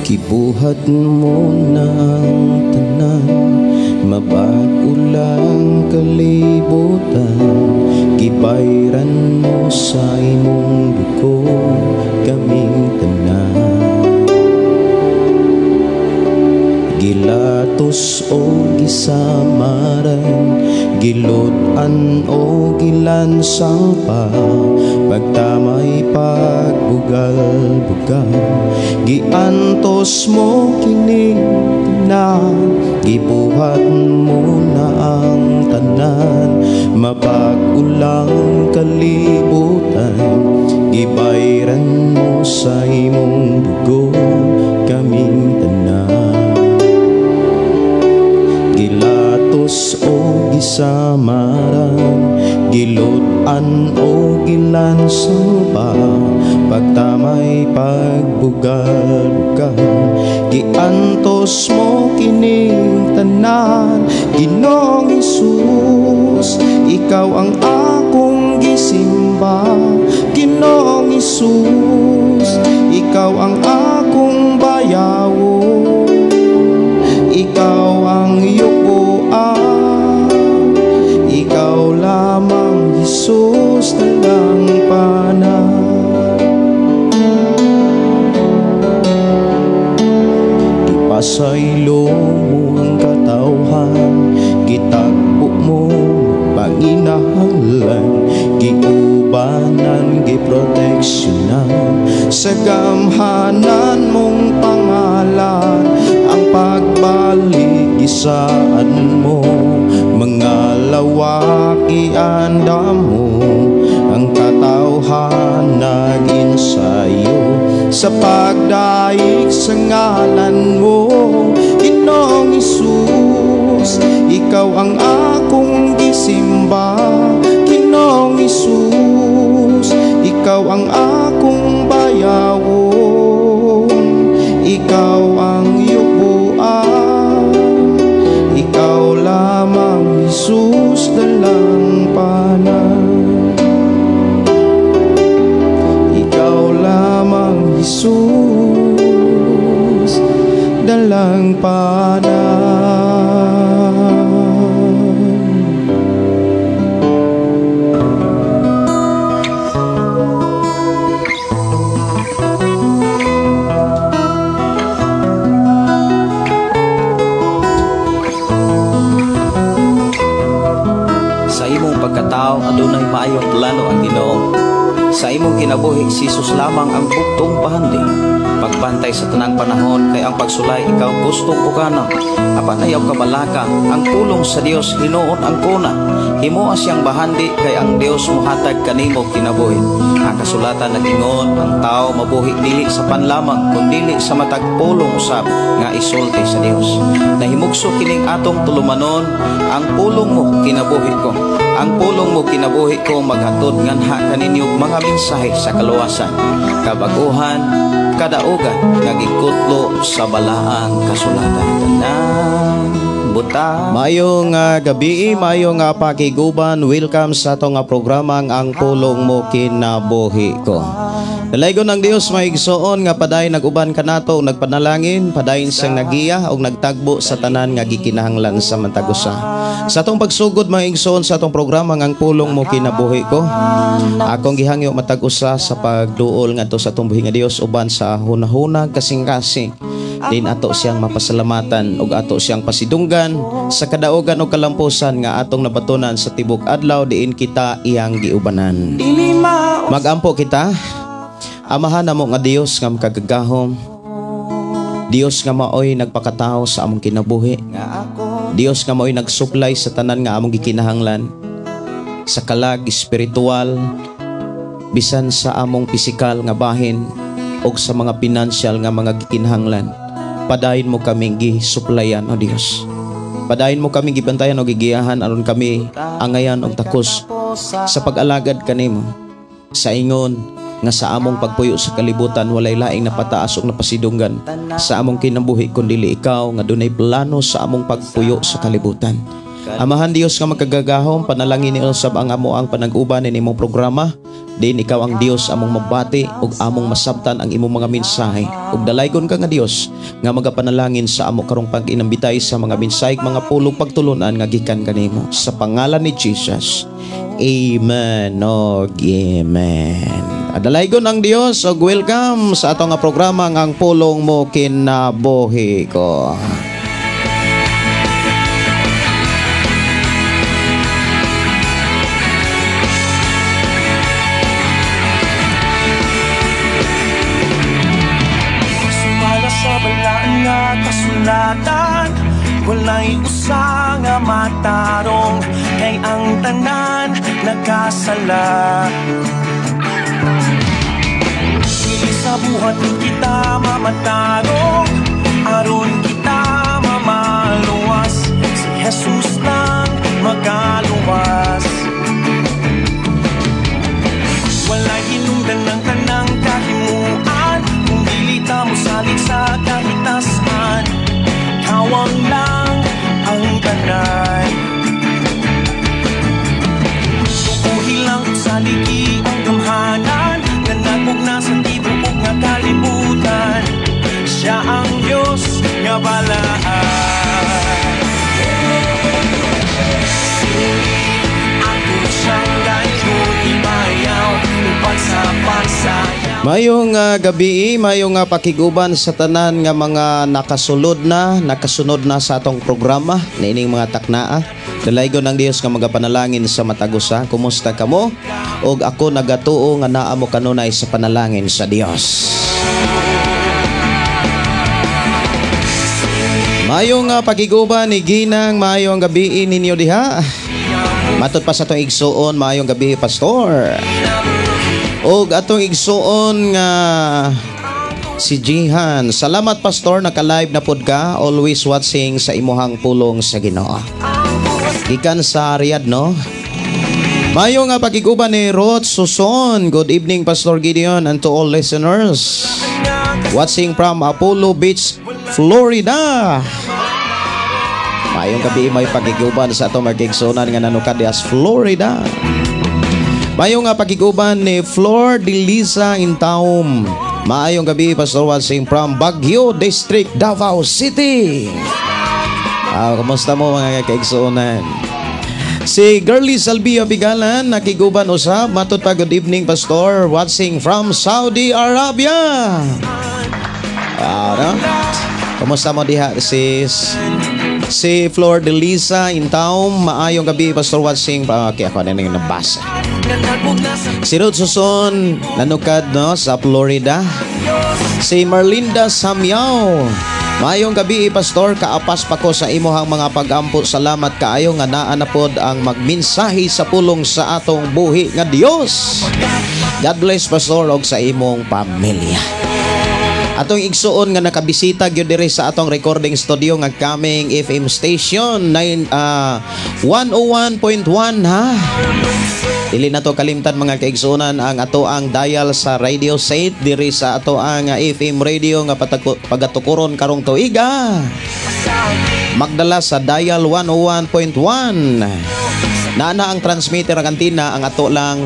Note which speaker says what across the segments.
Speaker 1: Gibuhat mo na ang tanan, mabago lang kalibutan. Gibayran mo sa imong dugo kaming tanan. Gilatos o gisamaran, gilud-an o gilansang pa, pagtamay pagbugal-bugal. Giantos mo kining tanan, gibuhat mo na ang tanan, mapag-ulang kalibutan. Gibayran mo sa imong dugo kaming tanan. Gilatos o gisamaran, gilud-an o gilansang pa, pagtamay pagbugal-bugal. Giantos mo kining tanan, Ginoong Hesus, ikaw ang akong gisimba. Ginoong Hesus, ikaw ang akong bayawon. Ikaw ang yukuan, ikaw lamang Jesus talang pana. Ipasaylo mo ang katawhan, gitagbo mo panginahanglan, giubanan, giproteksyonan sa gamhanan mong pangalan. Ang pagbalik isaan mo, mga lawaki andam mo, ang katawhan nag-insayo sa pagdaig sa ngalan mo. Ginoong Hesus, ikaw ang akong gisimba. Ginoong Hesus, ikaw ang akong bayawon. Ikaw ang yukuan, ikaw lamang Jesus dalang pana. Ikaw lamang Jesus dalang pana.
Speaker 2: Pagkatao adunay maayong plano ang Ginoo. Sa imong kinabuhi si Jesus lamang ang bugtong pahandi. Pagbantay sa tanang panahon kay ang pagsulay ikaw gustong uganon. Apan ayaw kabalaka ang pulong sa Dios hinuon ang kuna. Himoa siyang bahandi kay ang Dios mohatag kanimo kinabuhi. Ang kasulatan nag-ingon ang tao mabuhi dili sa panlamang kundili sa matag pulong usab nga isulti sa Dios. Nahimugso kining atong tulumanon, ang pulong mo kinabuhi ko. Ang pulong mo kinabuhi ko maghatod nganha kaninyo mga mensahe sa kaluwasan, kabaguhan, kadaugan nga gikutlo sa balaang kasulatan. Tanan buta.
Speaker 1: Maayong gabi, maayong pakiguban. Welcome sa atong programang Ang Pulong Mo Kinabuhi Ko. Dalaygon ng Dios maigsoon nga paday nag-uban kanato nagpanalangin, padayon siyang nagiya og nagtagbo sa tanan nga gikinahanglan sa matag usa. Sa atong pagsugod maigsoon sa atong programa Ang Pulong Mo Kinabuhi Ko, akong gihangyo matag usa sa pagduol ngadto sa atong buhi nga Dios uban sa hunahuna kasing-kasing. Din ato siyang mapasalamatan ug ato siyang pasidunggan sa kadaugan ug kalampusan nga atong nabatunan sa tibok adlaw diin kita iyang giubanan. Magampo kita. Amahan namo nga Dios nga makagagahom, Dios nga maoy nagpakatao sa among kinabuhi. Dios nga mao'y nagsuplay sa tanan nga among gikinahanglan sa kalag espiritual, bisan sa among pisikal nga bahin o sa mga pinansyal nga mga gikinahanglan. Padayon mo kaming gisuplayan, O Dios. Padayon mo kaming gibantayan o gigiyahan aron kami angayan og takos sa pag-alagad kanimo. Sa ingon nga sa among pagpuyo sa kalibutan, walay laing napataas og napasidunggan sa among kinabuhi kun dili ikaw nga dunay plano sa among pagpuyo sa kalibutan. Amahan Dios nga makagagahom, panalangin ni usab ang amo ang panag-uban ni imong programa. Din ikaw ang Dios among mabati ug among masabtan ang imong mga mensahe. Ug dalaygon ka nga Dios nga magapanalangin sa amo karong pag-inambitay sa mga mensahe, mga pulong pagtulunan nga gikan kanimo. Sa pangalan ni Jesus. Amen og amen. Adalaygon ang Dios ug welcome sa atong nga programa nga Ang Pulong Mo Kinabuhi Ko.
Speaker 3: Sumala sa balaan nga kasulatan, walay usa nga matarong, kay ang tanan nagkasala. Dili sa buhat ni kita mamatarong, aron kita mamaluwas, si Jesus lang magaluwas. Walay hinungdan ng tanang kahimuan, kung dili ta mosalig sa kahitasan. Kawang lang ang tanan. Tukuhi lang sa ligi ang gamhanan, nga nagmugna sa tibuok nga kalibutan. Siya ang Diyos nga balaan. Singit ako siyang gayud ibayaw, uban sa pagsayaw.
Speaker 1: Mayong gabi, mayong pakiguban sa tanan nga mga nakasulod na, nakasunod na sa atong programa niining mga taknaa. Dalaygon ang Dios nga magapanalangin sa matag usa. Kumusta kamo? Og ako nagatuo nga naa mo kanunay sa panalangin sa Dios. Mayong pakiguban ni Ginang, mayong gabi ninyo diha. Matod pa sa atong igsuon, mayong gabi, Pastor. Og atong igsuon nga si Jihan. Salamat, Pastor, naka-live na pod ka. Always watching sa imuhang pulong sa Ginoo. Gikan sa Riyadh, no? Mayo nga pakiguban ni Ruth Suson. Good evening, Pastor Gideon, and to all listeners. Watching from Apollo Beach, Florida. Mayong gabi, may pagiguban sa atong magigsunan nga nanukad dias Florida. Maayong nga pakiguban ni Flor de Lisa Intaum. Maayong gabi, Pastor, watching from Baguio District, Davao City. Kumusta mo, mga kaigsuonan? Si Girlie Salvia Bigalan, nakiguban usab. Matod pa, good evening, Pastor, watching from Saudi Arabia. No? Kumusta mo diha, sis? Si Flor de Lisa Intaum, maayong gabi, Pastor, watching. Okay, ako na yung nabasa. Si Ruth Suson, nanukad, no, sa Florida. Si Marlinda Samyaw, maayong gabi, Pastor, kaapas pa ko sa imuhang mga pagampo. Salamat kaayo nga naa na pod ang magminsahi sa pulong sa atong buhi nga Dios. God bless, Pastor, og sa imong pamilya. Atong igsuon nga nakabisita gyud diri sa atong recording studio nga kaming FM station 9 101.1 ha. Dili na to kalimtan, mga kaigsuonan, ang ato ang dial sa radio set diri sa ato ang FM radio nga pagatukuron karong tuiga. Magdala sa dial 101.1. Naana ang transmitter, ang antenna, ang ato lang,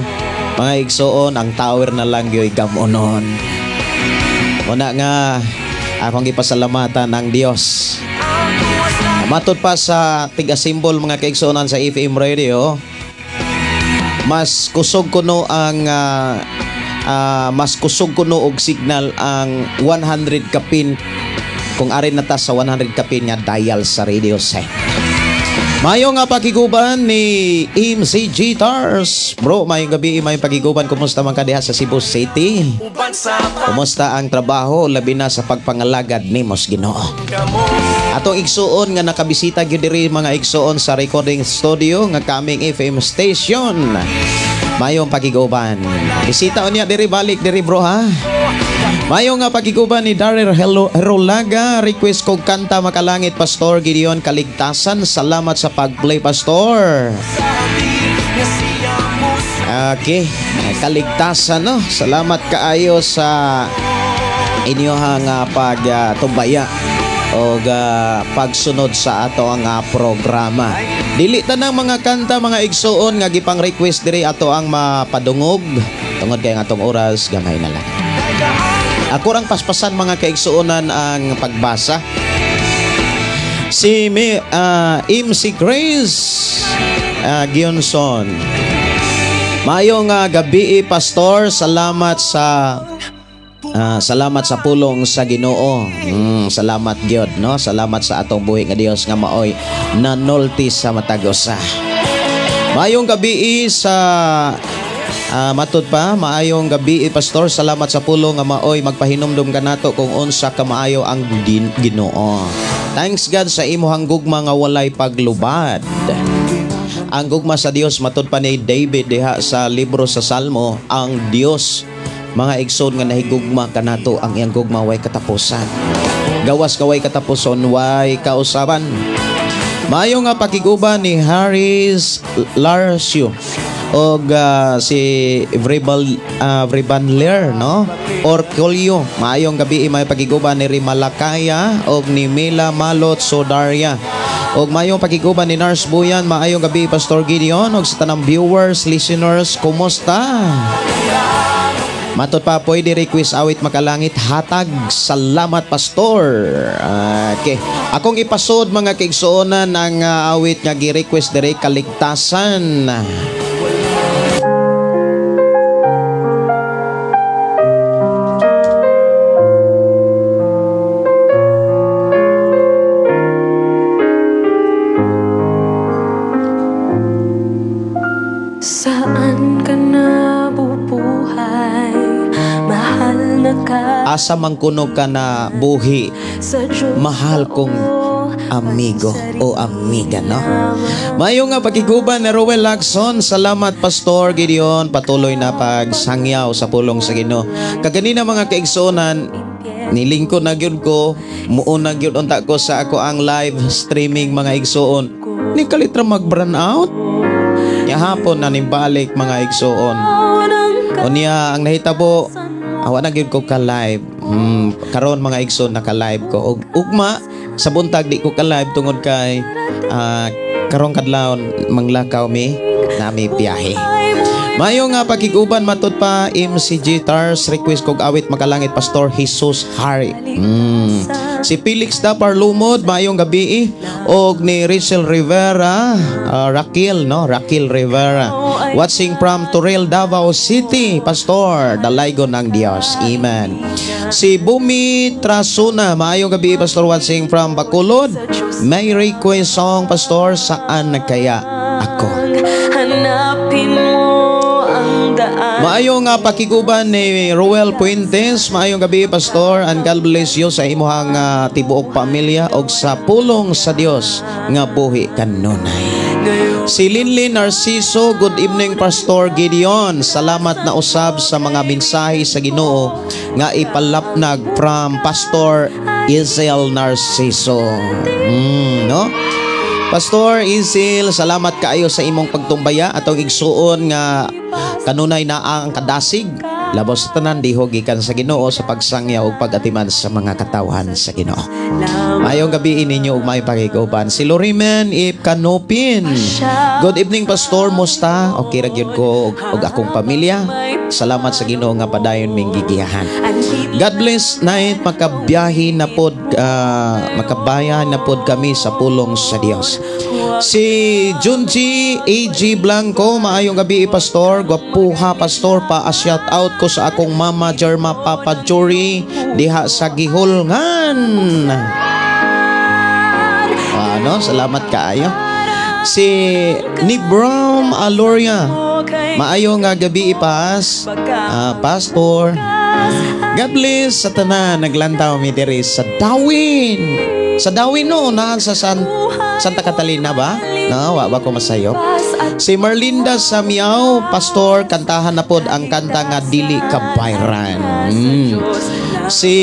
Speaker 1: mga igsuon, ang tower na lang gyoy gamonon. Una nga akong gipasalamatan ang Dios. Matod pa sa tiga-symbol, mga kaigsuonan, sa FM radio, mas kusog kuno og signal ang 100 kapin kung ari na ta sa 100 kapin nga dial sa radio set. Mayo nga pakiguban ni MC Gitars. Bro, mayong gabi, mayong pakiguban. Kumusta man ka diha sa Cebu City? Kumusta ang trabaho labi na sa pagpangalagad nimo sa Ginoo? Atong igsuon nga nakabisita gyud diri mga igsuon sa recording studio nga kaming FM station. Mayong pakiguban. Bisita unya diri, balik diri bro ha. Mayo nga pakiguban ni Daryl Herolaga, request kog kanta Makalangit Pastor Gideon Kaligtasan. Salamat sa pag-play Pastor. Okay, kaligtasan no. Salamat kaayo sa inyohang pagtumbaya o pagsunod sa ato ang programa. Dili tanang mga kanta mga igsuon nga gipang request diri ato ang mapadungog tungod kay ang atong oras gamay na lang. Ako rang paspasan mga kaigsuonan ang pagbasa. Si MC Grace Gionson. Mayong gabi Pastor, salamat sa pulong sa Ginoo. Salamat gyud no. Salamat sa atong buhi nga Dios nga maoy nanulti sa matag usa. Mayong gabi sa matud pa, maayong gabi Pastor, salamat sa pulong nga maoy magpahinumdum kanato kung unsa ka maayo ang Ginoo. Thanks God sa imuhang gugma nga walay paglubad. Ang gugma sa Dios matud pa ni David diha sa libro sa Salmo, ang Dios mga igsoon nga nahigugma kanato, ang iyang gugma way katapusan. Gawas ka way katapuson, way kausaban. Maayo nga pakiguban ni Harris Larcio og si Vribanler no Orcolio. Maayong gabi may pagiguban ni Rimalakaya og ni Mila Malot Sodaria. Og maayong pagiguban ni Nars Buyan. Maayong gabi Pastor Gideon og sa tanang viewers, listeners, kumusta? Matod pa pwede request awit Makalangit hatag. Salamat Pastor. Okay. Akong ipasod mga kaigsuonan ang awit nga gi-request diri, Kaligtasan.
Speaker 4: Saan ka nabubuhay? Mahal na ka.
Speaker 1: Asa man kuno ka na buhi, mahal kong amigo o amiga, no? Mayo nga pakiguban ni Roel Lacson. Salamat Pastor Gideon, patuloy na pagsangyaw sa pulong sa Ginoo. Kaganina mga kaigsuonan, nilingkod na gyud ko, muuna gyud unta ko sa ako ang live streaming mga igsuon. Ni kalitra mag-burn out. Nya hapon na nimbalik mga igsuon. Unya ang nahitabo, awa na gyud ko ka live. Karon mga igsoon naka live ko. Og ugma sa buntag di ko ka live tungod kay karong kadlawon manglakaw mi nami biyahe. Mayo nga pakiguban matud pa MC Gitars, request kog awit Makalangit Pastor Jesus Hari. Si Felix Dapar Lumod, maayong gabi og ni Rachel Rivera, Raquel no, Raquel Rivera. Watching from Toril, Davao City, Pastor, dalaygon ng Dios. Amen. Si Bumi Trasuna, maayong gabi Pastor, watching from Bacolod. May request song Pastor, saan kaya ako?
Speaker 4: Hanapin mo ang daan.
Speaker 1: Maayong pakiguban ni Roel Puentes. Maayong gabi Pastor, and God bless you sa imuhang tibuok pamilya og sa pulong sa Dios nga buhi kanunay. Si Linlin Narciso, good evening Pastor Gideon. Salamat na usab sa mga mensahe sa Ginoo nga ipalapnag from Pastor Isel Narciso. No? Pastor Isil, salamat kaayo sa imong pagtumbaya atong igsuon nga kanunay na ang kadasig. Labos sa tanan diho gikan sa Ginoo sa pagsangya ug pag-atiman sa mga katawhan sa Ginoo. Maayong gabi ninyo ug maayong pakiguban. Si Lorimen Ip Kanopin. Good evening Pastor, musta? Okay ra gyud ko ug akong pamilya. Salamat sa Ginoo nga padayon ming gigiyahan. God bless night, makabiyahe na pod, makabayan na pod kami sa pulong sa Dios. Si Junji A.G. Blanco, maayong gabi Pastor, gwapuha Pastor, pa-shout out ko sa akong mama Jerma Papa Jory diha sa Gihulngan. Ano, salamat kaayo. Si Nibram Aloria. Maayo nga gabi ipas. Pastor. God bless sa tanan, naglantaw mi diri sa Dawin. Sa Dawin, no, naan sa Santa Catalina ba? No, wa ba ko masayop. Si Merlinda Samiao, "Pastor, kantahan na pod ang kanta nga 'Dili Kabayran.'" Si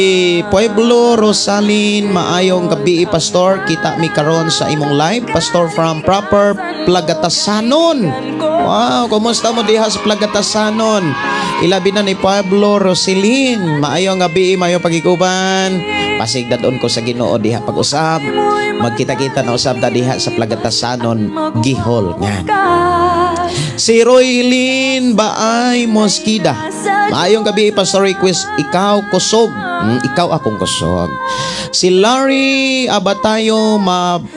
Speaker 1: Pueblo Rosalin, "Maayong gabi, Pastor. Kita mi karon sa imong live. Pastor from proper Plagatasanon." Wow, kumusta mo diha sa Plagatasanon? Ilabi na ni Pueblo Rosalin. Maayong gabi, maayong pagiguban. Pasig dadon ko sa Ginoo diha pag-usab. Magkita-kita na usab ta diha sa Plagatasanon, Gihol nga. Si Roylin Baay Mosquida. "Maayong gabi, Pastor, request 'Ikaw Kusog.'" Ikaw akong kusog. Si Larry Abatayo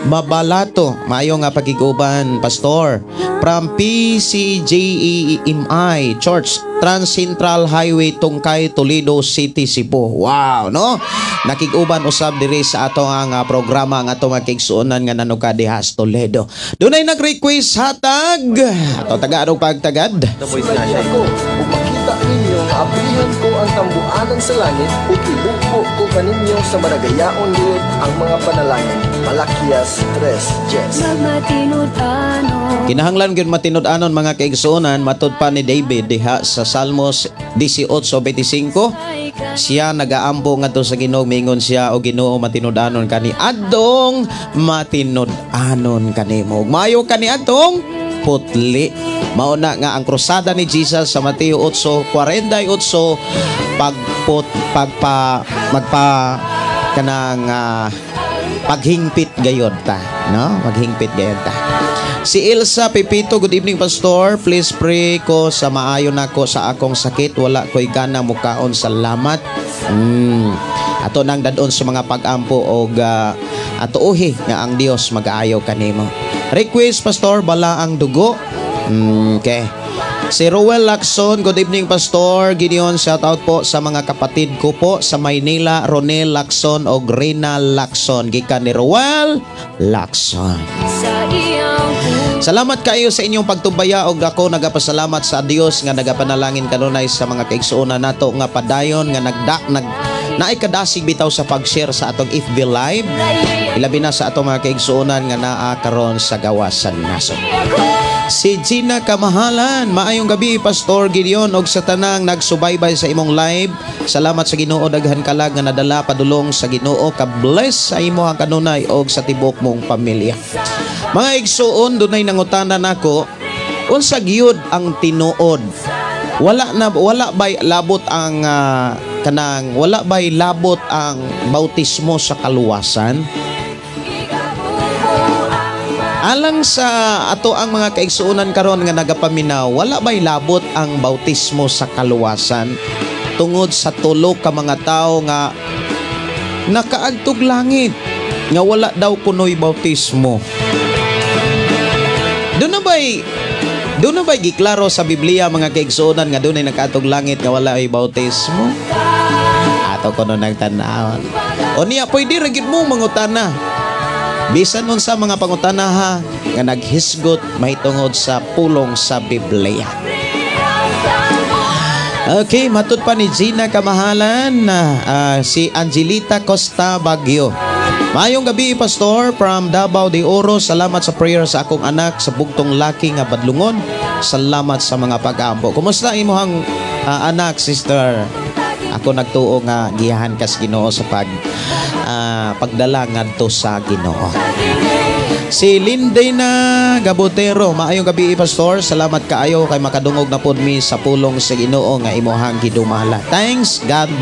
Speaker 1: Mabalato. "Maayo nga pagiguban, Pastor. From PCJEMI Church, Trans Central Highway, Tungkay, Toledo City, Cebu." Wow, no? Nakig-uban usab diri sa ato ang programa ang ato mga kaigsuonan nga nanuka diha sa Toledo. Dunay nag-request, hatag. Ato tagaan og pagtagad.
Speaker 2: The voice na siya.
Speaker 5: Ako, ug makita ninyo nga ablihan ko ang tambuanan sa langit ug ibubo ko kaninyo sa managayaon liwat ang mga panalangin. Malakias 3:10.
Speaker 4: Magmatinud-anon.
Speaker 1: Kinahanglan gyud matinud-anon, mga kaigsuonan, matud pa ni David diha sa Salmos 18:25. Siya nagaampo ngadto sa Ginoo, mingon siya, "O Ginoo, matinud-anon kani adtong matinud-anon kanimo. Maayo kani adtong putli." Mao na nga ang krusada ni Jesus sa Mateo 8:48, pagput pagpa magpa kanang paghingpit gayod ta, no? Maghingpit gayod ta. Si Elsa Pepito, "Good evening, Pastor. Please pray ko sa maayo nako sa akong sakit. Wala ko'y gana mukaon. Salamat." Ato nang dadon sa mga pag-ampo og atuohi nga ang Dios mag-aayo kanimo. Request, Pastor, 'Balaang Dugo.' Okay. Si Roel Lacson, "Good evening, Pastor Gideon, shout out po sa mga kapatid ko po sa Maynila, Ronel Lacson o Rina Lacson." Gikan ni Roel Lacson.
Speaker 4: Sa iyang
Speaker 1: Salamat kayo sa inyong pagtubaya og ako nagapasalamat sa Dios nga nagapanalangin kanunay sa mga kaigsuonan nato nga padayon nga nagda nag naay kadasig bitaw sa pag-share sa atong FB Live, ilabi na sa atong mga kaigsuonan nga naa karon sa gawasan nasod. Si Gina Kamahalan, "Maayong gabi, Pastor Gideon, og sa tanang nagsubaybay sa imong live. Salamat sa Ginoo, daghan kalag nga nadala padulong sa Ginoo. Ka-bless sa imo ang kanunay og sa tibok mong pamilya." Mga igsuon, dunay nangutana nako, unsa gyud ang tinuod? Wala na wala bay labot ang kanang wala bay labot ang bautismo sa kaluwasan? Alang sa ato ang mga kaigsuonan karon nga nagapaminaw, wala bay labot ang bautismo sa kaluwasan tungod sa tulo ka mga tawo nga nakaadtog langit nga wala daw kunoy bautismo? Duna ba'y giklaro sa Biblia, mga kaigsuonan, nga dunay nakaadtog langit nga wala ay bautismo? Ato kuno nang tan-awon. O niya, pwede ra gyud mo mangutana. Bisan unsa mga pangutana ha nga naghisgot mahitungod sa pulong sa Biblia. Okay, matud pa ni Gina Kamahalan, si Angelita Costa Baguio. "Maayong gabi, Pastor, from Davao de Oro. Salamat sa prayer sa akong anak sa bugtong laki nga badlungon. Salamat sa mga pag-ampo." Kumusta imong anak, sister? Ako nagtuo nga giyahan kas Ginoo sa pagdala ngadto sa Ginoo. Si Lindena Gabotero, "Maayong gabi, Pastor. Salamat kaayo kay makadungog na pod mi sa pulong sa Ginoo nga imuhang gidumala. Thanks God.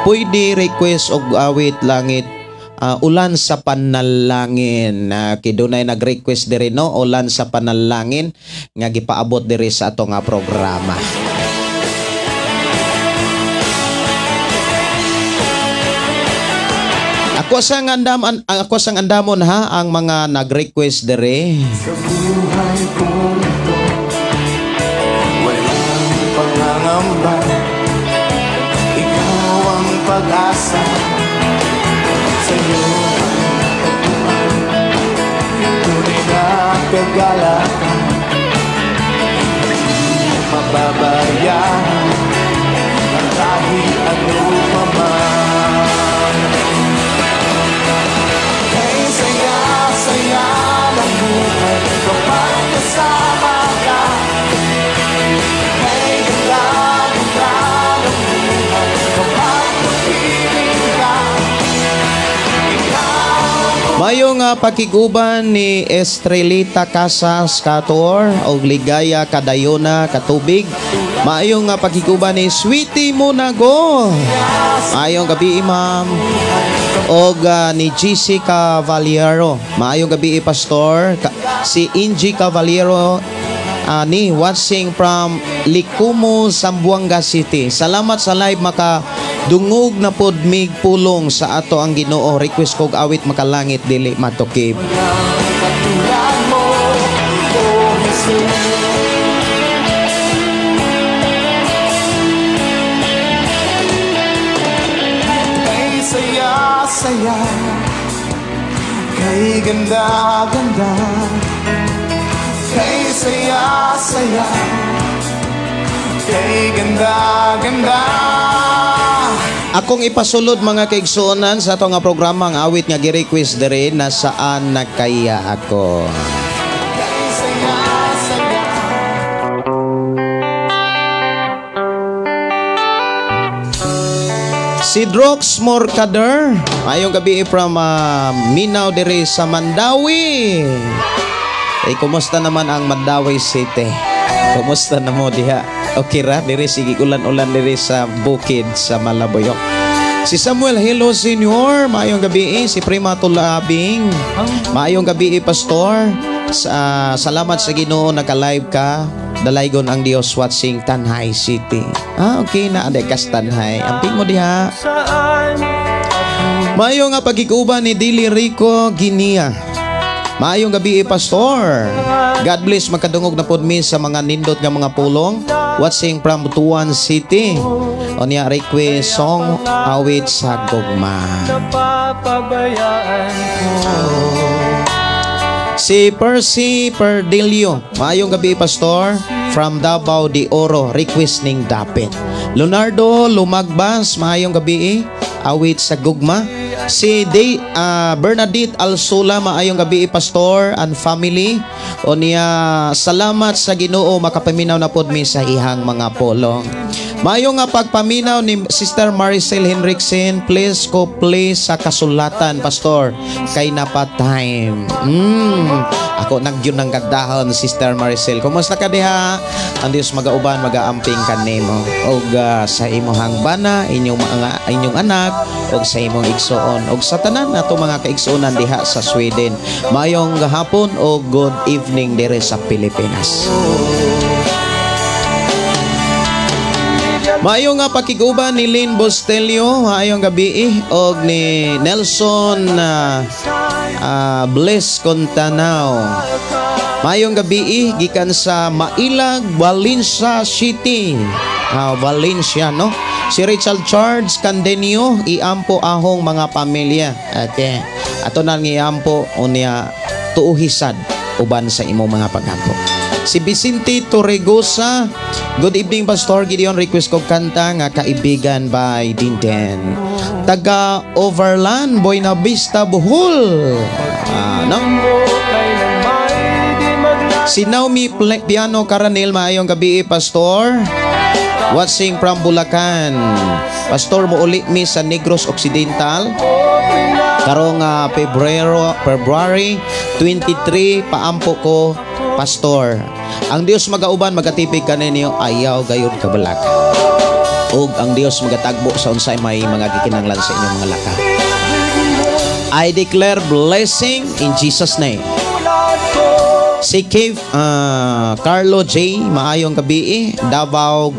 Speaker 1: Pwede request og awit langit, 'Ulan sa Panalangin'?" Kidunay nag-request diri, no, 'Ulan sa Panalangin' nga gipaabot diri sa ato nga programa. Ako sang andamon ha ang mga nag-request diri.
Speaker 3: Sa buhay kong ito, walang pangangamba. Ikaw ang pag-asa. Sa'yo ang natagpuan. Tunay Gumagala ka, hindi mababayaan kahit ano pa man. Kay saya-saya ng buhay kapag kasama ka. Kay ganda-ganda ng buhay kapag kapiling ka. Ikaw.
Speaker 1: Maayong pakiguban ni Estrelita Casas Kator og Ligaya Kadayona Katubig. Maayong pakiguban ni Sweetie Monago. Maayong gabi, ma'am. Og ni GC Cavaliero. Maayong gabi, Pastor. Si Ingie Cavaliero ani watching from Likumo, Zamboanga City. Salamat sa live, maka dungog na pod mig pulong sa ato ang Ginoo. Request kog awit "Makalangit Dili Matukib."
Speaker 3: Katulad mo, O Jesus. Kay saya-saya, kay ganda-ganda, kay saya-saya, kay ganda-ganda.
Speaker 1: Akong ipasulod, mga kaigsuonan, sa ato nga programa ang awit nga gi-request diri, "Nasaan Na Kaya Ako."
Speaker 3: Kay saya-saya.
Speaker 1: Si Drox Morcader, maayong gabi from Minaw diri sa Mandaue. Eh, kumusta naman ang Mandaue City? Kumusta na mo diha? Okay ra diri, sige ulan-ulan diri sa bukid sa Malabuyoc. Si Samuel Hello Senior, maayong gabi. Si Prima Tulabing, maayong gabi, Pastor. Salamat sa Ginoo naka-live ka. Dalaygon ang Dios, watching Tanjay City. Ah, okay na aday kas Tanjay. Amping mo diha. Maayo nga pagkikuban ni Dili Rico Guinea. Maayong gabi, Pastor. God bless, makadungog na pod mi sa mga nindot nga mga pulong. Watching from Butuan City. Unya request song, "Awit sa Gugma."
Speaker 3: Napapabayaan ko.
Speaker 1: Si Percy Perdilio. Maayong gabi, Pastor, from Davao de Oro. Request ning "Dapit." Leonardo Lumagbas. Maayong gabi. "Awit sa Gugma." Si Day, Bernadette Alsula. Maayong gabi, Pastor and family. Unya salamat sa Ginoo makapaminaw na pod mi sa ihang mga pulong. Maayo nga pagpaminaw ni Sister Maricel Henriksen, please ko please sa "Kasulatan", Pastor, kay napa-time. Ako nagyun ng gandahon, Sister Maricel. Kumusta ka diha? Ang Dios magauban, magaamping kanimo. Og sa imong bana, inyong mga inyong anak, og sa imong igsoon, og sa tanan nato mga kaigsuonan diha sa Sweden. Maayong gahapon o good evening dire sa Pilipinas. Maayo nga pakiguban ni Lynn Bostelio, maayong gabi, og ni Nelson Bliss Contanao. Maayong gabi gikan sa Mailag, Valencia City. Ah, Valencia, no? Si Richard Charles Candenio, iampo ahong mga pamilya. Okay. Ato nang iampo, unya tuuhisad uban sa imong mga pagampo. Si Vicente Torregosa, good evening, Pastor Gideon, request ko kanta nga "Kaibigan" by Dinden. Taga Overland, Buena Vista, Bohol. Ah, no? Si Naomi Piano Caranil, maayong gabi, Pastor. Watching from Bulacan. Pastor, muuli mi sa Negros Occidental karong Pebrero, February 23, paampo ko, Pastor. Ang Dios magauban, magatipig kaninyo, ayaw gayud kabalak. Ug ang Dios magatagbo sa unsay may mga gikinahanglan sa inyong mga laka. I declare blessing in Jesus' name. Si Cave Carlo J, maayong gabi, Davao,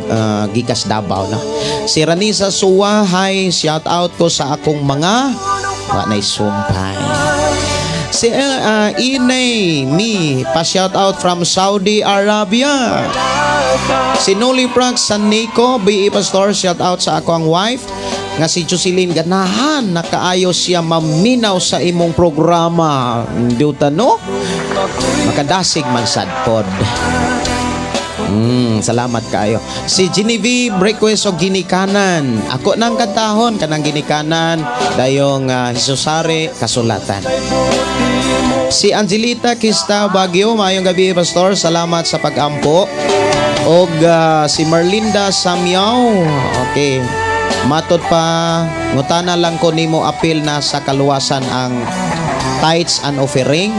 Speaker 1: gikas Davao na. Si Ranisa Suwa, hi, shout out ko sa akong mga wa nay sumpay. Si Inay Mi, pa shout out from Saudi Arabia. Si Noli Frank San Nico, BE Pastor, shout out sa ako ang wife. Nga si Jocelyn ganahan nakaayo siya maminaw sa imong programa. Duta no? Makadasig man sad pod. Salamat kaayo. Si Genevieve request og Ginikanan. Ako nang kantahon kanang Ginikanan dayong Hisusare kasulatan. Si Angelita Kista Baguio, maayong gabi, Pastor. Salamat sa pag-ampo. Og si Marlinda Samyaw. Okay. Matod pa, ngutana lang ko nimo, apil na sa kaluwasan ang tithes and offering?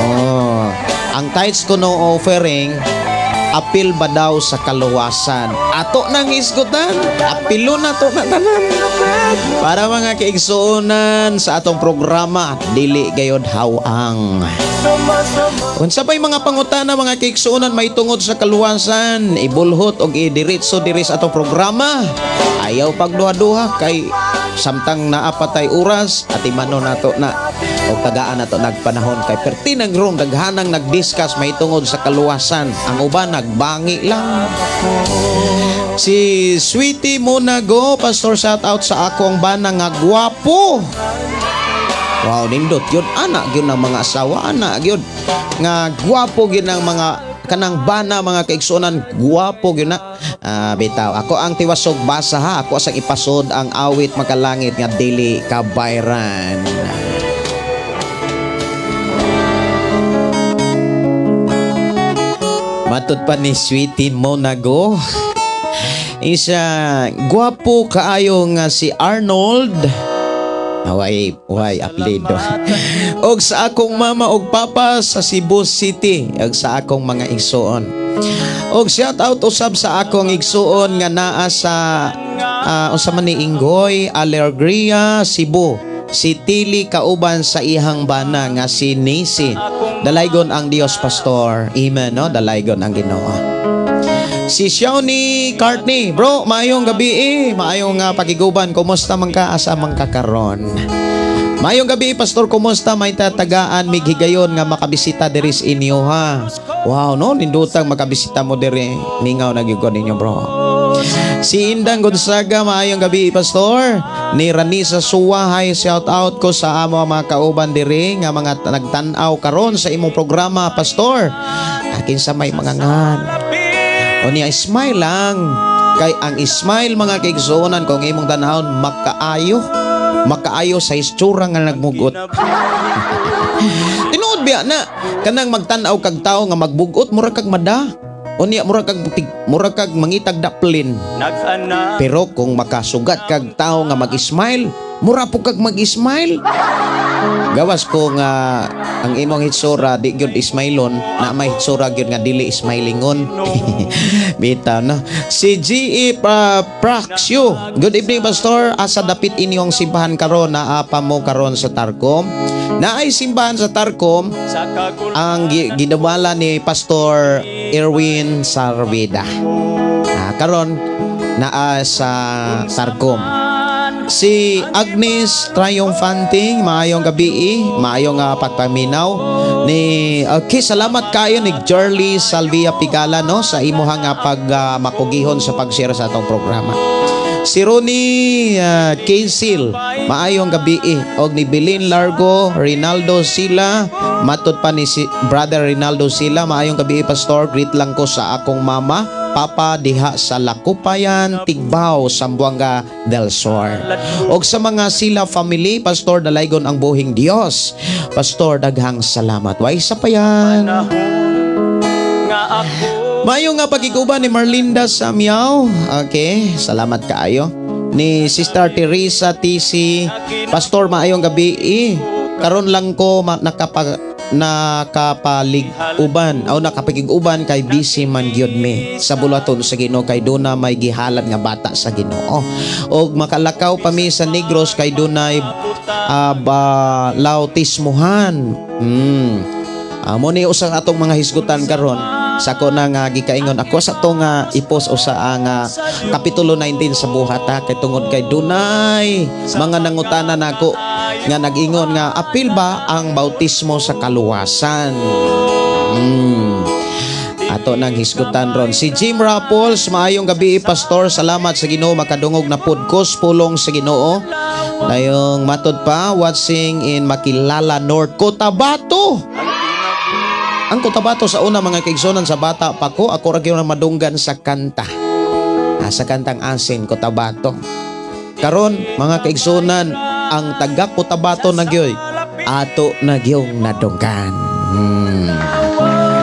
Speaker 1: Oh. Ang tithes kuno offering, apil ba daw sa kaluwasan? Ato nang isgutan, apilo na to na tanan. Para mga kaigsuonan sa atong programa, dili gayod hawang. Unsa pa'y mga pangutana, mga kaigsuonan, may tungod sa kaluwasan, ibulhot og idiretso diri sa atong programa. Ayaw pagduha-duha kay samtang naa pa tay oras at imano nato na o tagaan nato nagpanahon kay perti nang rong daghanang nagdiscuss may tungod sa kaluwasan. Ang uban nagbangi lang. Si Sweetie Monago, "Pastor, shout out sa akong bana nga gwapo." Wow, nindot yun. Anak yun ang mga asawa, anak yun. Nga gwapo yun ang mga kanang bana, mga kaigsuonan, gwapo gyud na. Ah, bitaw ako ang tiwasog basa ha, ako sang ipasod ang awit makalangit nga dili kabayran. Matod pa ni Sweetie Monago, isa gwapo kaayo nga si Arnold. Way, way apelido. Og sa akong mama og papa sa Cebu City og sa akong mga igsuon. Og shout out usab sa akong igsuon nga naa sa unsa man ni Inggoy, Alegria, Cebu. Si Tili kauban sa ihang bana nga si Nisi. Dalaygon ang Dios, Pastor. Amen, no? Dalaygon ang Ginoo. Si Shawnee Cartney, "Bro, maayong gabi eh. Maayong pagiguban. Kumusta man ka? Asa man ka karon? Maayong gabi, Pastor, kumusta? May tatagaan mig higayon nga makabisita diri sa inyo ha." Wow, no, nindutang makabisita mo diri. Mingaw na gyud ko ninyo, bro. Si Indang Gonzaga, "Maayong gabi, Pastor." Ni Ranisa Suwa, "Hi, shout out ko sa amo mga kauban diri nga mga nagtan-aw karon sa imong programa, Pastor." Akin sa may mga ngan. O niya, smile lang. Kay ang smile, mga kaigsuonan, kung imong tanahon, makaayo. Makaayo sa itsura nga nagmugot. Tinuod biya na kanang magtan-aw kag tawo nga magbugot, mura kag mada. O niya mura kag mangitag daplin.
Speaker 3: Nag-anak.
Speaker 1: Pero kung makasugat kag tawo nga mag-smile, mura po kag mag-smile. Gawas ko nga ang imong hitsura di gyud ismailon, na may hitsura gyud nga dili smilingon. Bitaw na. Si GE pa Praxio. "Good evening, Pastor. Asa dapit inyong simbahan karon? Naa pa mo karon sa Tarcom?" Naay simbahan sa Tarcom
Speaker 3: Sa kagul
Speaker 1: ang ginabala ni Pastor Erwin Sarvida. Ah, karon naa sa Tarcom. Si Agnes Triumfanting, "Maayong gabi, maayong pagpaminaw." Ni okay, salamat kayo ni Jerly Salvia Pigala no sa imuhang pag makugihon sa pag-share sa atong programa. Si Ronnie Kaysil, "Maayong gabi." Og ni Belin Largo, Rinaldo Sila, matod pa ni si Brother Rinaldo Sila, "Maayong gabi, Pastor, greet lang ko sa akong mama, papa diha sa Lakupayan, Tigbao, Zamboanga del Sur. Og sa mga Sila family, Pastor, dalaygon ang buhing Dios. Pastor, daghang salamat." Way sa payan.
Speaker 3: Nga ako
Speaker 1: Mayo nga pagiguban ni Marlinda Samyaw. Okay, salamat kaayo. Ni Sister Teresa TC, "Pastor, maayong gabi eh. Karon lang ko nakapalig uban o nakapagig-uban kay busy man gyud mi sa bulaton sa Ginoo kay duna may gihalad nga bata sa Ginoo. Og makalakaw pa mi sa Negros kay dunay bautismuhan." Amo ni usa atong mga hisgutan karon sa ako na nga gikaingon ako sa to nga ipos usa ang kapitulo 19 sa Buhat ha, kay tungod kay dunay mga nangutana nako nga nag-ingon nga apil ba ang bautismo sa kaluwasan. Ato nang hisgutan ron. Si Jim Rapols, maayong gabi, Pastor. Salamat sa Ginoo, makadungog na pud ko pulong sa Ginoo. Dayong matod pa, watching in Makilala, North Cotabato. Ang Cotabato sa una, mga kaigsunan, sa bata pa ko, ako ra gyud madunggan sa kanta. Sa kantang Asin Cotabato. Karon mga kaigsunan, ang taga Cotabato na gyud ato na gyud nadunggan.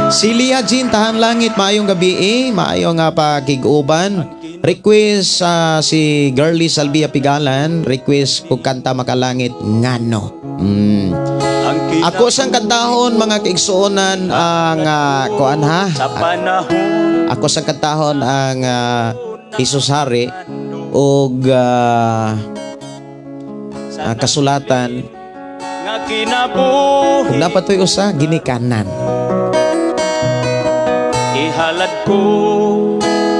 Speaker 1: Si Lia Jean Tahan Langit, maayong gabi eh, maayong nga pakig-uban. Request si Girlie Salvia Pigalan, request kung kanta makalangit ngano. Ako sang kantahon mga kaigsuonan ang kuan ha. Ako sang kantahon ang Jesus Hari og kasulatan kung dapat to'y usa ginikanan.
Speaker 3: Ihalad ko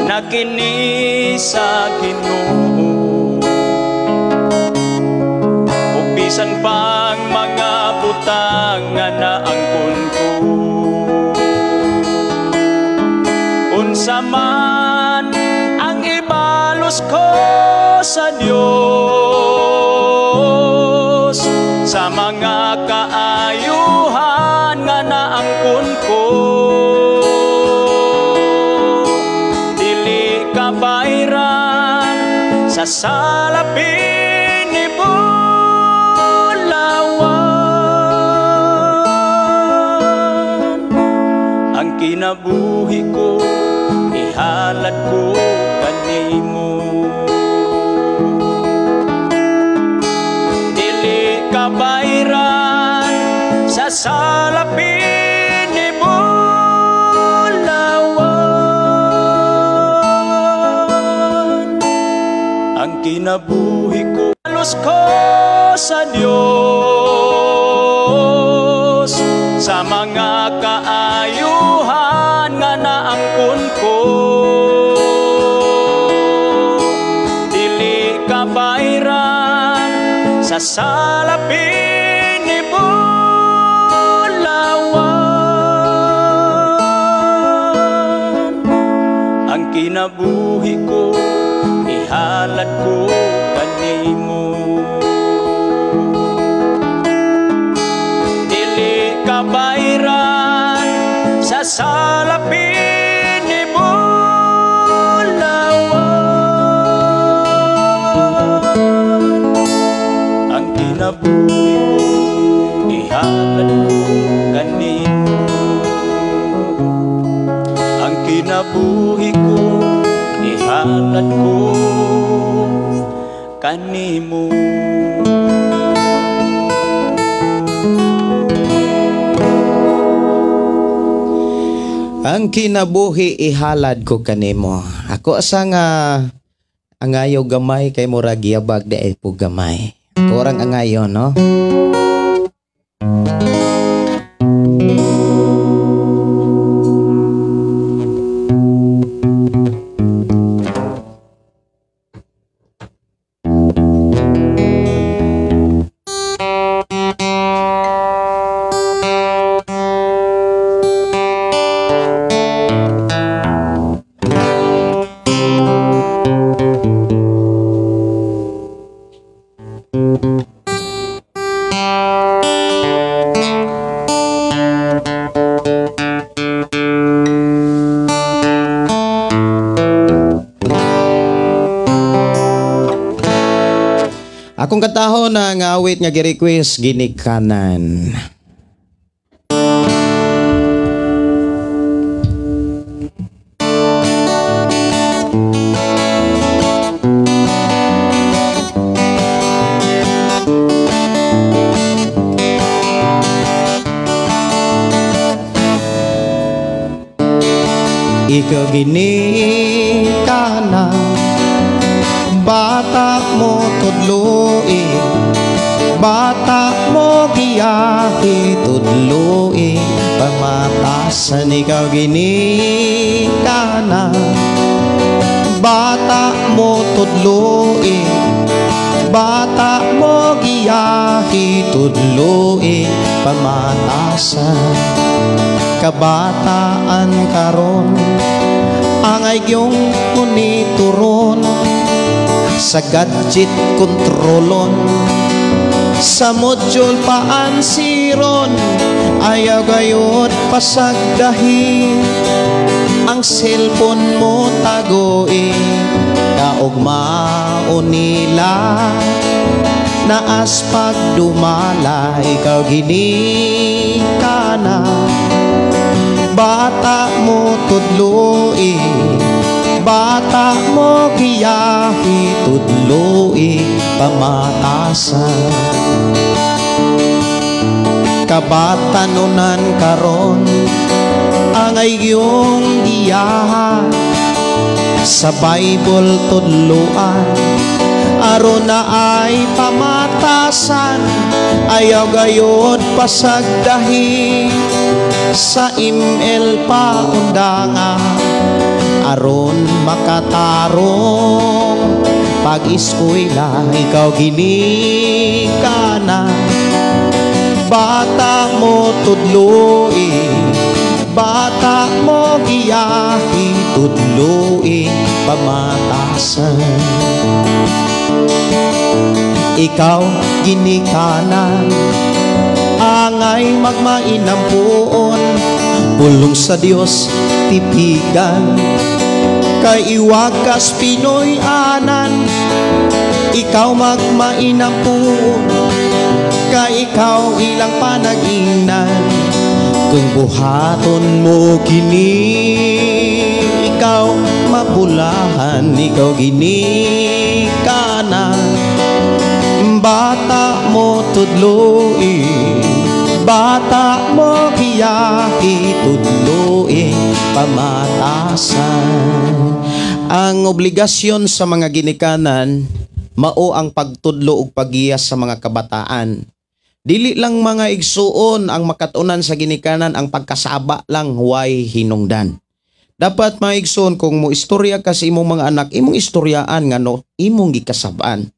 Speaker 3: na kini sa Ginoo, ug bisan pang mga butang nga naangkon ko, unsa man ang ibalos ko sa Dios sa mga kaayuhan nga naangkon ko, dili kabayran sa salapin ni Bulawan. Ang kinabuhi ko ihalad ko kanimo, dili kabayran sa salapin ni Bulawan. Ang kinabuhi ko alos ko sa Dios sa mga kaayuhan nga naangkon ko, dili kabayran sa salapin ni Bulawan. Ang kinabuhi ko ihalad ko kanimo, dili kabayran sa salapin ni Bulawan. Ang kinabuhi ko ihalad ko kanimo, ang kinabuhi ko ihalad ko kanimo.
Speaker 1: Ang kinabuhi ihalad ko kanimo. Ako asa nga angayo gamay kay murag yabag di ay po gamay. Ako orang angayo, no? Akong katahon na nga awit nga gi-request ginikanan. Ikaw ginikanan, bata mo tudloi, bata mo giyahi tudloi, pamatasan ikaw ginikanan, bata mo tudloi, bata mo giyahi tudloi, pamatasan. Kabataan karon ang iyong monitoron, sa gadget kontrolon, sa module paansiron. Ayaw gayod pasagdahi, ang cellphone mo tagoi, kaugmao nila naas pagdumala. Ikaw ginikana, bata mo tudloi, bata mo giyahi, tudloi pamatasan. Kabatanunan karon ang iyong giyaha, sa Bible tudloan, aron na ay pamatasan. Ayaw gayod pasagdahi, sa ML paundanga, aron makatarong pag-eskwela. Ikaw ginikana, bata mo tudloi, bata mo giyahi, tudloi pamatasan. Ikaw ginikanan, angay magmainampuon, pulong sa Dios tipigan, kay iwagas Pinoy anan. Ikaw magmainampuon, kay ikaw ilang panag-ingnan. Kung buhaton mo kini, ikaw mabulahan. Ikaw ginikana, bata mo tudloi, bata mo giyahi, tudloi pamatasan. Ang obligasyon sa mga ginikanan mao ang pagtudlo ug paggiya sa mga kabataan. Dili lang mga igsuon ang makatunan sa ginikanan ang pagkasaba lang way hinungdan. Dapat mga igsuon, kung mo istorya ka sa imong mga anak, imong istoryaan ngano imong gikasab-an.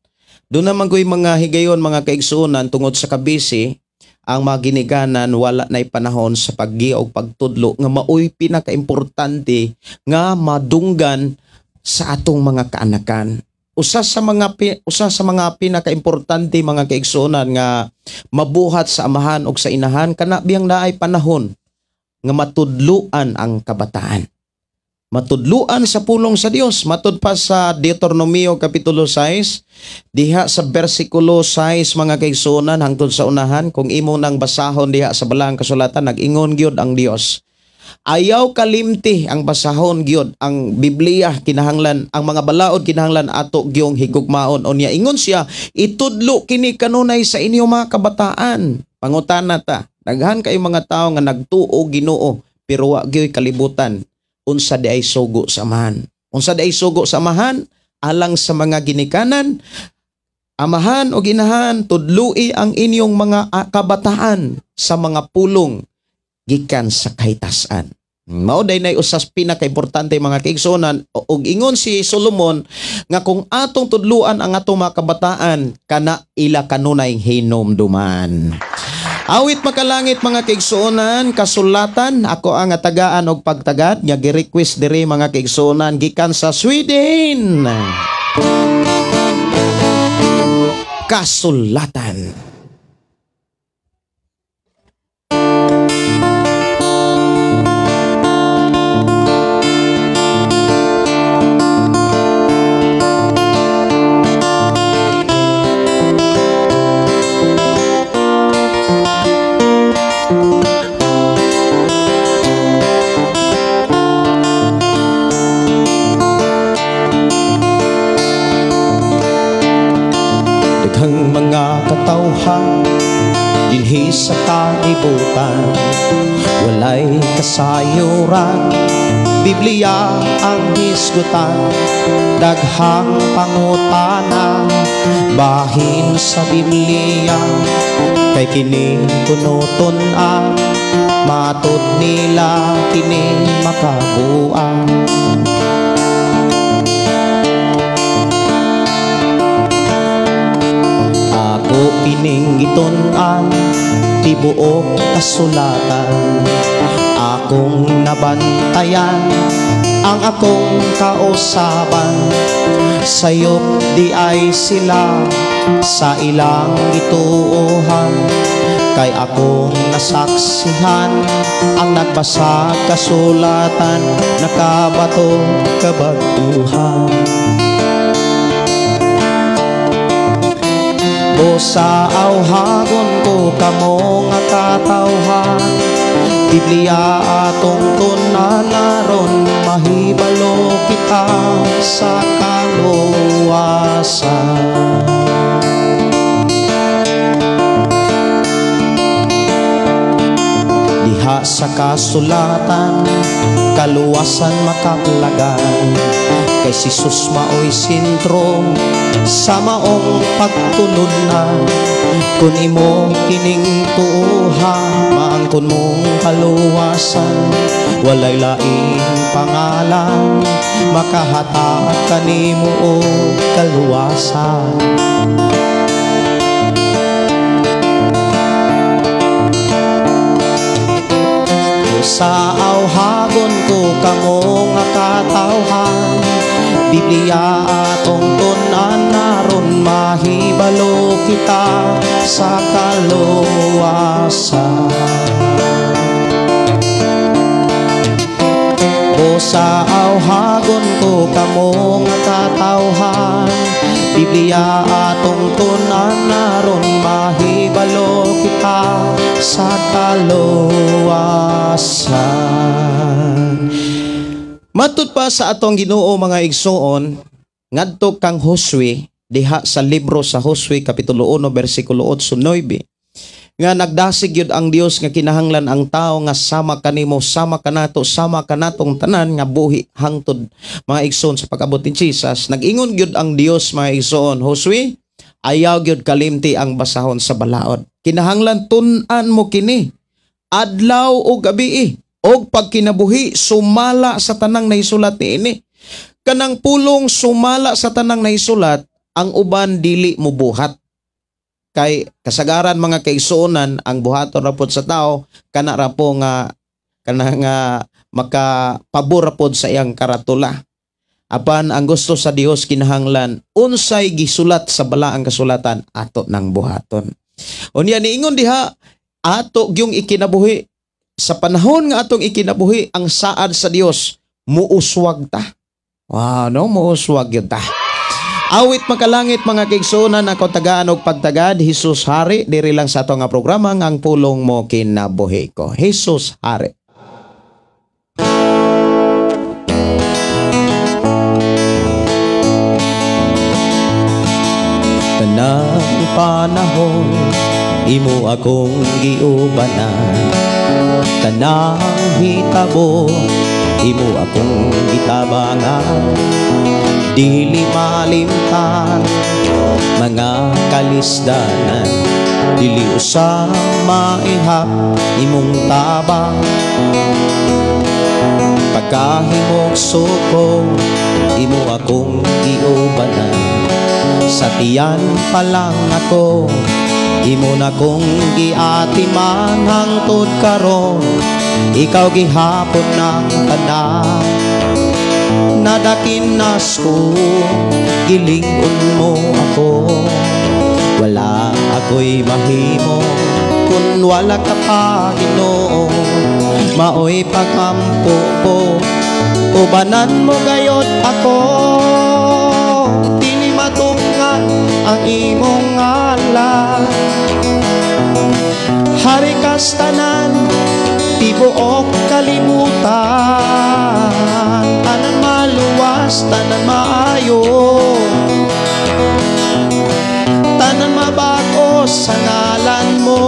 Speaker 1: Doon naman ko'y mga higayon mga kaigsuonan, tungod sa kabisi ang mga ginikanan wala na'y panahon sa paggiya og pagtudlo nga maoy pinakaimportante nga madunggan sa atong mga kaanakan. Usa sa mga pinakaimportante mga kaigsuonan nga mabuhat sa amahan og sa inahan kana biyang naay panahon nga matudluan ang kabataan. Matudluan sa pulong sa Dios. Matud pa sa Deuteronomio kapitulo 6 diha sa bersikulo 6 mga kaigsuonan hangtod sa unahan, kung imo nang basahon diha sa balang kasulatan, nag-ingon gyud ang Dios. Ayaw kalimti ang basahon gyud ang Biblia, kinahanglan ang mga balaod kinahanglan ato gyung higugmaon. Unya ingon siya, itudlo kini kanunay sa inyo mga kabataan. Pangutana ta, daghan kay mga tawo nga nagtuo Ginoo pero wa gyud kalibutan unsa di ay sugo sa amahan. Unsa di ay sugo sa amahan alang sa mga ginikanan, amahan o ginahan, tudloi ang inyong mga kabataan sa mga pulong gikan sa kahitasan. Mao day nay usas pinakaimportante mga kaigsuonan, og ingon si Solomon nga kung atong tudluan ang atong mga kabataan kana ila kanunay hinumduman. Awit makalangit mga kaigsuonan, kasulatan ako ang tagaan og pagtagad nga gi-request diri mga kaigsuonan gikan sa Sweden. Kasulatan. Daghang mga katawhan dinhi sa kalibutan, walay kasayuran, Biblia ang hisgutan. Daghang pangutana bahin sa Biblia, kay kini kunuton-an, matud nila kini makabuan. Ako kining gitun-an, tibuok kasulatan. Akong nabantayan ang akong kausaban, sayop di ay sila sa ilang gituohan. Kay akong nasaksihan ang nagbasa kasulatan, nakabato kabag-uhan. Busa awhagon ko kamo nga katawhan, Biblia atong tunan aron mahibalo kita sa kaluwasan. Diha sa kasulatan, kaluwasan makaplagan, kay si Jesus maoy sentro sa maong pagtulun-an. Kun imo kining tuoha, maangkon mong kaluwasan. Walay laing pangalan makahatag kanimo og kaluwasan. Sa awhagon ko kamo nga katawhan, Biblia atong tun-an aron mahibalo kita sa kaluwasan. Busa awhagon ko kamo nga katawhan, Biblia atong tun-an aron mahibalo kita sa kaluwasan. Matud pa sa atong Ginoo mga igsoon, ngadto kang Josue diha sa libro sa Josue kapitulo 1 bersikulo 8-9, nga nagdasig gyud ang Dios nga kinahanglan ang tao nga sama kanimo, sama kanato, sama kanatong tanan nga buhi hangtod mga igsoon sa pag-abot ni Jesus. Nag-ingon gyud ang Dios mga igsoon, Josue, ayaw gyud kalimti ang basahon sa balaod. Kinahanglan tun-an mo kini adlaw o gabi, og pagkinabuhi sumala sa tanang nahisulat niini. Kanang pulong sumala sa tanang nahisulat, ang uban dili mo buhat. Kay kasagaran mga kaigsuonan, ang buhaton ra pod sa tao kana ra po nga kana nga makapabor ra pod sa iyang karatula. Apan ang gusto sa Dios kinahanglan unsay gisulat sa balaang kasulatan ato nang buhaton. Unya niingon diha ato gyung ikinabuhi. Sa panahon nga atong ikinabuhi ang saad sa Dios, muuswag ta. Wow, no, muuswag gyud ta. Awit makalangit mga kaigsuonan, ako tagaan og pagtagad, Jesus Hari, diri lang sa ato nga programa ang pulong mo kinabuhi ko. Jesus Hari. Tanang panahon imo akong giubanan, tanang hitabo imo akong gitabangan. Dili malimtan mga kalisdanan, dili usab maihap imong tabang. Pagkahimok suko imo akong giubanan, sa tiyan pa lang ako imo na kong giatiman. Hangtod karon ikaw gihapon ng tanan, nadakinas ko gilingon mo ako. Wala ako'y mahimo kun wala ka pa, Ginoo, maoy pagampo ko, ubanan mo gayod ako. Dili matungan ang imong ngalan, hari kas tanan tibuok kalibutan. Tanan maluwas, tanan maayo, tanan mabag-o sa ngalan mo,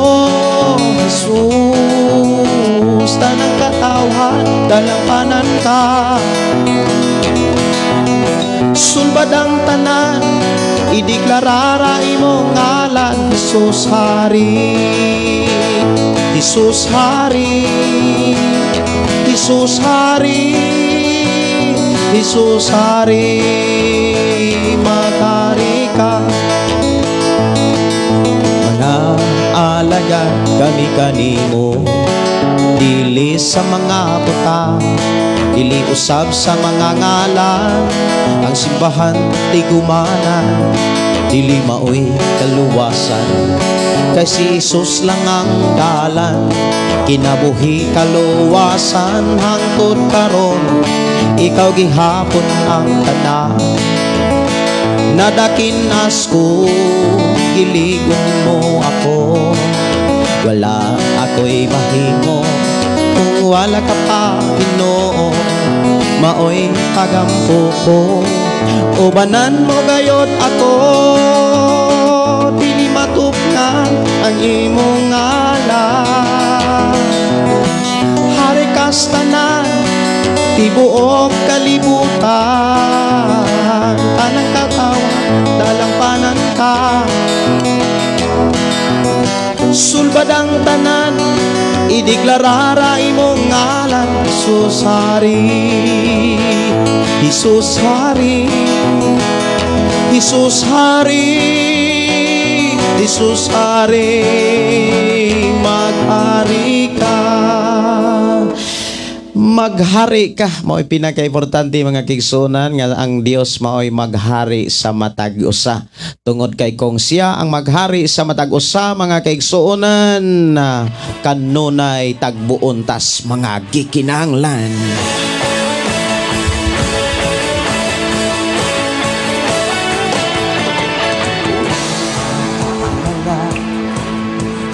Speaker 1: Jesus. Tanang katawhan, dalampanan ka, sulbad ang tanan, ideklarara imong ngalan, Jesus Hari, Jesus Hari, Jesus Hari, Jesus Hari, maghari ka. Mga alagad Kami kanimo. Dili sa mga butang, dili usab sa mga ngalan, ang simbahan tigumanan, dili maoy kaluwasan. Kay si Jesus lang ang dalan, kinabuhi, kaluwasan. Hangtod karon ikaw gihapon ang tanan. Nadakinas ko, giligon mo ako. Wala ako'y mahimo kung wala ka pa, Ginoo. Maoy pagampo ko, ubanan mo gayod ako. Dili matupngan ang imong ngalan. Hari kas tanan, tibuok kalibutan. Tanang katawa, dalampanan ka. Sulbad ang tanan, ideklarara imong ngalan. Jesus Hari, Jesus Hari, Jesus Hari, Jesus Hari, maghari ka. Maghari ka. Mao'y pinaka-importante, mga kaigsuonan, nga ang Dios mao'y maghari sa matag usa. Tungod kay kung siya ang maghari sa matag usa, mga kaigsuonan, kanunay tagbuon tas mga gikinahanglan.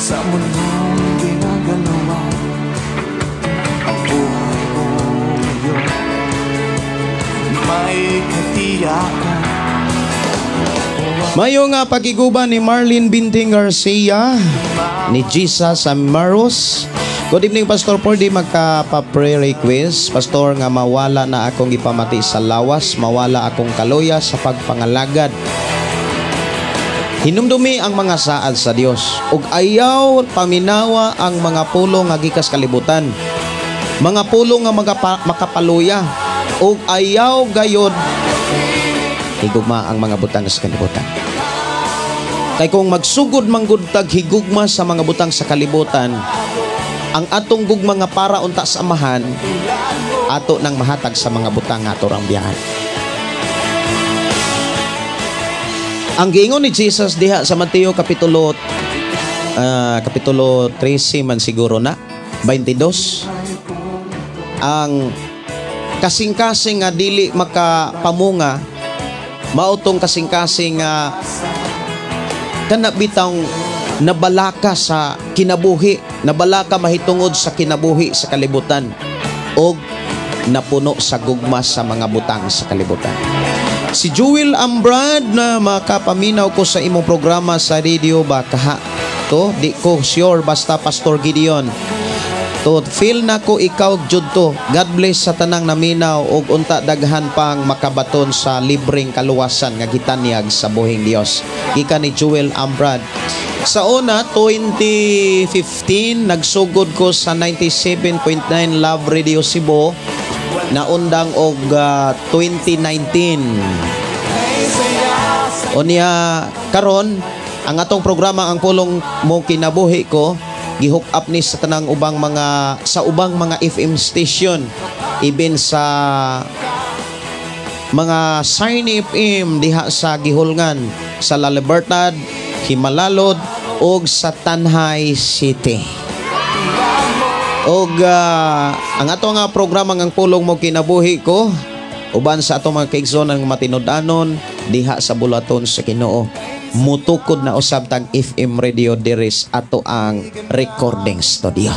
Speaker 3: Sa mundong ginagalawan, ang buhay ko ngayon may katiyakan.
Speaker 1: Mayo nga pakiguban ni Marlene Binting Garcia, ni Gisa Samaros. Good evening, Pastor Pordy, magkapa-prayer request. Pastor, nga mawala na akong ipamati sa lawas, mawala akong kaluya sa pagpangalagad. Hinumdumi ang mga saad sa Dios ug ayaw paminawa ang mga pulong nga gikas kalibutan. Mga pulong nga makapaluya ug ayaw gayod higugma ang mga butang sa kalibutan. Kay kung magsugod manggod tag higugma sa mga butang sa kalibutan, ang atong gugma nga para unta sa Amahan, ato nang mahatag sa mga butang nga ato rang biyahan. Ang giingon ni Jesus diha sa Mateo kapitulo 13 man siguro na, 22, ang kasing-kasing nga dili makapamunga, mautong kasing-kasing nga kana bitang nabalaka sa kinabuhi, nabalaka mahitungod sa kinabuhi sa kalibutan og napuno sa gugma sa mga butang sa kalibutan. Si Jewel Ambrad na makapaminaw ko sa imong programa sa radio ba kaha to, di ko sure, basta Pastor Gideon to, feel na ko ikaw jud to. God bless sa tanang naminaw og unta daghan pang makabaton sa libreng kaluwasan nga gitanyag sa buhing Dios. Gikan ni Jewel Ambrad. Sa una, 2015, nagsugod ko sa 97.9 Love Radio Cebu, naundang og 2019. Unya karon ang atong programa Ang Pulong Mo Kinabuhi Ko gihook up ni sa tanang ubang mga sa ubang mga FM station, even sa mga Sign FM diha sa Gihulngan, sa La Libertad, Himalalod ug sa Tanjay City. Og ang ato nga programa Ang Pulong Mo Kinabuhi Ko uban sa atong mga kaigsoon ang matinud-anon diha sa bulaton sa Ginoo. Mutukod na usab tag FM radio diris ato ang recording studio.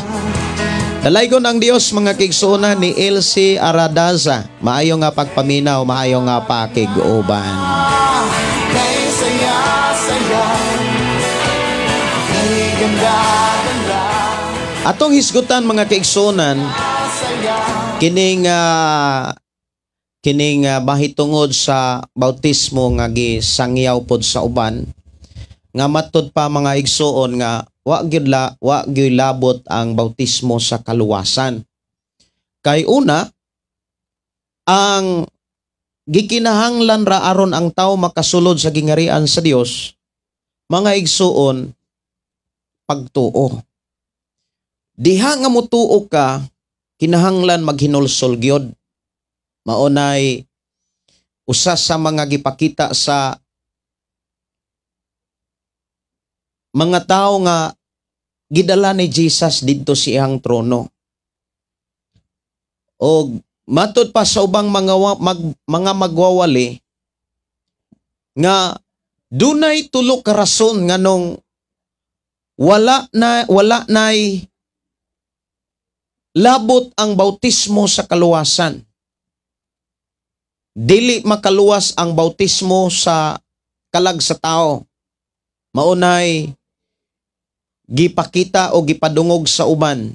Speaker 1: Dalaygon ang Dios, mga kaigsuonan, ni Elsie Aradaza. Maayo nga pagpaminaw, maayo nga pakig-uban.
Speaker 3: Kay saya, saya, kay ganda, ganda.
Speaker 1: Atong hisgutan, mga kaigsuonan, kining mahitungod sa bautismo nga gisangyaw pod sa uban nga matud pa, mga igsuon, nga wa gyud labot ang bautismo sa kaluwasan. Kay una, ang gikinahanglan ra aron ang tao makasulod sa gingarian sa Dios, mga igsuon, pagtuo. Diha nga mutuo ka, kinahanglan maghinulsol gyud. Maunay usa sa mga gipakita sa mga tao nga gidala ni Jesus didto sa iyang trono. Og matud pa sa ubang mga magwawali nga dunay tulo ka rason nganong wala nay labot ang bautismo sa kaluwasan. Dili makaluwas ang bautismo sa kalag sa tao. Maunay gipakita o gipadungog sa uban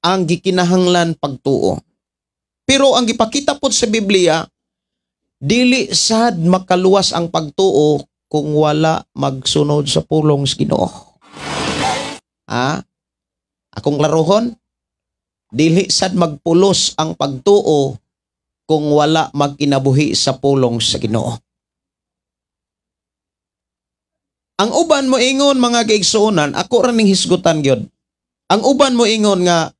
Speaker 1: ang gikinahanglan pagtuo. Pero ang gipakita pod sa Biblia, dili sad makaluwas ang pagtuo kung wala magsunod sa pulong sa Ginoo. Ha? Akong klarohon, dili sad magpulos ang pagtuo kung wala magkinabuhi sa pulong sa Ginoo. Ang uban mo ingon, mga kaigsuonan, ako ra ning hisgutan gyud. Ang uban mo ingon nga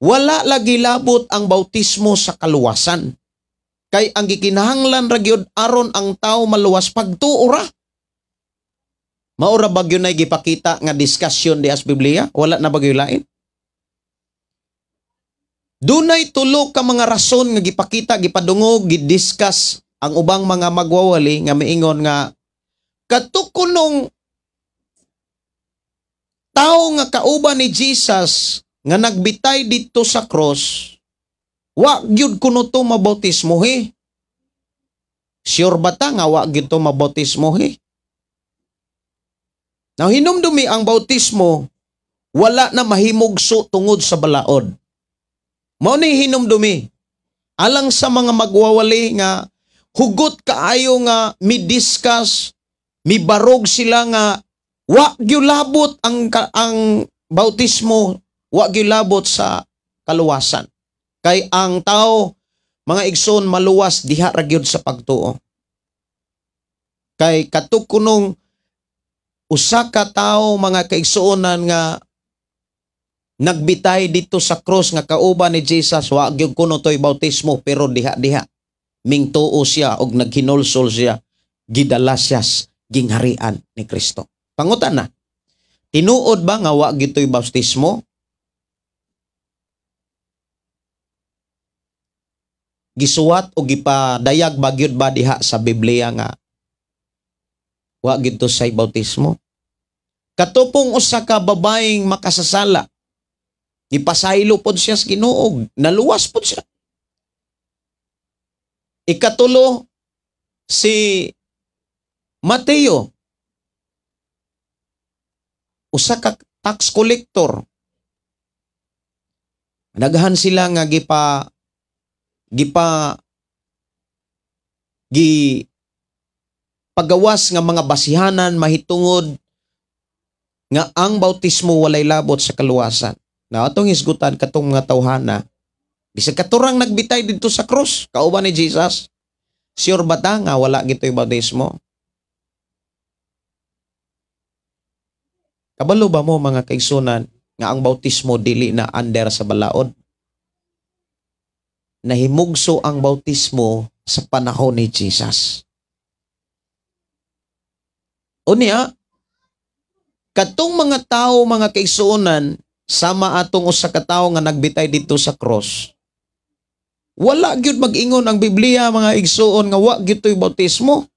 Speaker 1: wala lagi labot ang bautismo sa kaluwasan. Kay ang gikinahanglan ra gyud aron ang tao maluwas pagtuo ra. Mao ra ba gyud nay gipakita nga discussion diha sa Biblia? Wala na ba gyud lain? Dunay tulo ka mga rason nga gipakita, gipadungog, gidiscuss ang ubang mga magwawali nga miingon nga katukunong tao nga kauban ni Jesus nga nagbitay didto sa cross, wa gyud kuno to mabautismo he. Sure ba ta nga wa gyud to mabautismo he? Now hinumdumi ang bautismo wala na mahimugso tungod sa balaod. Mao ni hinumdumi alang sa mga magwawali nga hugot kaayo nga mi-discuss, mibarog sila nga wa gyud labot ang bautismo, wa gyud labot sa kaluwasan. Kay ang tao, mga igsoon, maluwas diha ra gyud sa pagtuo. Kay katukunong usa ka tawo, mga kaigsuonan, nga nagbitay dito sa cross nga kauban ni Jesus, wa gyud kuno toy bautismo, pero diha-diha mingtuo siya og naghinulsol siya, gidala siya gingharian ni Kristo. Pangutan na, tinuod ba nga wa gyud toy bautismo? Gisuwat o gipadayag ba gyud ba diha sa Biblia nga wa gyud to say bautismo? Katupong usa ka babaeng makasasala, gipasaylo pod siya sa Ginoo, naluwas pod siya. Ikatulo, si Mateo, usa ka tax collector. Naghan sila nga gipa gipa gi pagawas nga mga basihanan mahitungod nga ang bautismo walay labot sa kaluwasan. Na atong hisgutan katong mga tawhana, bisag katurang nagbitay didto sa cross kauban ni Jesus, sure ba ta nga wala gitoy bautismo? Kabalo ba mo, mga kaigsunan, nga ang bautismo dili na under sa balaod? Nahimugso ang bautismo sa panahon ni Jesus. Unya, katong mga tao, mga kaigsuonan, sama atong usa ka tawo nga nagbitay didto sa cross, wala gyud mag-ingon ang Biblia, mga igsuon, nga wa gyud toy bautismo.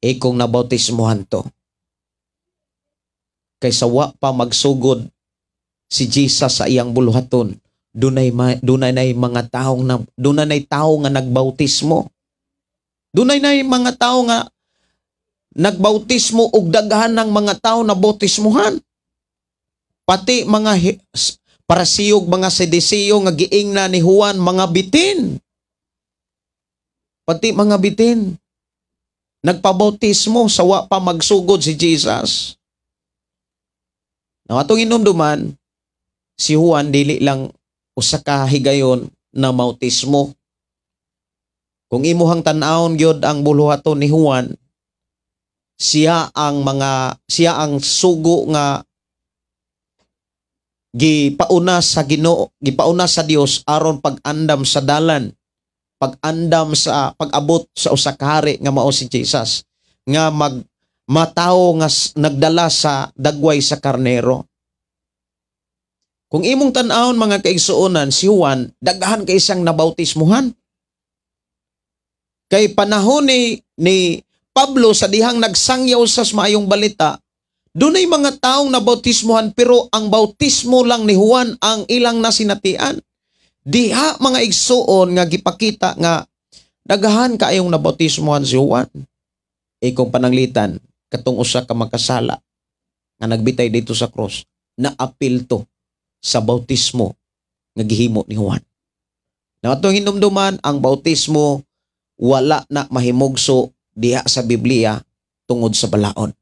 Speaker 1: E kung nabautismohan to, kaysa wa pa magsugod si Jesus sa iyang buluhaton, dunay nay mga tawo na dunay nay tawo nga nagbautismo. Dunay nay mga tawo nga nagbautismo og daghan ng mga tawo na bautismuhan. Pati mga parasiyog, mga sedisiyo nga giingna ni Juan, mga bitin. Pati mga bitin nagpabautismo sa wa pa magsugod si Jesus. Now, atong inumduman, si Juan dili lang usa ka higayon na bautismo. Kung imuhang tan-awon gyud ang buluhaton ni Juan, Siya ang sugo nga gipauna sa Ginoo, gipauna sa Dios aron pag-andam sa dalan, pag-andam sa pag-abot sa usa ka hari nga mao si Jesus, nga mag matawo nga nagdala sa dagway sa karnero. Kung imong tan-awon, mga kaigsuonan, si Juan, daghan kay siyang nabautismuhan. Kay panahon ni Pablo sa dihang nagsangyaw sa maayong balita, dunay mga taong nabautismuhan, pero ang bautismo lang ni Juan ang ilang nasinatian. Diha, mga igsuon, nga gipakita nga daghan kaayong nabautismuhan si Juan. Ikong pananglitan, katong usa ka makasala nga nagbitay dito sa cross, naapil to sa bautismo nga gihimo ni Juan. Na atong hinumduman, ang bautismo wala na mahimugso diha sa Biblia tungod sa balaod.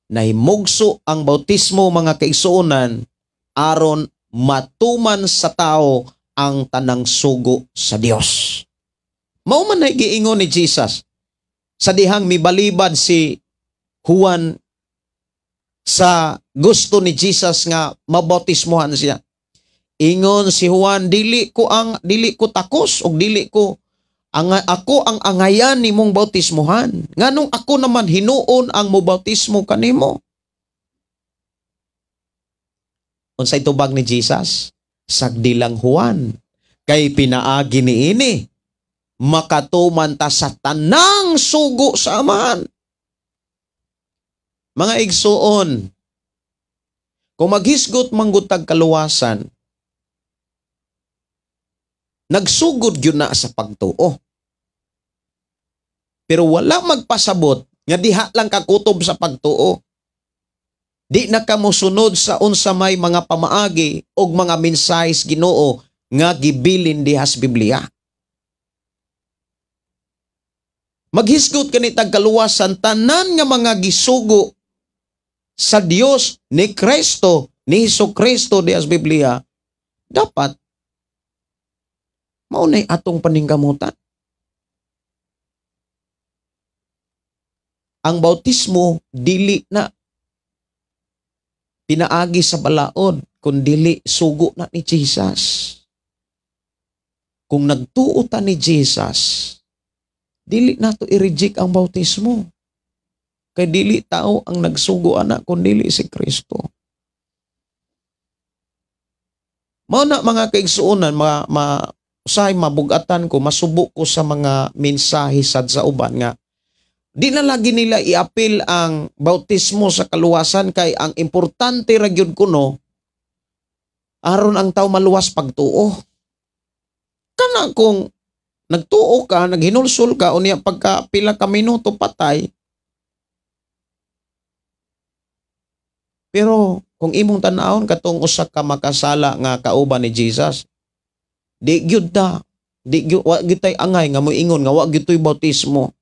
Speaker 1: Nahimugso ang bautismo, mga kaigsuonan, aron matuman sa tao ang tanang sugo sa Dios. Mao man na giingon ni Jesus sa dihang mibalibad si Juan sa gusto ni Jesus nga mabautismohan siya. Ingon si Juan, Dili ko takos og dili ko ang ako ang angayan nimong bautismohan. Nganong ako naman hinuon ang mobautismo kanimo?" Unsay tubag ni Jesus? "Sagdi lang, Juan, kay pinaagi niini makatuman ta sa tanang sugo sa Amahan." Mga igsuon, kung maghisgot manggutag kaluwasan, nagsugod yun na sa pagtuo. Pero wala magpasabot nga diha lang kakutob sa pagtuo. Di na ka mosunod sa unsa may mga pamaagi og mga mensahe sa Ginoo nga gibilin diha sa Biblia. Maghisgot kanitag kaluwasan, tanan nga mga gisugo sa Dios ni Kristo, ni Hesus Kristo diha sa Biblia, dapat maunay atong paningkamutan. Ang bautismo dili na pinaagi sa balaod, kun dili sugo na ni Jesus. Kung nagtuo ta ni Jesus, dili nato i-reject ang bautismo. Kay dili tao ang nagsugo ana kun dili si Kristo. Mao na, mga kaigsuonan, usahay mabugatan ko, masubo ko sa mga mensahe sad sa uban nga di na lagi nila iapil ang bautismo sa kaluwasan, kay ang importante ra gyud kuno aron ang tao maluwas pagtuo. Kana kung nagtuo ka, naghinulsol ka, unya pagka pila ka minuto patay. Pero kung imong tan-awon katong usa ka makasala nga kauban ni Jesus, di gyud ta, di gyud, wa gyud tay angay nga moingon nga wa gyud toy bautismo.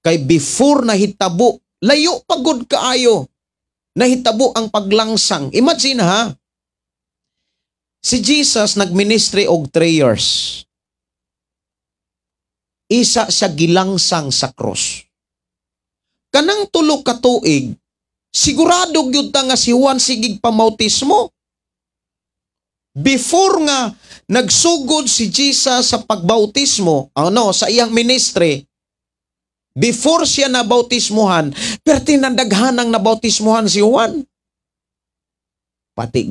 Speaker 1: Kay before nahitabo, layo pa gud kaayo, nahitabo ang paglangsang. Imagine ha, si Jesus nagministry og 3 years. Isa siya gilangsang sa cross. Kanang 3 ka tuig, sigurado gyud ta nga si Juan sigig pamautismo. Before nga nagsugod si Jesus sa pagbautismo, ano, sa iyang ministry, before siya nabautismuhan, perti nandaghanang nabautismuhan si Juan. Pati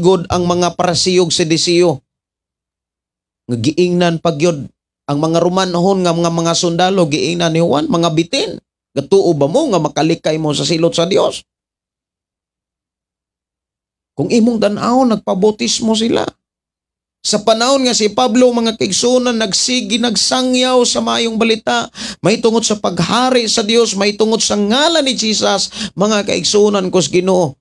Speaker 1: god ang mga Pariseo sa Disiyo. Nga giingnan pag yun, ang mga Romanhon nga mga sundalo, giingnan ni Juan, "Mga bitin, gatuo ba mo nga makalikay mo sa silot sa Dios?" Kung imong tan-awon, nagpabautismo sila. Sa panahon nga si Pablo, mga kaigsuonan, nagsigi, nagsangyaw sa maayong balita, may tungod sa paghari sa Dios, may tungod sa ngalan ni Jesus, mga kaigsuonan ko sa Ginoo,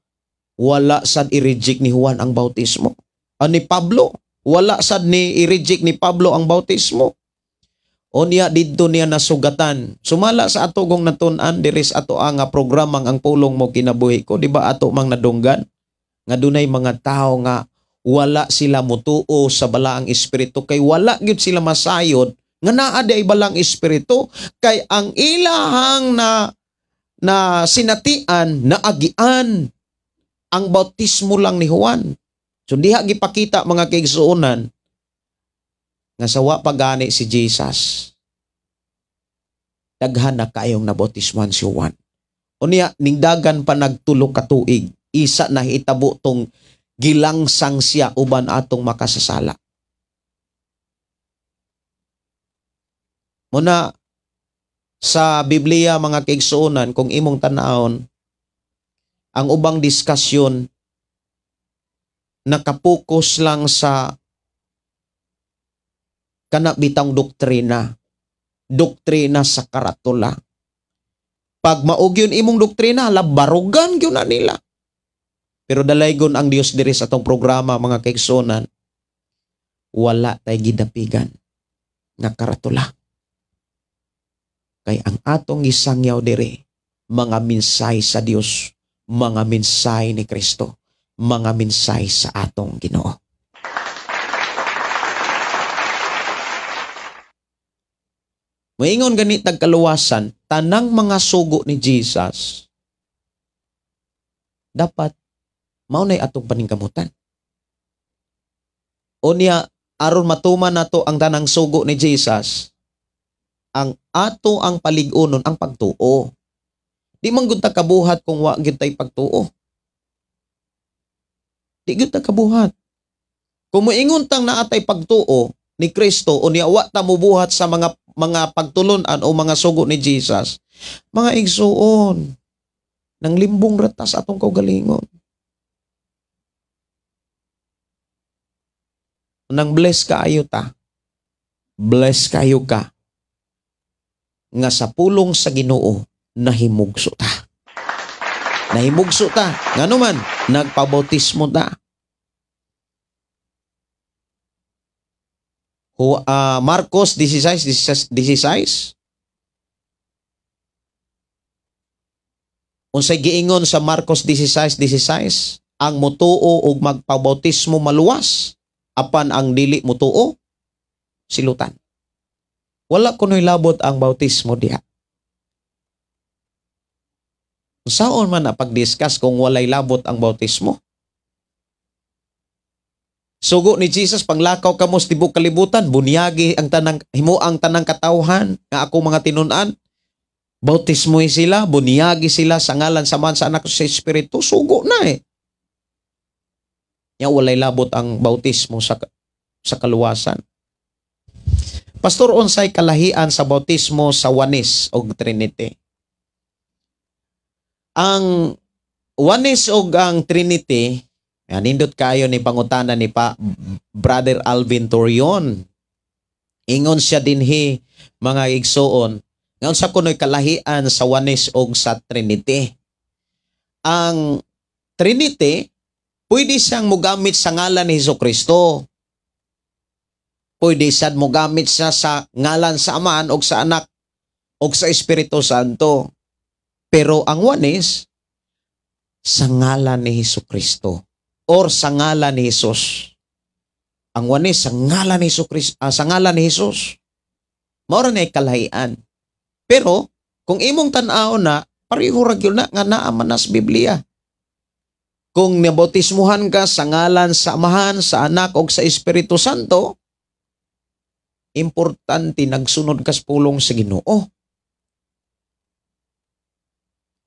Speaker 1: wala sad i-reject ni Juan ang bautismo. Ni Pablo, wala sad ni i-reject ni Pablo ang bautismo. O niya didto niya nasugatan. Sumala sa ato gong natun-an diri sa ato ang programang Ang Pulong Mo Kinabuhi Ko, di ba ato mang nadunggan nga dunay mga tao nga wala sila mutuo sa balaang espiritu kay wala gyud sila masayod Nga naa di ay balang espiritu kay ang ilahang na na sinatian naagian ang bautismo lang ni Juan. So diha gipakita mga kaigsuonan nga sawa pa gani si Jesus, daghan na kayong nabautismohan si Juan. Unya ningdagan pa nagtulo ka tuig, isa na hitabo tong gilangsang siya uban atong makasasala. Muna sa Biblia mga kaigsuonan, kung imong tan-awon ang ubang diskusyon nakapokus lang sa kana bitang doktrina, doktrina sa karatula. Pag maugyon imong doktrina, labarugan gyud na nila. Pero dalaygon ang Dios diri sa atong programa mga kaigsuonan, wala tay gidapigan nga karatula. Kay ang atong gisangyaw diri, mga minsay sa Dios, mga minsay ni Kristo, mga minsay sa atong Ginoo. Moingon gani tagkaluwasan, tanang mga sugo ni Jesus dapat mao nay atong paningkamutan. Unya aron matuman nato ang tanang sugo ni Jesus, ang ato ang palig-unon ang pagtuo. Di man gud ta kabuhat kung wa gyud tay pagtuo. Di gyud ta kabuhat. Kung moingon tang naatay pagtuo ni Kristo unya wa ta mobuhat sa mga pagtulun-an o mga sugo ni Jesus, mga igsuon, nang limbong ratas atong kaugalingon. Nang bless kaayo ta, bless kayo ka, nga sa pulong sa Ginoo nahimugso ta. Nahimugso ta. Ngano man, nagpabautismo ta. Marcos 16:16. Unsay giingon sa Marcos 16:16? Ang mutuo og magpabautismo maluwas, apan ang dili mutuo silutan. Wala kunoy labot ang bautismo diha. Saon man na pag-discuss kung walay labot ang bautismo? Sugo ni Jesus, panglakaw kamo sa tibok kalibutan, bunyagi ang tanang, himuang tanang katawhan nga ako mga tinun-an. Bautismoy sila, bunyagi sila sa ngalan sa man sa anak sa Espiritu, sugo na eh. Ya walay labot ang bautismo sa kaluwasan. Pastor, unsay kalahian sa bautismo sa Oneness og Trinity? Ang Oneness og ang Trinity, nindot kayo ni pangutana ni pa Brother Alvin Torion. Ingon siya dinhi mga igsuon, nga unsa kunoy kalahian sa Oneness og sa Trinity. Ang Trinity pwede siyang mogamit sa ngalan ni Hesukristo. Pwede sad mogamit siya sa ngalan sa Amahan og sa Anak og sa Espiritu Santo. Pero ang Oneness sa ngalan ni Hesukristo or sa ngalan ni Jesus. Ang Oneness sa ngalan ni Hesukristo, sa ngalan ni Jesus. Mao ra na kalahian. Pero kung imong tan-awon na, pareho ra gyud na nga naa man na sa Biblia. Kung nabautismuhan ka sa ngalan sa Amahan, sa Anak og sa Espiritu Santo, importante nagsunod ka sa pulong sa Ginoo.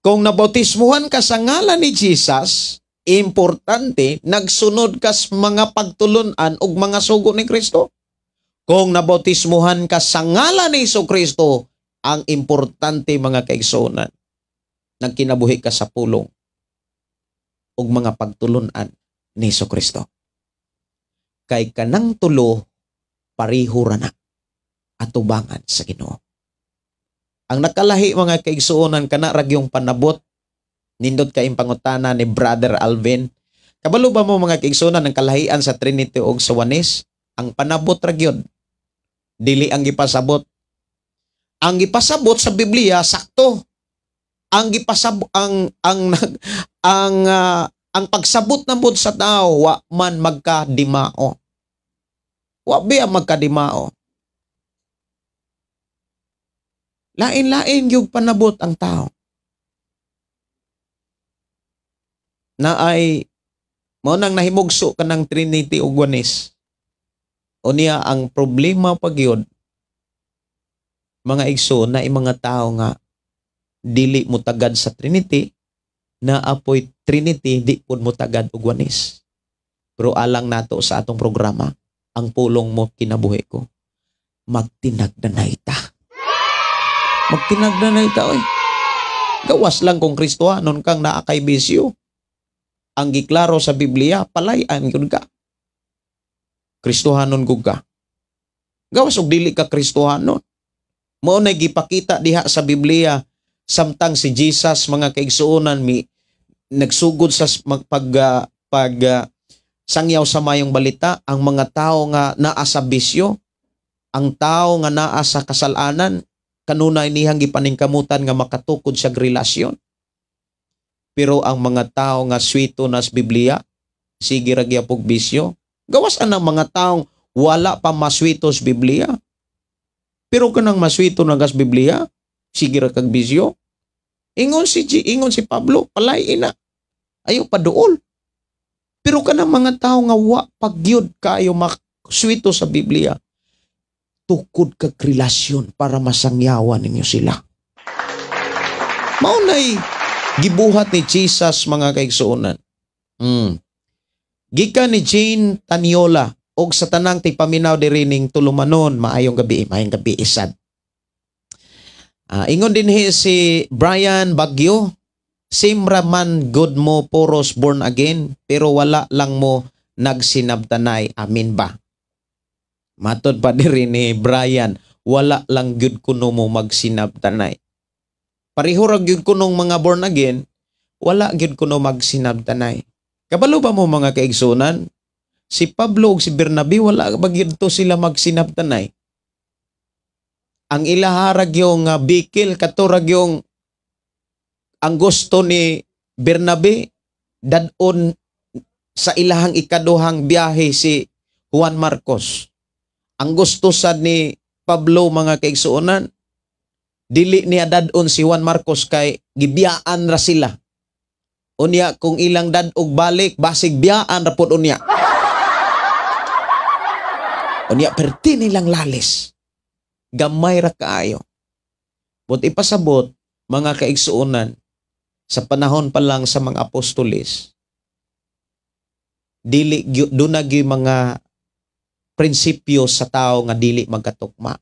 Speaker 1: Kung nabautismuhan ka sa ngalan ni Jesus, importante nagsunod ka sa mga pagtulun-an ug mga sugo ni Kristo. Kung nabautismuhan ka sa ngalan ni Jesucristo, ang importante mga kaigsuonan, nagkinabuhi ka sa pulong ug mga pagtulun-an ni Jesucristo. Kay kanang tulo pareho ra na atubangan sa Ginoo. Ang nakalahi mga kaigsuonan kana ragyong panabot, nindot kay pangutana ni Brother Alvin. Kabalo ba mo mga kaigsuonan ang kalahian sa Trinity og sa Oneness? Ang panabot ra gyud, dili ang gipasabot. Ang gipasabot sa Biblia sakto. Ang gipasabot ang pagsabot na pod sa tao wa man magkadimao. Wa biya magkadimao.
Speaker 6: Lain-lain yung panabot ang tao. Na ay mao nang nahimugso ka ng Trinity ug Oneness. Unya ang problema pagyod mga igsoon na mga tao nga dili mo tagad sa Trinity, na apoy Trinity di pud mo tagad og Oneness. Pero alang nato sa atong programa, ang pulong mo kinabuhi ko, magtinagdanay ta. Magtinagdanay ta oy. Gawas lang kung Kristohanon kang naa kay bisyo. Ang giklaro sa Biblia, palayan gyud ka. Kristohanon gud ka. Gawas og dili ka Kristohanon. Mao na gipakita diha sa Biblia samtang si Jesus mga kaigsuonan mi nagsugod sa pag sangyaw sa mayong balita, ang mga tao nga naa sa bisyo, ang tao nga naa sa kasalanan, kanunay niyang gipaningkamutan nga makatukod sa relasyon. Pero ang mga tao nga swito nas Biblia, sige ra gyapog bisyo. Gawas anang mga taong wala pa maswito sa Biblia. Pero kanang maswito na gas Biblia, sige ra kag bisyo. Ingon si Pablo, palay ina. Ayaw paduol. Pero kanang mga tao nga wa pagyud kayo maswito sa Biblia, tukod kag relasyon para masangyawan ninyo sila. Mao nay gibuhat ni Jesus mga kaigsuonan. Gikan ni Jane Taniola og sa tanang tigpaminaw diri ning tulumanon, maayong gabi, maayong gabi isad. Ingon dinhi si Brian Bagyo, simra man good mo puros born again pero wala lang mo nagsinabtanay, amin ba? Matod pa diri ni Brian, wala lang gyud kuno mo magsinabtanay. Pareho ra gyud kunong mga born again, wala gyud kuno magsinabtanay. Kabalo ba mo mga kaigsunan? Si Pablo ug si Bernabe wala ba gyud to sila magsinabtanay? Ang ilaha ra gyung bikil kato ra gyung ang gusto ni Bernabe dad-on sa ilahang ikaduhang biyahe si Juan Marcos. Ang gusto sad ni Pablo mga kaigsuonan, dili niya dad-on si Juan Marcos kay gibiyaan ra sila. Unya kung ilang dad-og balik basig biyaan ra pud unya. Unya perti nilang lalis. Gamay ra kaayo. But ipasabot mga kaigsuonan, sa panahon pa lang sa mga apostoles, dili duna gyud mga prinsipyo sa tao nga dili magkatukma.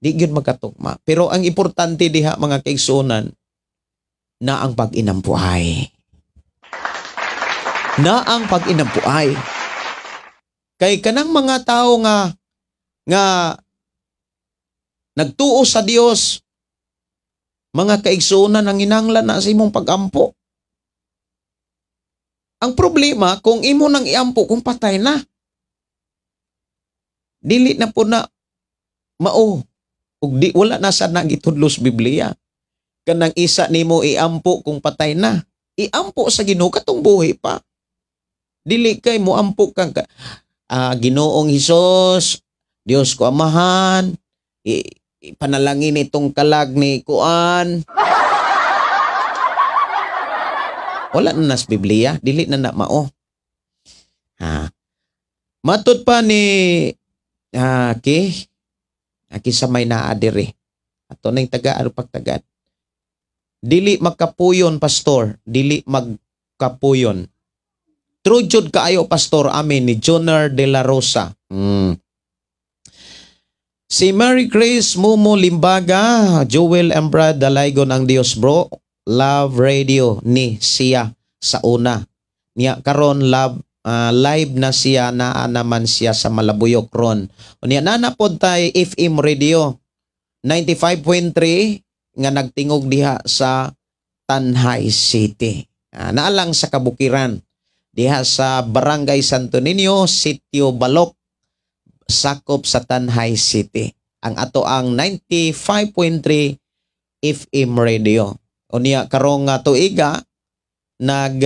Speaker 6: Di gyud magkatukma. Pero ang importante diha mga kaigsuonan, na ang pag-inampuay. Na ang pag-inampuay. Kay kanang mga tao nga nagtuo sa Dios, mga kaigsuonan, ang inanglan na sa imong pag-ampo. Ang problema, kung imo nang iampo, kung patay na, dili na po na mao. Ug di, wala na sa nagitudlos Biblia. Kanang isa nimo iampo kung patay na. Iampo sa Ginoo katong buhi pa. Dili kay moampo kang Ginoong Hesus, Dios ko amahan, ipanalangin itong kalag ni kuan. Wala na nas Biblia, dili na na mao. Ha. Matod pa ni aki sa may naa diri. Ato ning taga aron pagtagad. Dili magkapuyon pastor, dili magkapuyon. True jud kaayo pastor, amin ni Joner de la Rosa. Si Mary Grace Mumo Limbaga, Joel Embrad Dalaygon ang Dios bro, Love Radio ni siya sa una. Niya karon love live na siya, naa naman siya sa Malabuyok ron. Unya nana pod tay FM Radio 95.3 nga nagtingog diha sa Tanjay City. Naalang sa kabukiran diha sa Barangay Santo Niño, Sitio Balok, sakop sa Tanjay City. Ang ato ang 95.3 FM Radio. Unya karong tuiga nag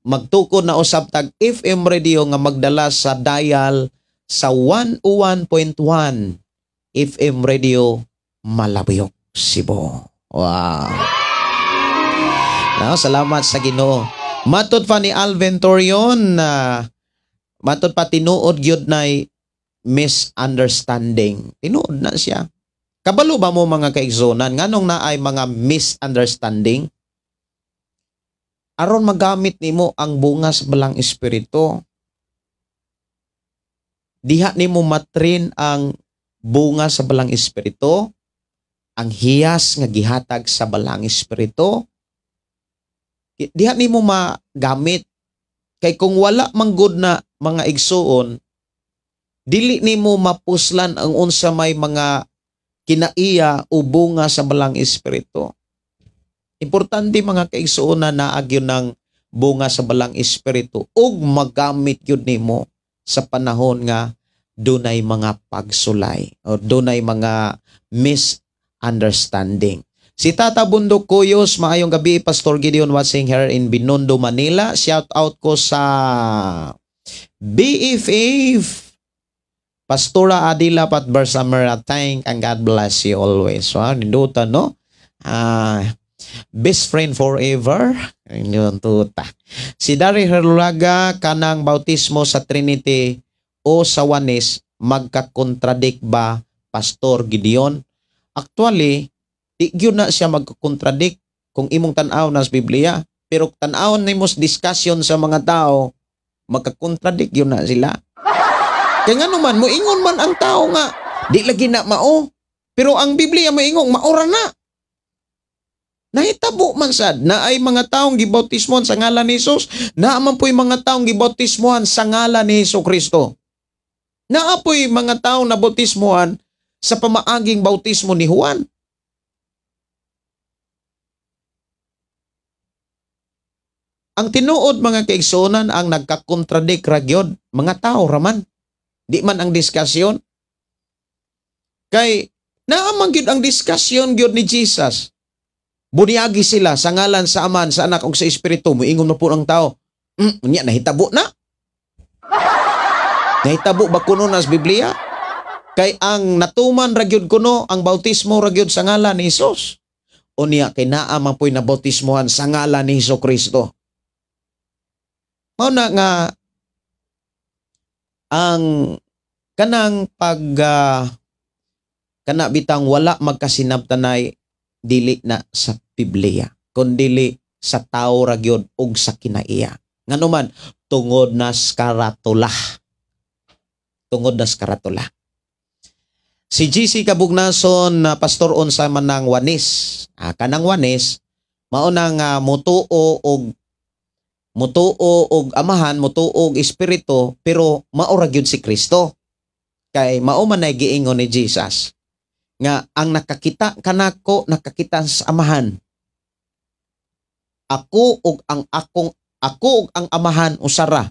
Speaker 6: magtukod na usab tag FM radio nga magdala sa dial sa 101.1 FM Radio Malabuyok, Cebu. Wow. Now, salamat sa Ginoo. Matod pa ni Alvin Torion na matod pa tinuod gyud nay misunderstanding. Tinuod na siya. Kabalo ba mo mga kaigsunan nganong naay mga misunderstanding? Aron magamit nimo ang bunga sa Balang Espiritu. Diha nimo matrin ang bunga sa Balang Espiritu, ang hiyas nga gihatag sa Balang Espiritu. Diha nimo magamit kay kung wala manggod na mga igsuon, dili nimo mapuslan ang unsa may mga kinaiya o bunga sa Balang Espiritu. Importante mga kaigsuonan na naagyon ng bunga sa Balang Espiritu ug magamit yun nimo sa panahon nga dunay mga pagsulay o dunay mga misunderstanding. Si Tata Bundok Kuyos, maayong gabi, Pastor Gideon watching here in Binondo, Manila. Shout out ko sa BFF Pastora Adila Patbarsamera, thank and God bless you always. So, ninduta, no? Best friend forever. Yun, tuta. Si Dari Herlaga, kanang bautismo sa Trinity o sa Wanis, magkakontradict ba, Pastor Gideon? Actually, di gyud na siya magkakontradict kung imong tan-aw na sa Biblia. Pero tan-awon nimo sa discussion sa mga tao, magkakontradict gyud na sila. Kaya nga naman, moingon man ang tao nga, di lagi na mao. Pero ang Biblia moingon, maora na. Nahitabo man sad na ay mga taong gibautismohan sa ngalan ni Jesus, naa man po'y mga taong gibautismohan sa ngalan ni Hesus Kristo. Naa po'y mga taong nabautismohan sa pamaaging bautismo ni Juan. Ang tinuod mga kaigsuonan ang nagkakontradik ra gyud, mga tao raman. Di man ang diskusyon. Kay naa man gyud ang diskusyon gyud ni Jesus. Buniagi sila sa ngalan sa Aman, sa Anak ug sa Espiritu. Moingon na po ang tao. Unya nahitabo na. Nahitabo ba kuno na sa Biblia? Kay ang natuman ra gyud kuno ang bautismo ra gyud sa ngalan ni Jesus. Unya kay naa man po'y nabautismohan sa ngalan ni Hesus Kristo. Mao na nga ang kanang pag kana bitang wala magkasinabtanay dili na sa Biblia kundili sa tao ra gyud ug sa kinaiya. Ngano man tungod na skaratula. Tungod na skaratula. Si GC Kabugnason na pastor unsa man ng Wanis. Kanang Wanis mao na nga mutuo og amahan, mutuo og espiritu, pero mao ra gyud si Kristo. Kay mao man ay giingon ni Jesus nga ang nakakita kanako nakakita sa amahan. Ako ug ang akong ako ug ang amahan usara.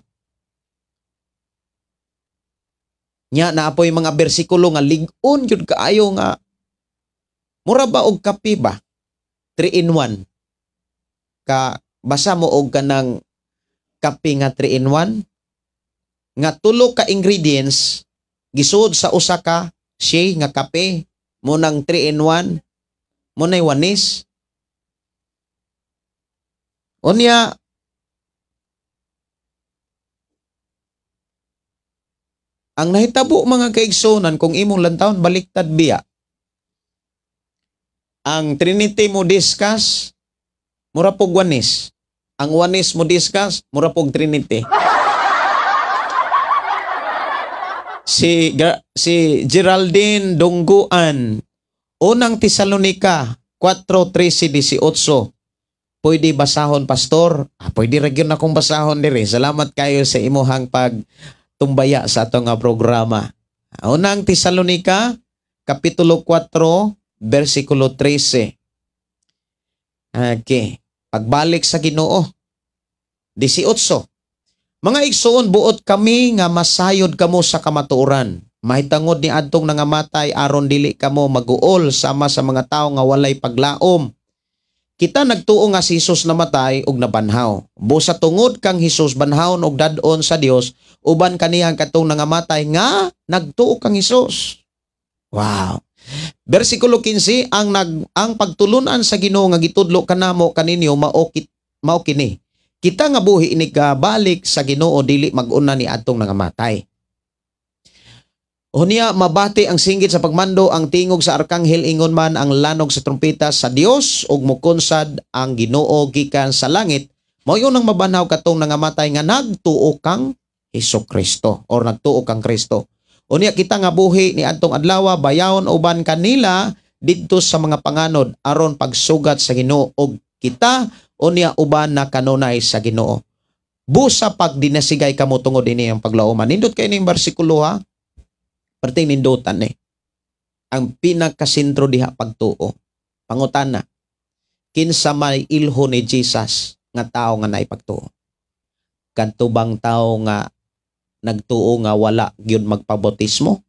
Speaker 6: Nya naapoy mga bersikulo nga lig-on gyud kaayo nga mura ba og kape ba? 3 in 1. Ka basa mo og kanang kape nga 3 in 1 nga tulo ka ingredients gisuod sa usa ka shay nga kape mo nang 3 in 1 mo nay wanis. Unya ang nahitabo mga kaigsunan kung imong lantawon baliktad biya. Ang Trinity mo discuss mura pog wanis. Ang wanis mo discuss mura pog Trinity. Si Geraldine Dongguan, Unang Tesalonika 4:13-18. Pwede basahon, pastor? Pwede ra gyud akong basahon diri. Salamat kayo sa imuhang pagtumbaya sa atong programa. Unang Tesalonika kapitulo 4 bersikulo 13. Okay. Pagbalik sa Ginoo. 18. Mga igsoon, buot kami nga masayod kamo sa kamatuoran. Mahitangod ni adtong nangamatay aron dili kamo maguol sama sa mga tawo nga walay paglaom. Kita nagtuo nga si Hesus namatay ug nabanhaw. Busa tungod kang Hesus banhawon og dad-on sa Dios, uban kaniyang katong nangamatay nga nagtuo kang Hesus. Wow. Bersikulo 15, ang pagtulunan sa Ginoo nga gitudlo kanamo kaninyo mao kini. Kita nga buhi ini balik sa Ginoo dili mag-una ni adtong nangamatay. Unya mabati ang singgit sa pagmando, ang tingog sa arkanghel, ingon man ang lanog sa trumpeta sa Dios, ug mukunsad ang Ginoo gikan sa langit. Mao unang mabanhaw katong nangamatay nga nagtuo kang Hesus Kristo or nagtuo kang Kristo. Unya kita nga buhi ni adtong adlaw bayawon uban kanila didto sa mga panganod aron pagsugat sa Ginoo, og kita unya uban na kanunay sa Ginoo. Busa pag dinasigay kamo tungod ini ang paglauman. Nindot kay ning bersikulo ha. Perting nindutan eh. Ang pinakasentro diha pagtuo. Pangutana, kinsa may ilho ni Jesus nga tao nga naipagtuo? Kadto bang tao nga nagtuo nga wala gyud magpabautismo?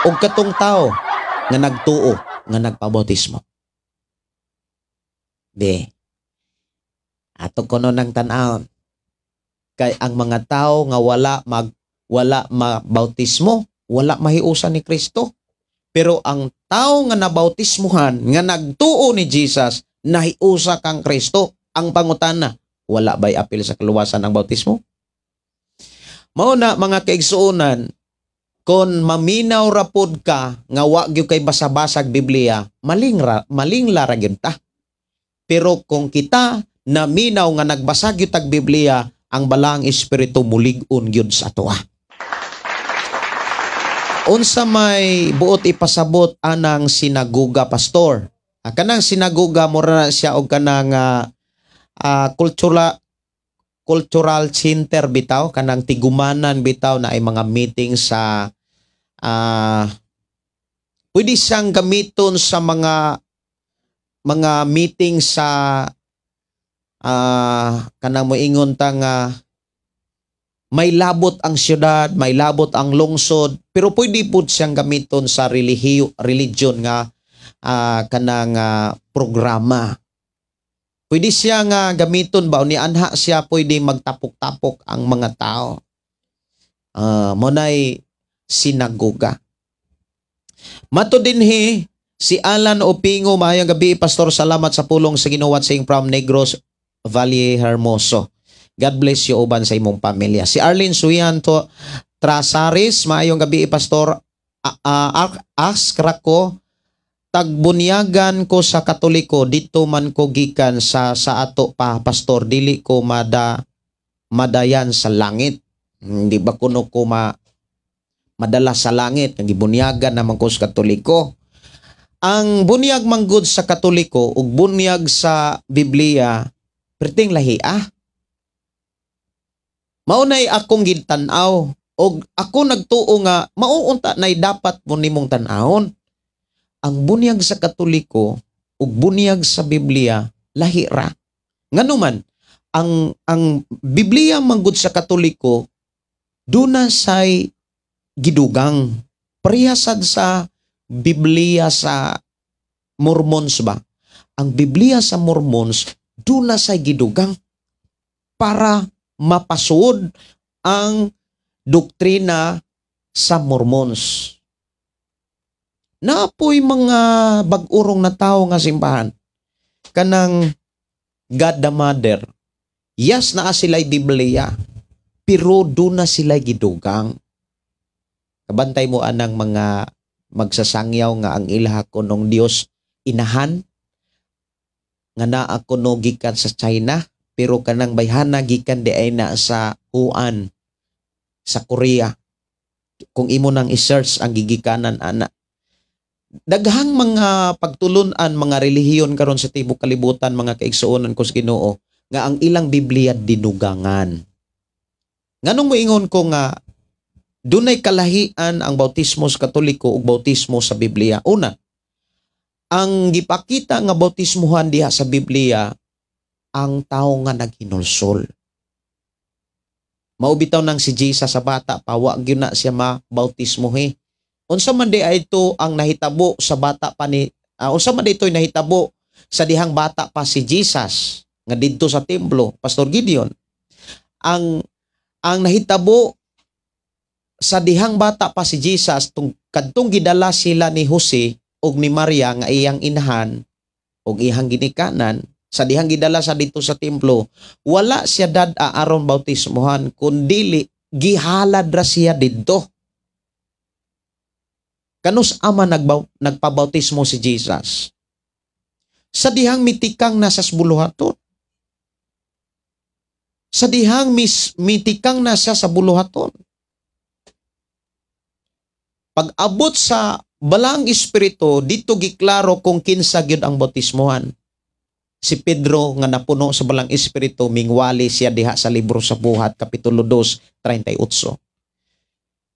Speaker 6: O katong tao nga nagtuo nga nagpabautismo? Di. Ato kuno ng tan-awon. Kay ang mga tao nga wala mabautismo, wala mahiusan ni Kristo. Pero ang tao nga nabautismuhan, nga nagtuo ni Jesus, nahiusa kang Kristo. Ang pangutana, wala ba'y apil sa kaluwasan ang bautismo? Mao na mga kaigsuonan, kon maminaw ra pod ka nga wa gyud kay basa-basag Biblia, maling ra gyud ta. Pero kung kita naminaw nga nagbasa gyud tag Biblia, ang Balaang Espiritu mulig-on gyud sa atoa. Unsa may buot ipasabot anang sinagoga, pastor? Kanang sinagoga mura na siya og kanang cultural center bitaw, kanang tigumanan bitaw na ay mga meeting sa pwede siyang gamiton sa mga meeting sa kanang moingon ta nga may labot ang syudad, may labot ang lungsod, pero pwede pud siyang gamiton sa religion nga kanang programa. Pwede siya nga gamiton ba ni anha siya pwede magtapok-tapok ang mga tao. Mo nay sinagoga. Mato dinhi si Alan Opingo, maayong gabi pastor, salamat sa pulong sa Ginoo at sa from Negros Valle Hermoso. God bless you uban sa imong pamilya. Si Arlene Suyanto Trasaris, maayong gabi pastor, ask ra ko, tagbunyagan ko sa Katoliko, dito man ko gikan sa ato pa pastor, dili ko madayan sa langit. Hindi ba kuno ko madala sa langit, gibunyagan naman ko sa Katoliko. Ang bunyag manggod sa Katoliko ug bunyag sa Biblia perting lahi ah. Maunay akong gitan-aw og ako nagtuo nga mauunta nay dapat mo nimong tan-awon. Ang bunyag sa Katoliko ug bunyag sa Biblia lahi ra. Nganuman ang Biblia manggod sa Katoliko duna say gidugang, parehasad sa Biblia sa Mormons ba? Ang Biblia sa Mormons duna say gidugang para mapasuod ang doktrina sa Mormons. Napoy mga bag-urong na tao nga simbahan kanang God the Mother. Yes, naa sila'y Biblia, pero duna sila'y gidugang. Kabantay mo anang mga magsasangyaw nga ang ilaha kunong Dios inahan nga naa kuno gikan sa China, pero kanang bayhana gikan di ay na sa Wuhan sa Korea. Kung imo nang i-search ang gigikanan ana. Daghang mga pagtulun-an, mga relihiyon karon sa tibuok kalibutan, mga kaigsuonan ko sa Ginoo, nga ang ilang Biblia dinugangan. Nganong moingon ko nga dunay kalahian ang bautismo sa Katoliko ug bautismo sa Biblia? Una, ang gipakita nga bautismuhan diha sa Biblia ang tao nga naghinulsol. Maubitaw nang si Jesus sa bata pa, wa gyud na siya mabautismohe. Unsa man di ay ito ang nahitabo sa bata pa ni unsa man di ito'y nahitabo sa dihang bata pa si Jesus nga didto sa templo, Pastor Gideon? Ang nahitabo Sa dihang bata pa si Jesus, tung kadtong gidala sila ni Jose ug ni Maria nga iyang inahan ug iyang ginikanan, sa dihang gidala sa dito sa templo, wala siya dad-a aron bautismohan, kundili gihalad ra siya didto. Kanus ama nagpabautismo si Jesus? Sa dihang mitikang na sa buluhaton. Sa dihang mitikang na siya sa buluhaton. Pag abot sa Balang Espiritu, dito giklaro kung kinsa gyud ang bautismohan. Si Pedro nga napuno sa Balang Espiritu, mingwali siya diha sa libro sa Buhat, Kapitulo 2:38.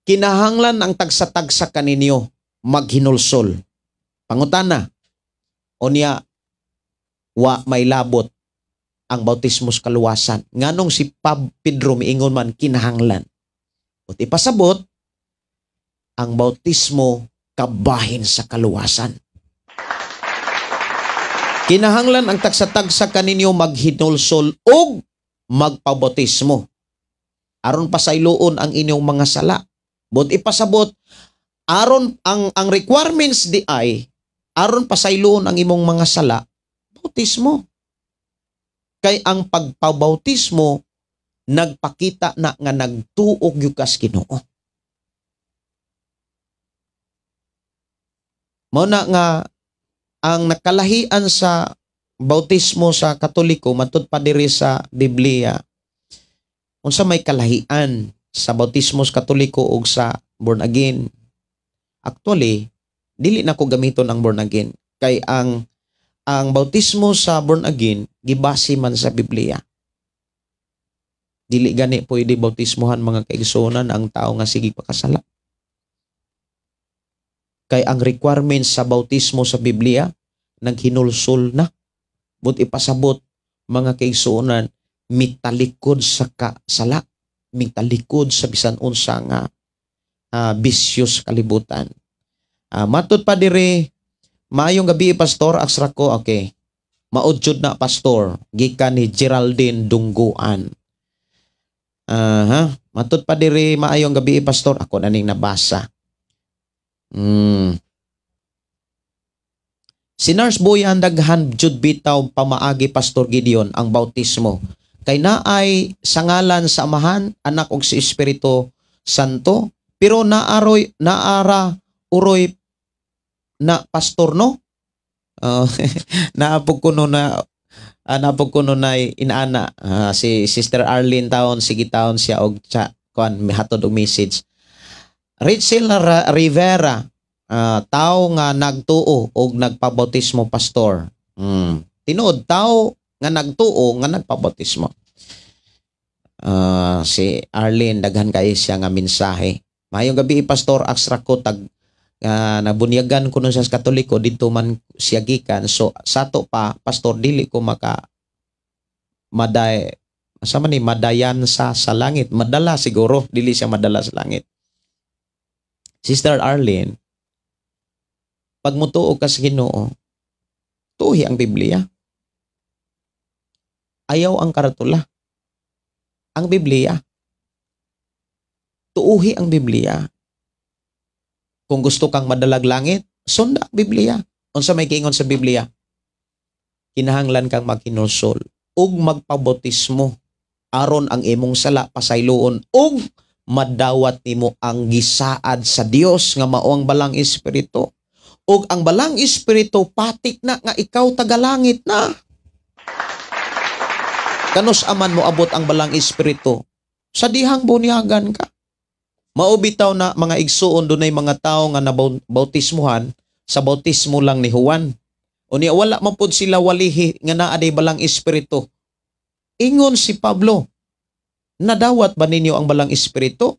Speaker 6: Kinahanglan ang tagsa-tagsa kaninyo maghinulsol. Pangutana, unya wa may labot ang bautismo sa kaluwasan. Nganong si Pedro miingon man kinahanglan? Ut ipasabot, ang bautismo kabahin sa kaluwasan. Kinahanglan ang tagsa-tagsa kaninyo maghinulsol og magpabautismo aron pasayloon ang inyong mga sala. But ipasabot, aron ang requirements di ay aron pasayloon ang imong mga sala, bautismo. Kay ang pagpabautismo nagpakita na nga nagtuog gyud kas Ginoo. Mao na nga ang nakalahian sa bautismo sa Katoliko matud pa diri sa Biblia. Unsa may kalahian sa bautismo sa Katoliko ug sa born again? Actually, dili na ko gamiton ang born again kay ang bautismo sa born again gibase man sa Biblia. Dili gani pwede bautismohan, mga kaigsuonan, ang tao nga sige pakasala. Kay ang requirements sa bautismo sa Biblia naghinulsol na. But ipasabot, mga kaigsuonan, mitalikod sa kasala, mitalikod sa bisan unsa nga bisyo sa kalibutan. Matud pa dire, maayong gabi pastor, aksra ko, okay. Maud jud na pastor, gikan ni Geraldine Dungguan. Matud pa dire, maayong gabi pastor, ako na ning nabasa. Si Nurse Boyan, daghan jud bitaw pamaagi Pastor Gideon ang bautismo. Kay naay sa ngalan sa Amahan, Anak ug sa Espiritu Santo, pero naaroy naara uroy na pastor no. Naapog kuno na naapog kuno na inaana si Sister Arlene taon sige taon siya og kuan mihatod og message. Rachel Rivera, tao nga nagtuo og nagpabautismo pastor. Tinuod, tao nga nagtuo nga nagpabautismo. Si Arlene, daghan kay siya nga mensahe. Maayong gabi pastor, aksra ko tag nabunyagan ko nun sa Katoliko didto man siya gikan. So sato pa pastor, dili ko maka maday sa man ni madayan sa langit, madala siguro, dili siya madala sa langit. Sister Arlene, pag mutuo ka sa Ginoo, tuhi ang Biblia. Ayaw ang karatula. Ang Biblia. Tuuhi ang Biblia. Kung gusto kang madalag langit, sunda ang Biblia. Unsa may kiingon sa Biblia? Kinahanglan kang maghinulsol ug magpabautismo aron ang imong sala pasayloon ug madawat nimo ang gisaad sa Dios nga mao ang Balang Espiritu. Ug ang Balang Espiritu patik na nga ikaw tagalangit na. Kanus aman mo abot ang Balang Espiritu sa dihang bunyagan ka. Mao bitaw na mga igsuon, dunay mga tawo nga nabautismuhan sa bautismo lang ni Juan. Unya wala man pud sila walihi nga naa day Balang Espiritu. Ingon si Pablo, nadawat ba ninyo ang Balang Espiritu?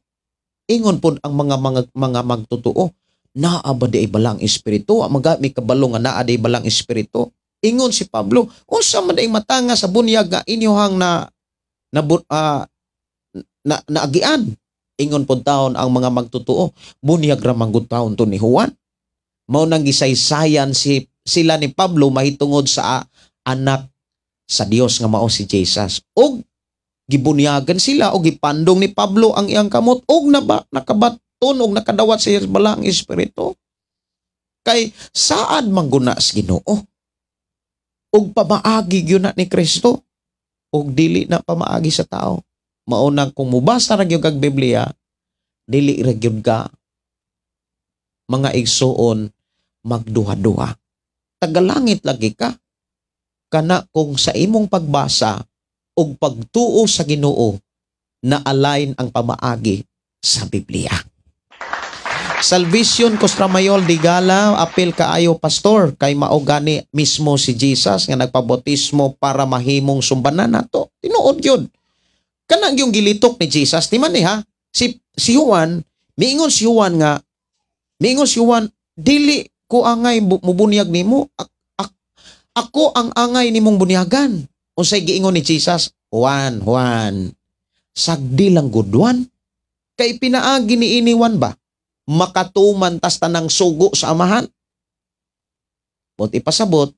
Speaker 6: Ingon pud ang mga magtotoo, naa ba di ay Balang Espiritu? Maga mi kabalo nga naa di Balang Espiritu. Ingon si Pablo, unsa man ay matanga sa bunyag nga inyohang na naagian? Ingon pud taon ang mga magtotoo, bunyag ra man gud taon to ni Juan. Mao nang gisaysayan sila ni Pablo mahitungod sa anak sa Dios nga mao si Jesus. Ug Gibunyagan sila o gipandong ni Pablo ang iyang kamot og nakabaton og nakadawat sa Balaang Espiritu. Kay saad mangguna sa Ginoo og pamaagi gyud na ni Kristo og dili na pamaagi sa tao. Mao nang kung mubasa ra gyud kag Biblia, dili ra gyud ka, mga igsuon, magduha-duha. Tagalangit lagi ka. Kana kung sa imong pagbasa og pagtuo sa Ginoo na align ang pamaagi sa Biblia. Salvation Costramayol di Gala, apil kaayo, pastor, kay mao gani mismo si Jesus nga nagpabautismo para mahimong sumbanan nato. Tinuod yun. Kanang yung gilitok ni Jesus, di man ni ha, si Juan, miingon si Juan nga, miingon si Juan, dili ko angay mubunyag nimo, ako ang angay nimong bunyagan. Unsay giingon ni Jesus? Juan, Juan, sagdi lang gud, Juan. Kay pinaagi ni ini, Juan ba? Makatuman tas tanang sugo sa amahan. But ipasabot,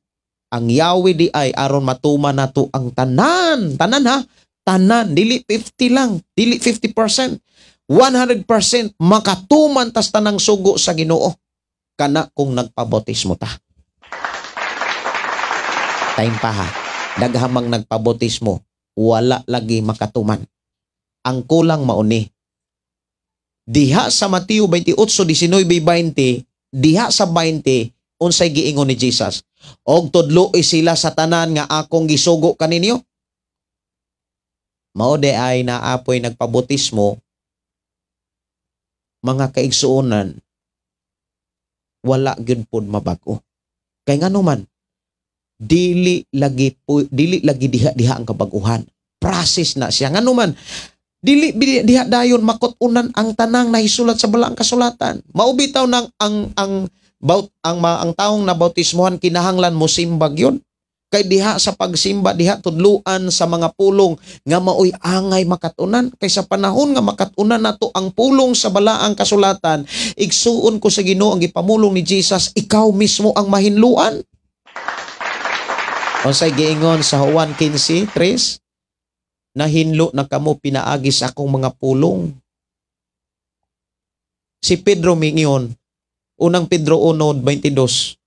Speaker 6: ang Yahweh di ay aron matuman nato ang tanan. Tanan ha? Tanan. Dili 50 lang. Dili 50%. 100% makatuman tas tanang sugo sa Ginoo. Kana kung nagpabautismo ta. Time pa ha. Daghamang nagpabautismo, wala lagi makatuman. Ang kulang mauni. Diha sa Mateo 28:19-20, diha sa 20, unsay giingon ni Jesus? Og tudloi sila sa tanan nga akong gisugo kaninyo. Mao di ay naapoy nagpabautismo, mga kaigsuonan, wala gyud pod mabag-o. Kay ngano man, dili lagi diha-diha ang kabag-uhan. Process na siya. Ngano man, dili diha dayon makut-unan ang tanang nahisulat sa Balaang Kasulatan. Mao bitaw nang ang taong nabautismohan kinahanglan mo simbag yun. Kay diha sa pagsimba, diha tudluan sa mga pulong nga maoy angay makatunan. Kay sa panahon nga makatunan nato ang pulong sa Balaang Kasulatan, igsuon ko sa Ginoo ang gipamulong ni Jesus, ikaw mismo ang mahinluan. Unsay giingon sa Juan 15:3? Nahinlo na kamo pinaagi sa akong mga pulong. Si Pedro mingon, unang Pedro 1:22,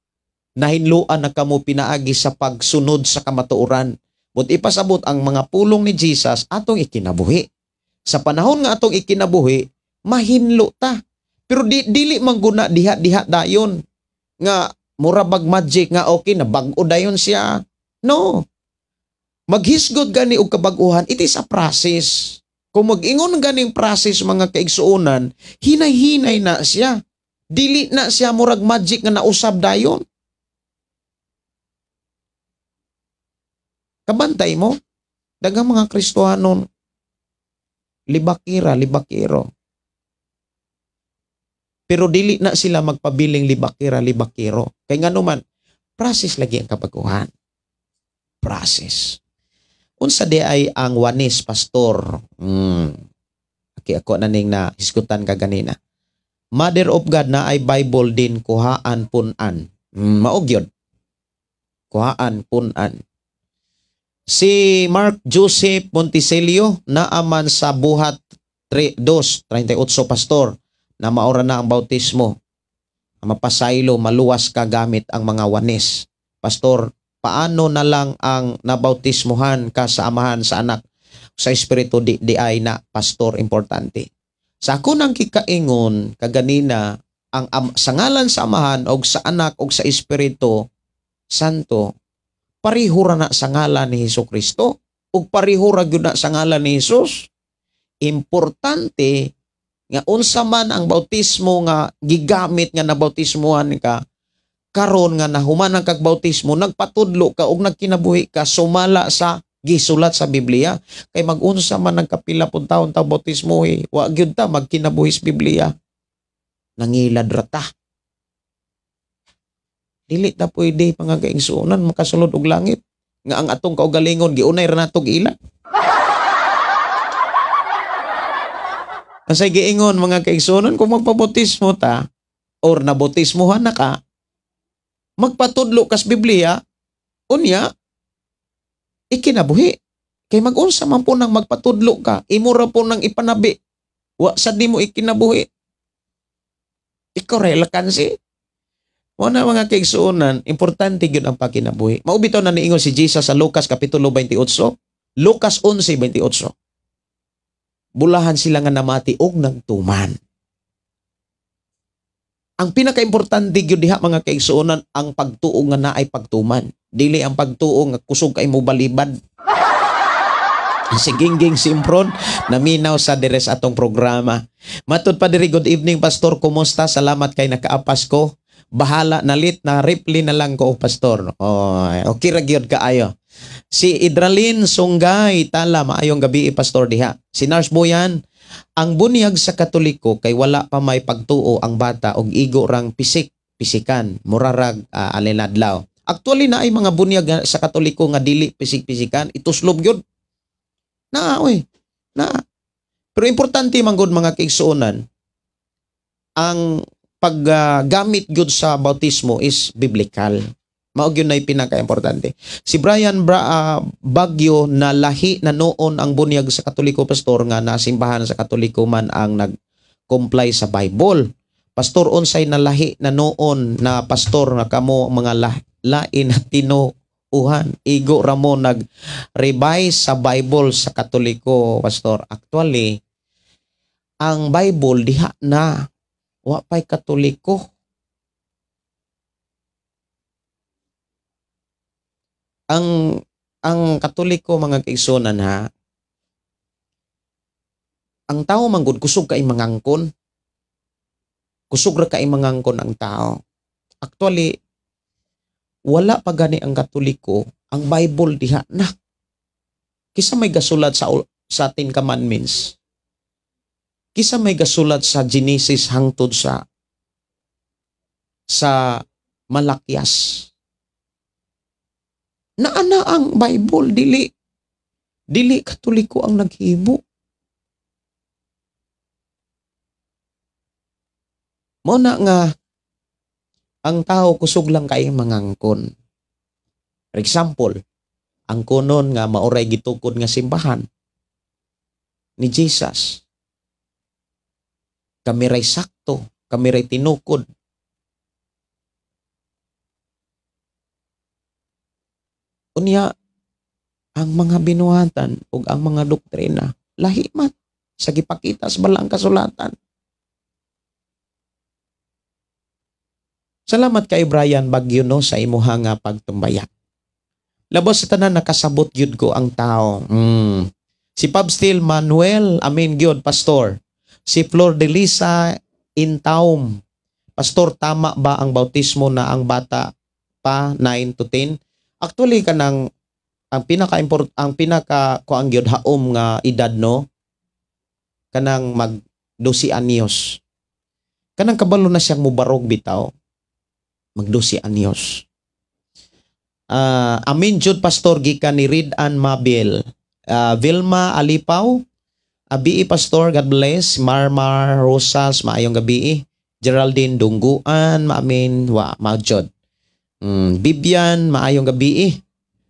Speaker 6: nahinloan na kamo pinaagi sa pagsunod sa kamatuoran. But ipasabot ang mga pulong ni Jesus atong ikinabuhi. Sa panahon nga atong ikinabuhi, mahinlo ta. Pero dili mangguna diha-diha dayon nga mura bag magic nga okay na bag-o dayon siya. No. Maghisgot gani og kabag-uhan, it is a process. Kung mag-ingon ganing process, mga kaigsuonan, hinay-hinay na siya. Dili na siya murag magic nga nausab dayon. Kabantay mo, daghang mga Kristohanon, libakira, libakiro. Pero dili na sila magpabiling libakira, libakiro. Kay ngano man, process lagi ang kabaguhan. Process. Unsa di ay ang wanis, pastor? Okay, ako na ning na hisgutan ka ganina. Mother of God na ay Bible din kuhaan punan. Maog yun. Kuhaan punan. Si Mark Joseph Monticelio naaman sa Buhat 2:38, pastor, na maora na ang bautismo. Mapasaylo, maluwas ka gamit ang mga wanis. Pastor, paano na lang ang nabautismuhan ka sa Amahan, sa Anak, sa Espiritu, di ay na, pastor, importante. Sa ako nang kikaingon kaganina, ang sa ngalan sa Amahan og sa Anak og sa Espiritu Santo, parihura na sa ngalan ni Hesus Kristo ug parihura gyud na sa ngalan ni Hesus. Importante nga unsa man ang bautismo nga gigamit nga nabautismuhan ka karon nga nahuman ang kag bautismo, nagpatudlo ka ug nagkinabuhi ka sumala sa gisulat sa Biblia. Kay mag-unsa man ang kapila pud taon ta bautismo, wa gyud ta magkinabuhi sa Biblia. Nangilad ra ta. Dili ta pwede mga kaigsuonan makasulod og langit nga ang atong kaugalingon giunay ra natog ila. Asay giingon mga kaigsuonan, kung magpabautismo ta or nabautismohan na ka, magpatudlo kas Biblia, unya ikinabuhi. Kay mag-unsa man po nang magpatudlo ka, imo ra po nang ipanabi. Wa sa di mo ikinabuhi. Ikaw ra lakansi. Mo na mga kaigsuonan, importante gyud ang pagkinabuhi. Mao bitaw na niingon si Jesus sa Lucas kapitulo 28, Lucas 11:28. Bulahan sila nga namati og nagtuman. Ang pinakaimportante gyud diha mga kaigsuonan, ang pagtuo nga naay pagtuman. Dili ang pagtuo nga kusog kay mo balibad. Si Gingging Simpron naminaw sa deres atong programa. Matud pa diri, good evening pastor, kumusta? Salamat kay nakaapas ko. Bahala nalit na reply na lang ko pastor. Oh, okay ra gyud kaayo. Si Idralin Sungay Tala, maayong gabi pastor diha. Si Nars Boyan, ang bunyag sa Katoliko kay wala pa may pagtuo ang bata og igo rang pisik pisikan murarag alinadlaw. Actually na ay mga bunyag sa Katoliko nga dili pisik-pisikan, ituslob gyud. Na oy, na. Pero importante man gud mga kaigsuonan, ang paggamit gyud sa bautismo is biblical. Mao gyud nay pinaka-importante. Si Brian Bagyo na lahi na noon ang bunyag sa Katoliko pastor nga nasimbahan sa Katoliko man ang nag-comply sa Bible. Pastor unsay na lahi na noon na pastor nga kamo mga lain na tinuuhan. Igo ramo nag-revise sa Bible sa Katoliko pastor. Actually ang Bible diha na wa pay Katoliko. Ang Katoliko mga kaigsuonan ha, ang tao manggod kusog kay mangangkon. Kusog ra kay mangangkon ang tao. Actually wala pa gani ang Katoliko, ang Bible diha na. Kisa may gasulat sa Ten Commandments. Kisa may gasulat sa Genesis hangtod sa Malakias. Naana ang Bible, dili Katoliko ang naghimo. Mao na nga ang tao kusog lang kay mangangkon. For example, ang kunon nga maoray gitukod nga simbahan ni Jesus. Kami ray sakto, kami ray tinukod. Unya, ang mga binuhatan ug ang mga doktrina lahi man sa gipakita sa balang kasulatan. Salamat kay Brian Bagyo no sa imuha nga pagtumbaya. Labos sa tanan nakasabot gyud ko ang tao. Si Pabstil Manuel, amin gyud pastor. Si Flor de Lisa Intaum, pastor tama ba ang bautismo na ang bata pa 9 to 10? Actually kanang ang pinaka import ang pinaka kuang gyud haom nga edad no kanang mag 12 anyos. Kanang kabalo na siyang mubarog bitaw. Mag 12 anyos. Amin jud pastor gikan ni Ridan Mabel. Vilma Alipaw, abi pastor, God bless. Marmar Rosas, maayong gabi. Geraldine Dungguan, maamin wa magjud. Bibian, maayong gabi.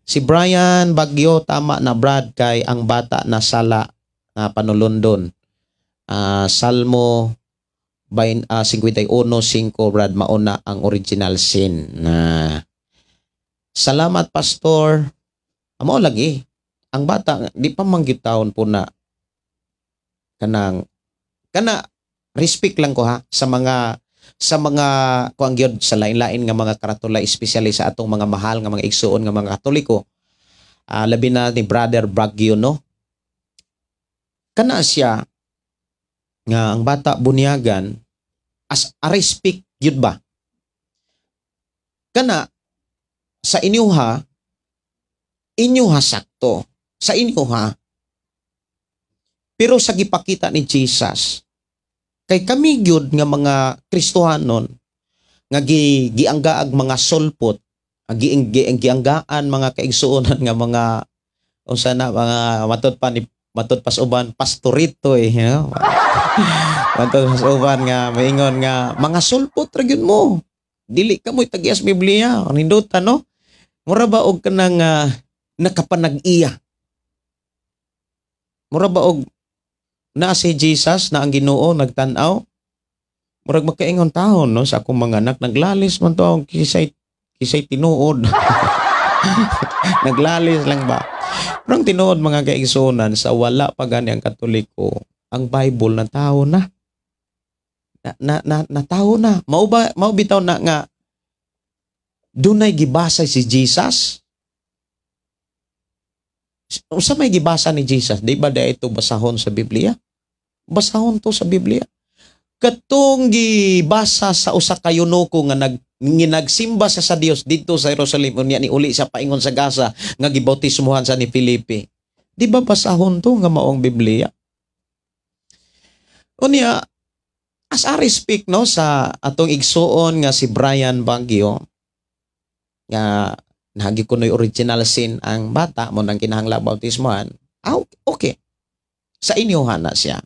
Speaker 6: Si Brian Bagyo, tama na Brad kay ang bata na sala na panulundon. Salmo 51:5 Brad, mauna ang original sin. Salamat pastor. Amo lagi ang bata di pa manggitawon po na kanang kana respect lang ko ha sa mga kuang gyud sa lain-lain nga mga karatula, especially sa atong mga mahal nga mga igsuon nga mga Katoliko. Labi na ni Brother Bagyo no. Kana siya nga ang bata bunyagan as a respect gyud ba. Kana sa inyuha, inyuha sakto sa inyuha. Pero sa gipakita ni Jesus kay kami gyud nga mga Kristohanon nga gianggaag mga sulpot, gianggaan mga kaigsuonan nga mga unsa na mga matud pa ni matud pas uban pastorito eh, you know? Matud pas uban nga maingon nga mga sulpot ra gyud mo. Dili ka mo'y tagiyas Biblia, nindota no. Mura ba og kanang nakapanag-iya. Mura ba og na si Jesus na ang Ginoo nagtan-aw? Murag makaingon tahon, no, sa akong mga anak, naglalis man to ang kisay kisay tinuod. Naglalis lang ba? Pero ang tinuod, mga kaigsuonan, sa wala pa gani ang Katoliko, ang Bible na tao na. Na na na, na tao na. Mao ba, mao bitaw na nga dunay gibasa si Jesus. Unsa may gibasa ni Jesus? Di ba da ito basahon sa Biblia? Basahon to sa Biblia. Katong gibasa sa usa ka eunuko nga nagsimba sa Dios didto sa Jerusalem, unya ni uli sa paingon sa Gaza nga gibautismuhan sa ni Felipe. Di ba basahon to nga maong Biblia? Unya as I speak, no, sa atong igsuon nga si Brian Baguio nga nahagi kuno'y original sin ang bata mo nang kinahanglan bautismohan. Ah, okay. Sa inyo na siya.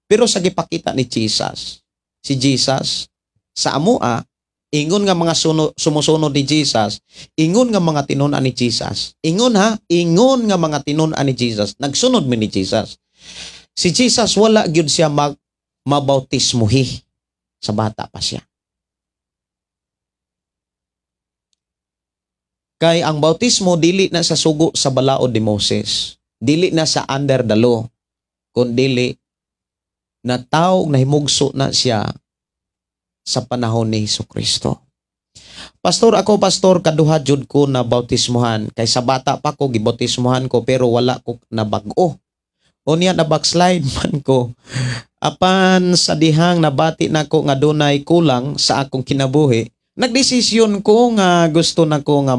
Speaker 6: Pero sa gipakita ni Jesus, si Jesus sa amoa, ingon nga mga sumusunod ni Jesus, ingon nga mga tinun-an ni Jesus, ingon ha, ingon nga mga tinun-an ni Jesus, nagsunod mi ni Jesus. Si Jesus, wala gyud siya mabautismuhi sa bata pa siya. Kay ang bautismo dili na sa sugo sa balaod ni Moses, dili na sa under the law, kun dili na tao nahimugso na siya sa panahon ni Kristo. Pastor, ako pastor, kaduha jud ko na bautismuhan. Kay sa bata pa ko, gibautismuhan ko, pero wala ko nabag-o. Unya na backslide man ko. Apan sa dihang nabati nako nga dunay kulang sa akong kinabuhi, nagdesisyon ko nga gusto nako nga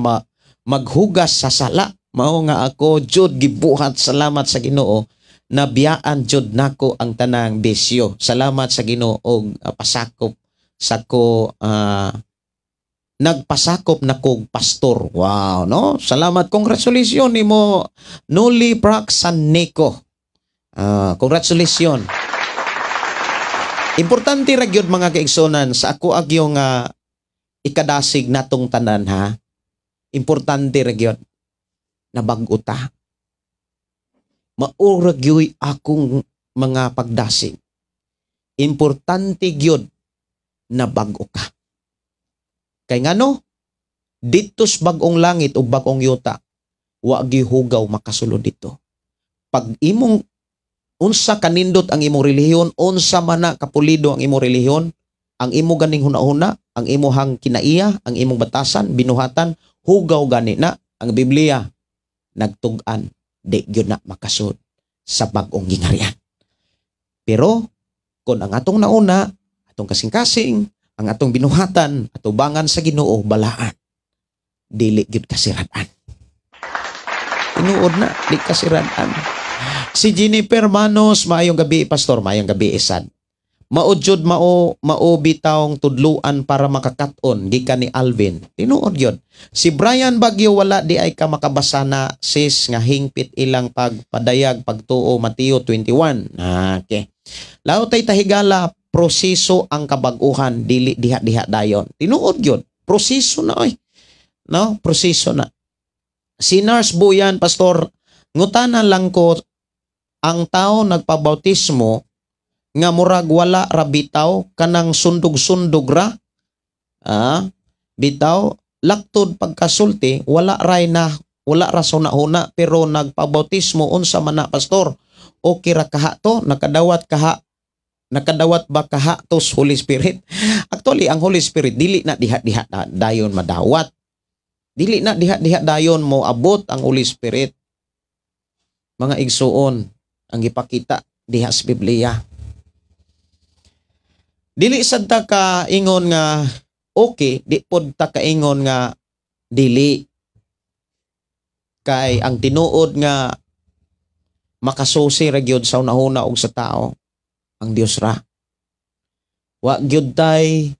Speaker 6: maghugas sa sala. Mao nga ako jud gibuhat, salamat sa Ginoo, nabiyaan jud nako ang tanang bisyo. Salamat sa Ginoo og pasakop sa ko, nagpasakop na kog pastor. Wow, no? Salamat. Congratulations nimo, Noli Prax San Nico. Congratulations. Importante ra gyud, mga kaigsunan, sa ako agyo nga ikadasig natong tanan ha. Importante ra gyud na bag-o ta. Mao ra gyud akong mga pagdasig. Importante gyud na bag-o ka. Kay ngano? Dito sa bag-ong langit o bag-ong yuta, wa gyud hugaw makasulod dito. Pag imong unsa kanindot ang imong relihiyon, unsa man na kapulido ang imong relihiyon, ang imo ganing hunahuna, ang imuhang kinaiya, ang imong batasan, binuhatan, hugaw gani na ang Biblia nagtug-an, di gyud na makasud sa bag-ong gingharian. Pero kung ang atong nauna, atong kasing-kasing, ang atong binuhatan, atubangan sa Ginoo, balaan, dili gyud kasirad-an. Tinuod na, di kasirad-an. Si Jennifer Manos, maayong gabi, pastor, maayong gabi isad. Mao jud mao mao bitawng tudluan para makakaton gikan ni Alvin. Tinuod yun. Si Brian Bagyo, wala di ay ka makabasa na sis nga hingpit ilang pagpadayag pagtuo Mateo 21. Ah, okay. Lautay tahigala, proseso ang kabag-uhan, dili diha-diha dayon. Tinuod yun. Proseso na oy. No, proseso na. Si Nurse Buyan, pastor, ngutana lang ko, ang tao nagpabautismo nga murag wala ra bitaw, kanang sundog-sundog ra, bitaw laktod pagkasulti, wala ray na wala ra huna pero nagpabautismo, unsa man na, pastor? Okay ra kaha to? Nakadawat kaha, nakadawat ba kaha to sa Holy Spirit? Actually, ang Holy Spirit dili na diha-diha dayon madawat, dili na diha-diha dayon mo abot ang Holy Spirit, mga igsuon. Ang gipakita diha sa Biblia, dili sad ta ka ingon nga okay, di pod ta kaingon nga dili, kay ang tinuod nga makasusi ra gyud sa hunahuna og sa tao, ang Dios ra. Wa gyud tay,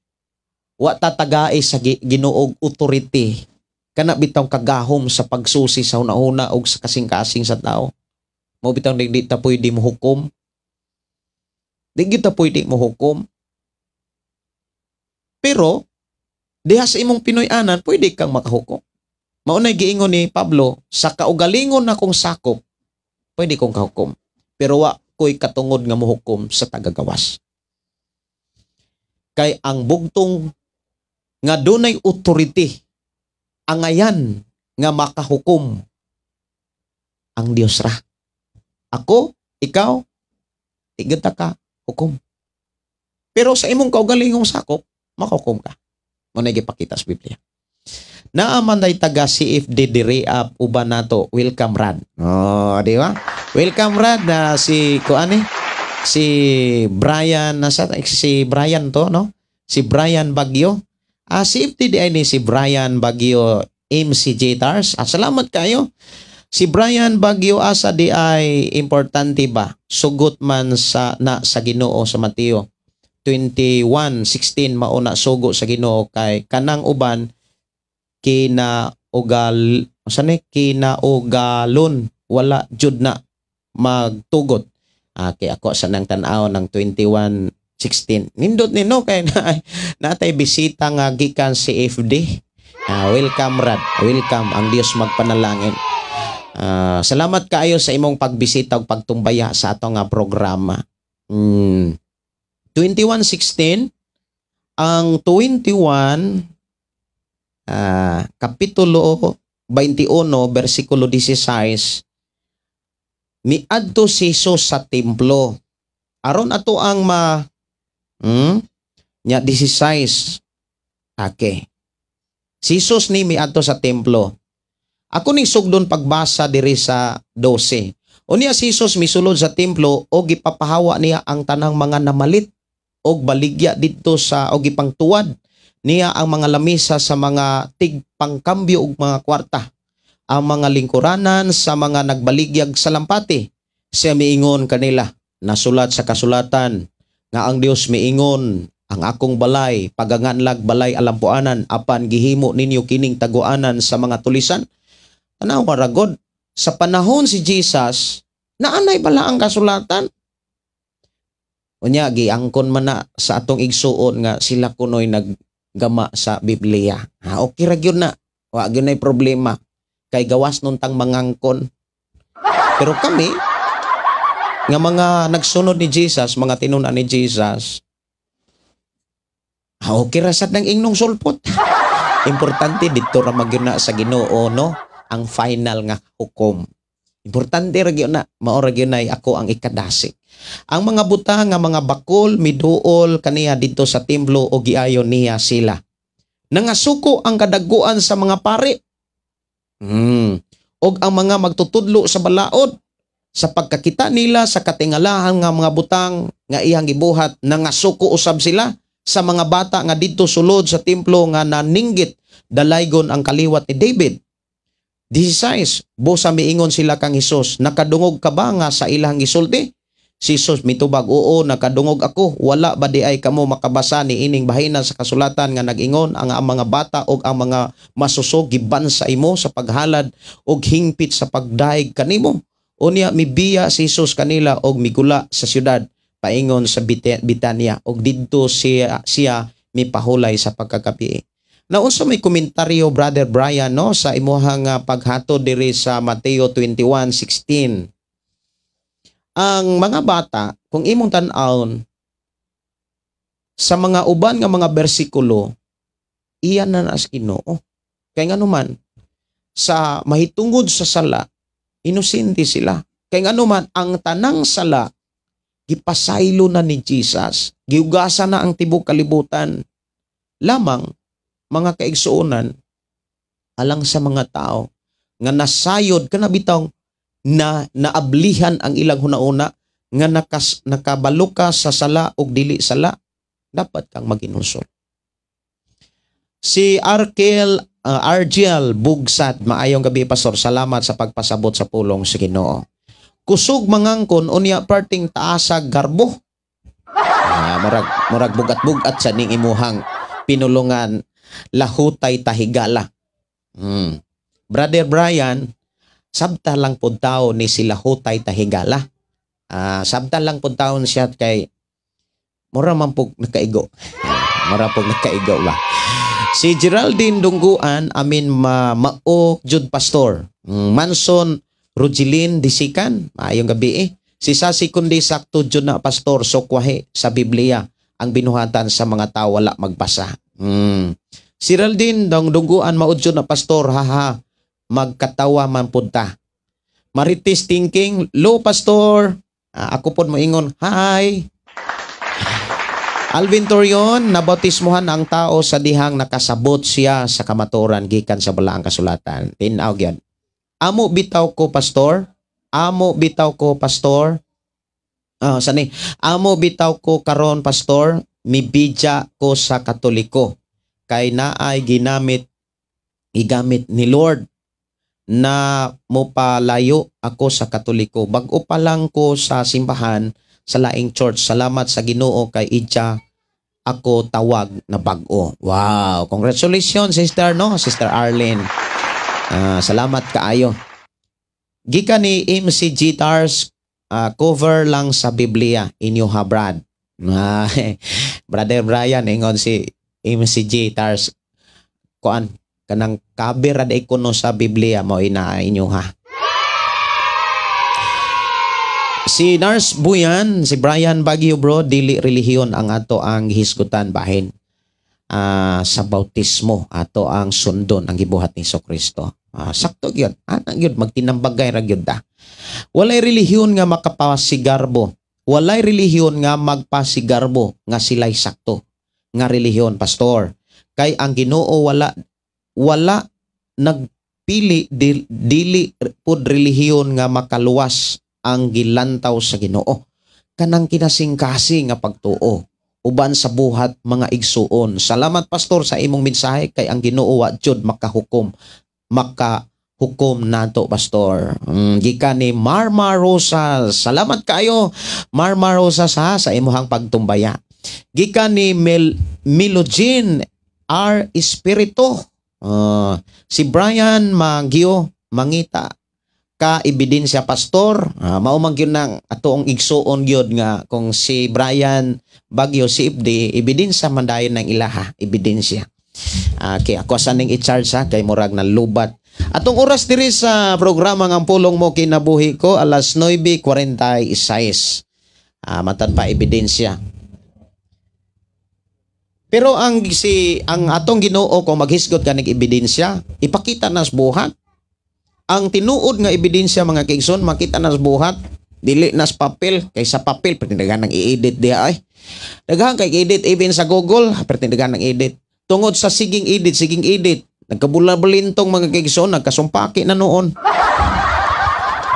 Speaker 6: wa tatagae sa Ginoo og authority kana bitaw kagahom sa pagsusi sa hunahuna og sa kasing-kasing sa tao. Mao bitaw di ta pwede mohukom, di gyud ta pwede mohukom. Pero diha sa imong Pinoy-anan, pwede kang makahukom. Mao nay giingon ni Pablo, sa kaugalingon nakong sakop, pwede kong kahukom. Pero wa ko'y katungod nga mohukom sa tagagawas. Kay ang bugtong nga dunay authority, angayan nga makahukom, ang Dios ra. Ako, ikaw, di ta ka hukom. Pero sa imong kaugalingong sakop, makahukom ka. Mao na gipakita sa Biblia. Naa man day taga CFD diri up uban nato. Welcome, Rad. Oh, di ba? Welcome, Rad, na si kuan eh, si Brian, nasa si Brian to, no? Si Brian Bagyo. Ah, CFD di ay ni si Brian Bagyo MCJ Tars. Ah, salamat kayo. Si Brian Bagyo, asa di ay importante ba? Sugot man sa na sa Ginoo sa Mateo 21:16, mao na sugo sa Ginoo kay kanang uban kinaugal sa ni kinaugalon, wala jud na magtugot. Ah, kay ako sa nang tan-aw ng 21:16. Nindot ni, no, kay na, natay bisita nga gikan CFD. Ah, welcome, Rad. Welcome, ang Dios magpanalangin. Ah, salamat kaayo sa imong pagbisita ug pagtumbaya sa ato nga programa. 21:16, ang 21, kapitulo 21 bersikulo 16, miadto si Jesus sa templo aron ato ang ma nya 16. Okay, si Jesus ni miadto sa templo. Ako ning sugdon pagbasa diri sa 12. Unya si Jesus misulod sa templo o gipapahawa niya ang tanang mga namalit og baligya didto sa og gipangtuwad niya ang mga lamisa sa mga tigpangkambyo og mga kwarta, ang mga lingkuranan sa mga nagbaligyag sa lampati. Siya miingon kanila, "Nasulat sa kasulatan nga ang Dios miingon, ang akong balay paganganlag balay alampuanan, apan gihimo ninyo kining taguanan sa mga tulisan." Tanawa ra god, sa panahon si Jesus, naanay bala ang kasulatan. Unya giangkon man na sa atong igsuon nga sila kunoy naggama sa Biblia. Ha, okay ra gyud na. Wa gyud nay problema kay gawas nun tang mangangkon. Pero kami nga mga nagsunod ni Jesus, mga tinun-an ni Jesus, ha, okay ra sad nang ingnong sulpot. Importante didto ra magyud na sa Ginoo, no, ang final nga hukom. Importante ra gyud na, mao ra gyud nay ako ang ikadasig. Ang mga butang nga mga bakol miduol kaniya didto sa templo o giayon niya sila. Nangasuko ang kadaguan sa mga pari og ang mga magtutudlo sa balaod sa pagkakita nila sa katingalahan nga mga butang nga iyang gibuhat. Nangasuko usab sila sa mga bata nga didto sulod sa templo nga naninggit, "Dalaygon ang kaliwat ni David." 16, busa miingon sila kang Hesus, "Nakadungog ka ba nga sa ilang gisulti?" Si Jesus mitubag, "Oo, nakadungog ako." "Wala ba di ay kamo makabasa ni ining bahina sa kasulatan nga nag-ingon ang mga bata og ang mga masusog giban sa imo sa paghalad og hingpit sa pagdayeg kanimo?" Unya mibiya si Jesus kanila og migula sa syudad paingon sa Bitania og didto siya siya mipahulay sa pagkagabi. Naunsa may komentaryo, Brother Brian, no, sa imuhang paghatod diri sa Mateo 21:16? Ang mga bata, kung imong tan-awon sa mga uban nga mga bersikulo, iyan na na sa Ginoo. Kay nganuman sa mahitungod sa sala, inosente sila. Kay nganuman ang tanang sala gipasaylo na ni Jesus, giugasan na ang tibok kalibutan. Lamang, mga kaigsuonan, alang sa mga tao nga nasayod kana bitong na naablihan ang ilang hunauna nga nakabalo ka sa sala ug dili sala, dapat kang maginusol. Si Arkel Argel Bugsat, "Maayong gabi, Pastor. Salamat sa pagpasabot sa pulong sa Ginoo. Kusog mangangkon unya parting taasag garbo." Ah, murag murag bugat-bugat sa ning imuhang pinulungan, Lahutay Tahigala. Brother Brian, sabta lang pud tao ni si Lahutay Tahigala. Ah, sabta lang pud taon siya kay mura man pug nakaigo. Mura pug nakaigo ba. Si Geraldine Dungguan, "Amin, ma mao jud, Pastor." Manson Rugilin Disikan, maayong gabi eh. Si Sasi kundi sakto jud na, pastor, sukwahi sa Biblia ang binuhatan sa mga tao wala magbasa. Si Raldin dong dungguan maud jud na, pastor, haha, magkatawa man pud ta. Marites thinking, lo pastor. Ah, ako pod moingon, hi. Alvin Torion, nabautismuhan ang tao sa dihang nakasabot siya sa kamaturan gikan sa balaang kasulatan. Tin-aw gyud. Amo bitaw ko, pastor. Amo bitaw ko, pastor. Ah, sani. Amo bitaw ko karon, pastor, mibidya ko sa Katoliko kay naay ginamit igamit ni Lord na mopalayo ako sa Katoliko. Bag-o pa lang ko sa simbahan sa laing church. Salamat sa Ginoo kay idya ako tawag na bag-o. Wow, congratulations, sister, no, Sister Arlene. Ah, salamat kaayo. Gikan ni MC Gitars, cover lang sa Biblia inyo ha, Brad. Ah, Brother Brian, ingon si MC Gitars kuan kanang cover ra kuno sa Biblia mo ina inyo ha. Si Nars Buyan, si Brian Baguio bro, dili relihiyon ang ato ang hisgutan bahin sa bautismo ato ang sundon ang gibuhat ni Kristo. Sakto gyud. Ana gyud, magtinambagay ra gyud ta. Walay relihiyon nga makapasigarbo. Walay relihiyon nga magpasigarbo nga sila'y sakto nga relihiyon, pastor. Kay ang Ginoo wala wala nagpili dili pud relihiyon nga makaluwas ang gilantaw sa Ginoo. Kanang kinasingkasing nga pagtuo uban sa buhat, mga igsuon. Salamat, pastor, sa imong mensahe kay ang Ginoo wa jud makahukom makahukom nato, pastor. Gikan ni Marma Rosas. Salamat kayo, Marma Rosas, ha, sa imuhang pagtumbaya. Gikan ni Milogene R. Espiritu. Si Brian Magio, mangita ka ebidensya, pastor. Mao man gyud nang atoong igsuon gyud nga kung si Brian Bagyo CFD, ebidensya man dayon ng ilaha ebidensya. Okay, ako sa ning i-charge ha, kay murag na lubat. Atong oras diri sa programa ng Pulong Mo Kinabuhi Ko, alas 9:46. Matad pa ebidensya. Pero ang atong Ginoo, kung maghisgot ka ning ebidensya, ipakita na sa buhat. Ang tinuod nga ebidensya, mga kaigsoon, makita na sa buhat, dili na sa papel, kay sa papel perti daghan ng i-edit diha ay. Daghan kay edit even sa Google, perti daghan ng edit. Tungod sa siging edit, siging edit, nagkabula-balintong, mga kaigsoon, nagkasumpaki na noon.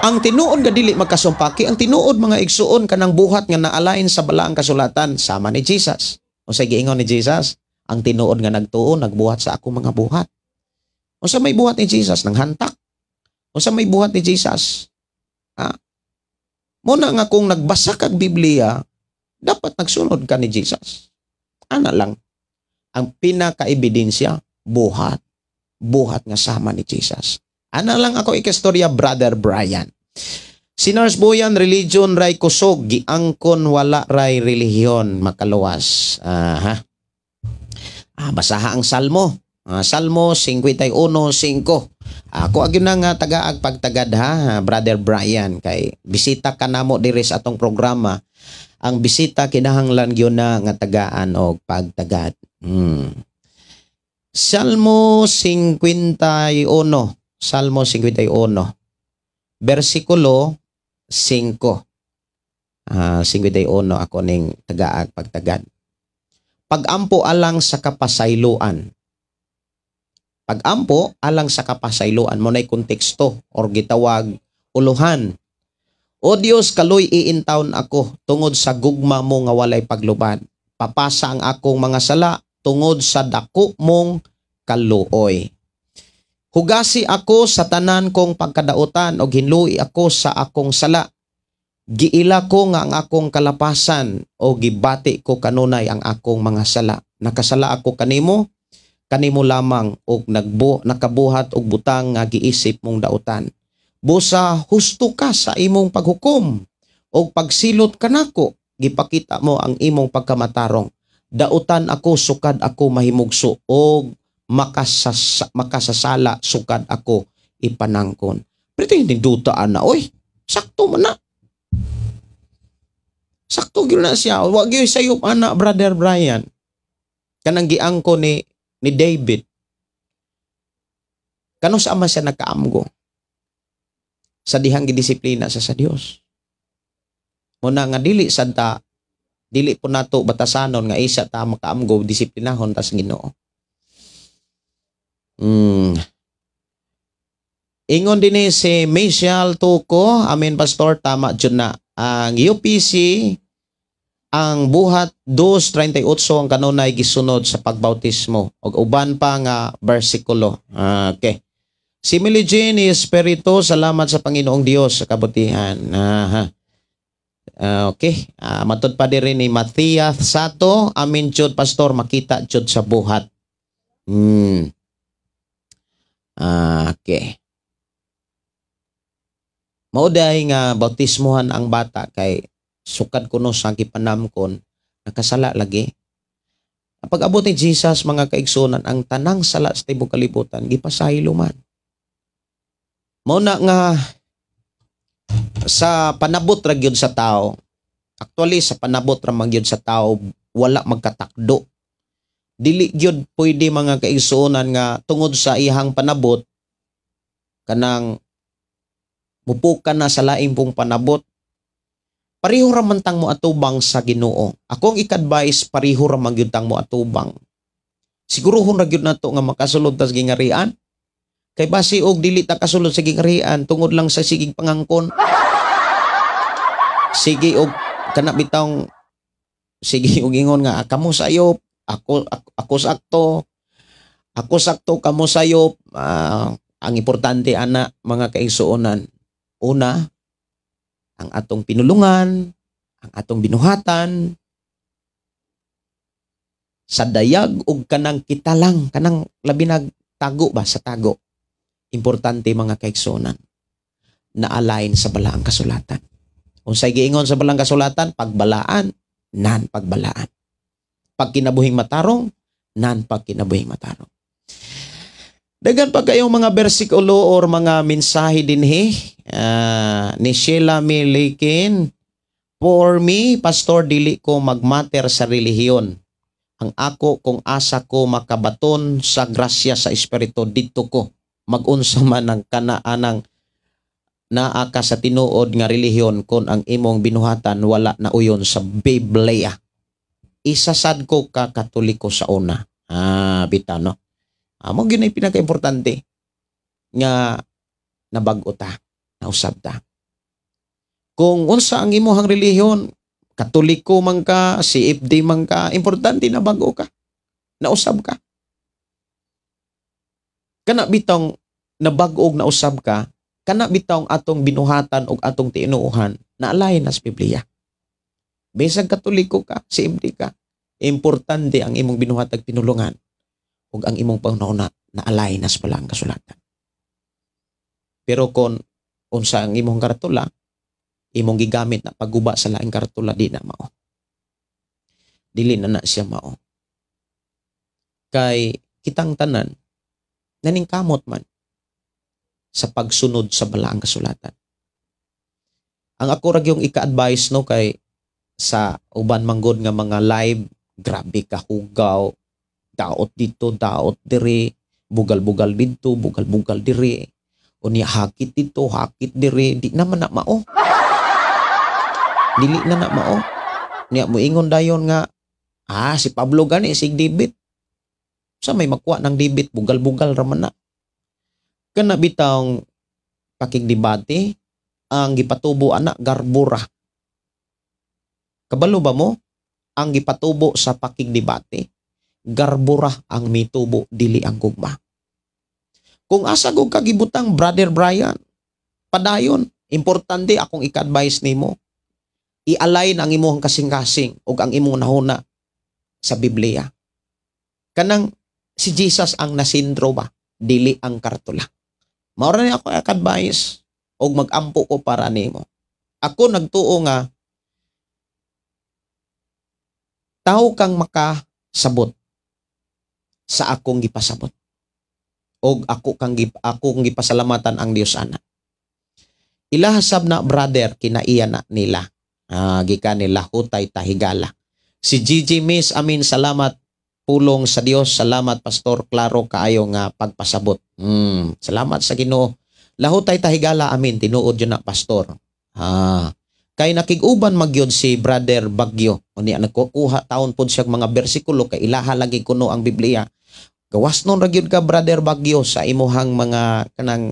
Speaker 6: Ang tinuod nga dili magkasumpaki, ang tinuod, mga igsuon, kanang buhat nga naalain sa balaang kasulatan sama ni Jesus. Unsay giingon ni Jesus? Ang tinuod nga nagtuo nagbuhat sa ako mga buhat. Unsa may buhat ni Jesus? Nang hantak. Unsa may buhat ni Jesus? Ha? Muna nga kung nagbasa kag Biblia, dapat nagsunod ka ni Jesus. Ana lang. Ang pinaka-ebidensya, buhat. Buhat nga sama ni Jesus. Ana lang ako ikastorya, Brother Brian. Si Nurse Boyan, religion ray kusog, giangkon wala ray relihiyon makaluwas. Aha. Basaha ang Salmo. Salmo 51:5. Ako agyon na nga tagaag pagtagad ha, Brother Brian, kay bisita ka namo diri sa atong programa. Ang bisita kinahanglan gyud na nga tagaan og pagtagad. Salmo 51, Salmo 51 versikulo 5. 51 ako ning tagaag pagtagad. Pagampo alang sa kapasayloan. Pagampo alang sa kapasayloan mo na'y konteksto or gitawag uluhan. O Dios, kaloy iintawon ako tungod sa gugma mo nga walay paglubad. Papasa ang akong mga sala tungod sa dako mong kaluoy. Hugasi ako sa tanan kong pagkadautan og hinlui ako sa akong sala. Giila ko nga ang akong kalapasan o gibati ko kanunay ang akong mga sala. Nakasala ako kanimo, kanimo lamang, og nakabuhat og butang nga giisip mong dautan. Busa husto ka sa imong paghukom og pagsilot kanako, gipakita mo ang imong pagkamatarong. Dautan ako sukad ako mahimugso og makasasala sukad ako ipanangkon. Pero hindi dutaan na, oy, sakto man na. Sakto gyud na siya. Wa gyud sayop ana, Brother Brian. Kanang giangko ni David. Kano sa ama siya nagkaamgo? Sa dihang gidisiplina sa Dios. Muna nga dili sad ta, dili po nato batasanon nga isa ta makaamgo, disiplinahon tas Ginoo. Ingon din si Michelle Tuco, "Amen, Pastor, tama jud na. Ang UPC, ang Buhat 2:38 ang kanunay gisunod sa pagbautismo ug uban pa nga bersikulo." Ah, okay. Si Millie Jane Espiritu, "Salamat sa Panginoong Dios sa kabutihan." Aha. Ah, okay. Ah, matod pa diri ni Matias Sato, "Amen jud, Pastor, makita jud sa buhat." Ah, okay. Mao diay nga bautismohan ang bata kay sukad kuno sa gipanamkon nakasala lagi. Pag abot ni Jesus, mga kaigsunan, ang tanang sala sa tibuok kalibutan gipasaylo man. Mao na nga sa panabot ra gyud sa tao. Actually, sa panabot ra man gyud sa tao, wala magkatakdo. Dili gyud pwede, mga kaigsuonan, nga tungod sa iyang panabot kanang mupukan na sa laing pong panabot. Pareho ra man tang mo atubang sa Ginoo. Akong ik-advise, pareho ra man gyud tang mo atubang. Siguruhon ra gyud nato nga makasulod ta sa gingarian. Kay basi og dili ta kasulod sa gingarian tungod lang sa sigig pangangkon. Sige og kana bitawng sige og ingon nga, "Ah, kamo sayop, ako sakto. Ako sakto, kamo sayop." Ah, ang importante ana, mga kaigsuonan, una, ang atong pinulungan, ang atong binuhatan sa dayag ug kanang kita lang, kanang labi nag tago ba, sa tago. Importante, mga kaigsuonan, na align sa balaang kasulatan. Unsay giingon sa balaang kasulatan, pagbalaan, nan pagbalaan. Pag kinabuhing matarong, nan pag kinabuhing matarong. Dagan pa kayong mga bersikulo or mga mensahe dinhi ni Sheila Milikin. "For me, Pastor, dili ko magmatter sa relihiyon. Ang ako kung asa ko makabaton sa grasya sa Espiritu, didto ko. Magunsa man ang kanaanang naa ka sa tinuod nga relihiyon kung ang imong binuhatan wala na uyon sa Biblia. Isa sad ko ka Katoliko sa una." Ah, bitaw, no? Ah, mao gyud pinaka-importante nga nabag-o ta, nausab ta. Kung unsa ang imong relihiyon, Katoliko man ka, CFD man ka, importante na bag-o ka. Nausab ka. Kana bitong nabag-o og nausab ka, kana bitong atong binuhatan og atong tinuohan na align na sa Biblia. Bisag Katoliko ka, CFD ka, importante ang imong binuhatag pinulungan ug ang imong panghuna na align na sa balaang kasulatan. Pero kung unsa ang imong karatula, imong gigamit na pagguba sa laing karatula, di na mao. Dili na na siya mao. Kay kitang tanan naningkamot man sa pagsunod sa balaang kasulatan. Ang ako ra yung ika-advise, no, kay sa uban manggod nga mga live, grabe ka hugaw, daot dito, daot diri, bugal-bugal dito, bugal-bugal diri. Unya hakit dito, hakit diri, di naman na mao. Dili na na mao. Niya moingon dayon nga, "Ah, si Pablo gani sig debate." Sa may makuha ng debate, bugal-bugal ra man na. Kana bitawng pakigdebate, ang gipatubo ana garbura. Kabalo ba mo? Ang gipatubo sa pakigdebate, garbura ang mitubo, dili ang gugma. Kung asa gug kagibutang, Brother Brian, padayon, importante akong ika-advise nimo. I-align ang imong kasing-kasing ug ang imong nahuna sa Biblia. Kanang si Jesus ang nasindro ba, dili ang kartula. Mao ra ni ako ika-advise og mag-ampo ko para nimo. Ako nagtuo nga tao kang makasabot sa akong gipasabot. Og akong gipasalamatan ang Dios ana. Ilahasab na, brother, kinaiya na nila. Gikan ni Lahutay Tahigala. Si Gigi Miss, amin, salamat pulong sa Dios, salamat pastor, klaro kaayo nga pagpasabot. Salamat sa Ginoo. Lahutay Tahigala, amin, tinuod yun na pastor. Kay nakig-uban magyod si Brother Bagyo. Unya nagkukuha taon pod siya mga bersikulo kay ilaha lagi kuno ang Biblia. Gawas nun ra gyud ka Brother Bagyo sa imuhang mga kanang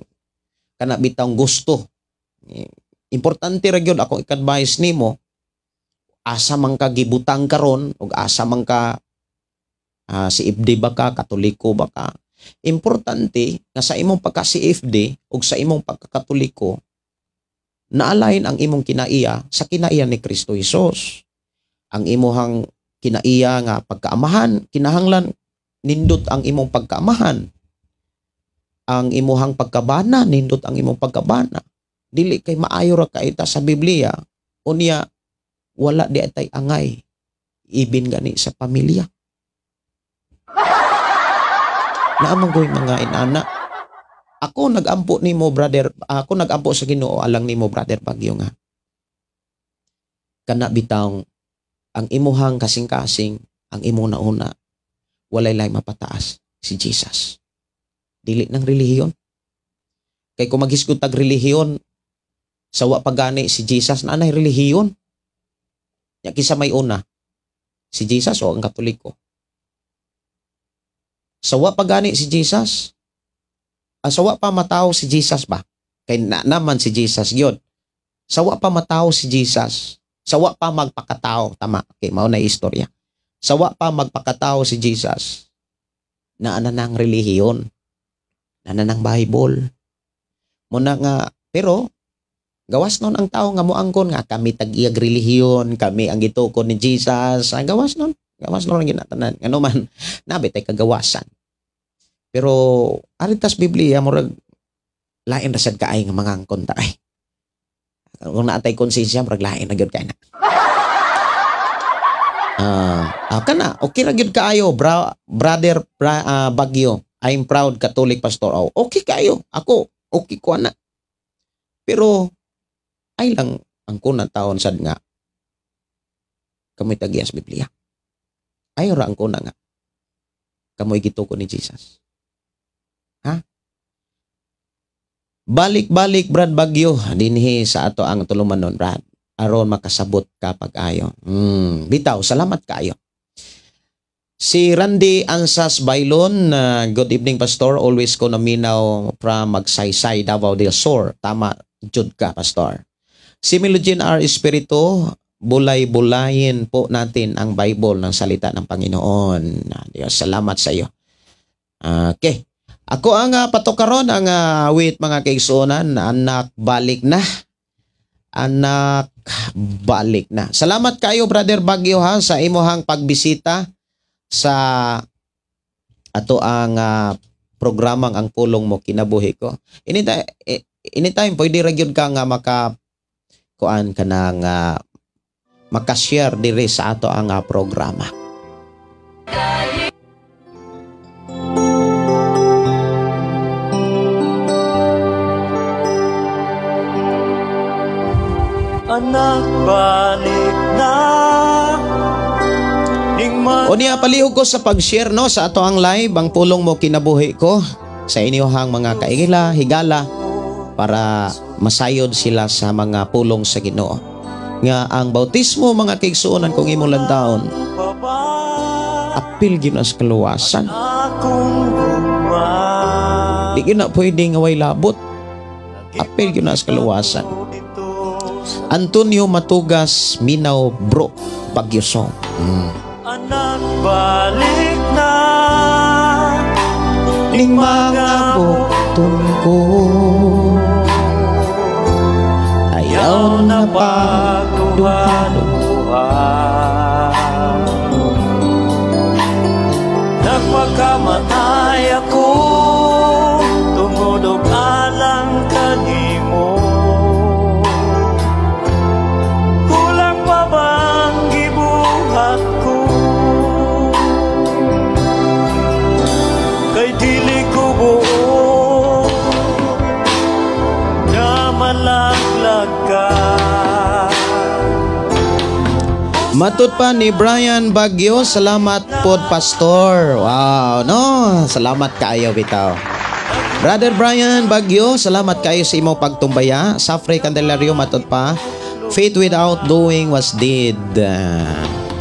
Speaker 6: kana bitawng gusto. Importante ra gyud akong i-advise nimo, asa man ka gibutang karon ug asa man ka si FD ba ka, Katoliko ba ka. Importante nga sa imong pagka CFD ug sa imong pagkakatoliko, naalain ang imong kinaiya sa kinaiya ni Kristo Hesus. Ang imuhang kinaiya nga pagkaamahan, kinahanglan nindot ang imong pagkaamahan. Ang imuhang pagkabana, nindot ang imong pagkabana. Dili kay maayo ra kaita sa Biblia, unya wala di atay angay ibin gani sa pamilya. Naamang ko'y mga inana. Ako nagampo nimo brother, ako nagampo sa Ginoo alang nimo Brother Bagyo nga. Kana bitawng ang imuhang kasing-kasing, ang imong nauna, walay lay mapataas si Jesus. Dili ng relihiyon. Kay kung maghisgot tag relihiyon, sawa pagani si Jesus na anay relihiyon. Ya kisa may una, si Jesus o ang Katoliko. Sawa pagani si Jesus. Sawa pa matao si Jesus ba? Kay na naman si Jesus gyud. Sawa pa matao si Jesus. Sawa pa magpakatao, tama. Okay, mao na istorya. Sawa pa magpakatao si Jesus. Naana nang relihiyon. Naana nang Bible. Muna nga, pero gawas nun ang tao nga moangkon nga kami tag-iyag relihiyon, kami ang gitukod ni Jesus. Ang gawas nun ang ginatanan. Ano man, nabi tay kagawasan. Pero aritas Biblia murag lain ra sad kaay nga mga angkon ta ay. Kung naatay konsensya murag lain ra gyud kay na. Kana okay ra gyud kaayo brother Bagyo. I'm proud Catholic pastor. Oh, okay kaayo. Ako okay ko ana. Pero ay lang ang kuna taon sad nga kamoy tagiyas Biblia. Ayo ra ang kuna nga kamoy gituko ni Jesus. Ha? Balik-balik Brad Bagyo dinhi sa ato ang tulumanon Brad. Aron makasabot ka pag-ayo. Bitaw, salamat kaayo. Si Randy Ansas Bailon, good evening pastor, always ko naminaw from Magsaysay, Davao del Sur. Tama jud ka pastor. Si Melogene R. Espiritu, bulay-bulayin po natin ang Bible ng salita ng Panginoon. Diyos, salamat sa iyo. Okay. Ako ang patukaron ang awit mga kaigsuonan, anak balik na. Anak balik na. Salamat kayo Brother Bagyo ha sa imuhang pagbisita sa ato ang programang Ang Pulong Mo Kinabuhi Ko. Anytime pwede ra gyud ka nga maka kuan ka nang maka-share diri sa ato ang programa.
Speaker 3: Anak, balik na.
Speaker 6: O niya, palihog ko sa pag-share no, sa ato ang live, Ang Pulong Mo Kinabuhi Ko, sa inyohang mga kaigila, higala, para masayod sila sa mga pulong sa Ginoo. Nga ang bautismo mga kaigsuonan kung imong lantaon, apil gyud na sa kaluwasan. Di gyud na pwede nga way labot. Apil gyud na sa kaluwasan. Antonio Matugas, Minaw Bro, Bagyo Song.
Speaker 3: Anak, balik na
Speaker 6: ning mga bukton ko. Ayaw na pagduha-duha.
Speaker 3: Nagpakamatay ako tungod og alang kanimo. Kulang pa bang gibuhat ko? Kay dili ko buo na malaglag ka.
Speaker 1: Matod pa ni Brian Bagyo, salamat pod Pastor. Wow, no? Salamat kaayo bitaw. Brother Brian Bagyo, salamat kayo sa imong pagtumbaya. Safre Candelario, matod pa, faith without doing was dead.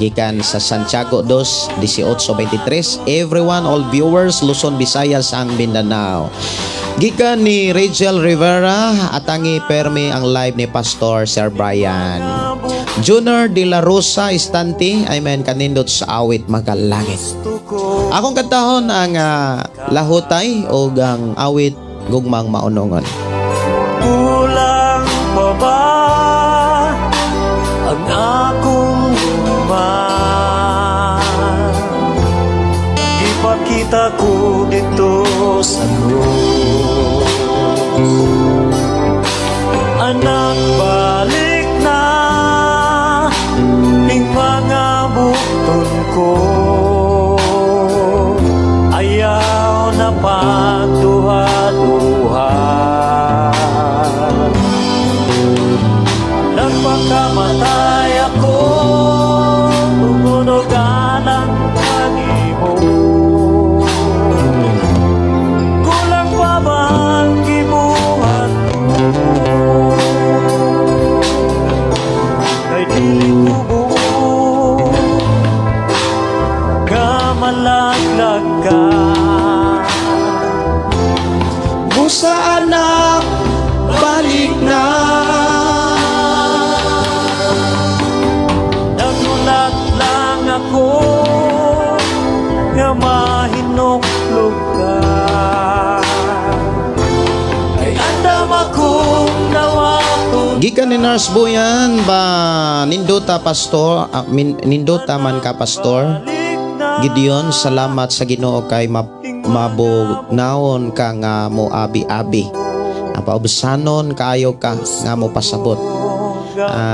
Speaker 1: Gikan sa Santiago 2, 18:23. Everyone, all viewers, Luzon, Visayas, ang Mindanao. Gikan ni Rachel Rivera, atangi permi ang live ni Pastor Sir Brian. Junior De La Rosa Istante, amen, kanindot sa awit magalangit. Akong kantahon ang lahutay o ang awit gugmang maunongon.
Speaker 3: Kulang pa ba ang akong gugma? Ipakita ko dito sa krus. Anak, balik na ning mga bukton ko. Ayaw na pagduha-duha. Nagpakamatay ako tungod og alang kanimo. Kulang pa ba ang gibuhat ko? Kay dili ko buot nga malaglag ka.
Speaker 1: Busa anak, balik na.
Speaker 3: Nagulat lang ako nga mahinuklog ka. Kay andam akong dawaton.
Speaker 1: Gikan ni Nurse Buyan ba, nindota pastor, nindota man ka Pastor Gideon, salamat sa Ginoo kay mabugnaon ka nga mo abi-abi. Paubsanon kaayo ka nga mo pasabot.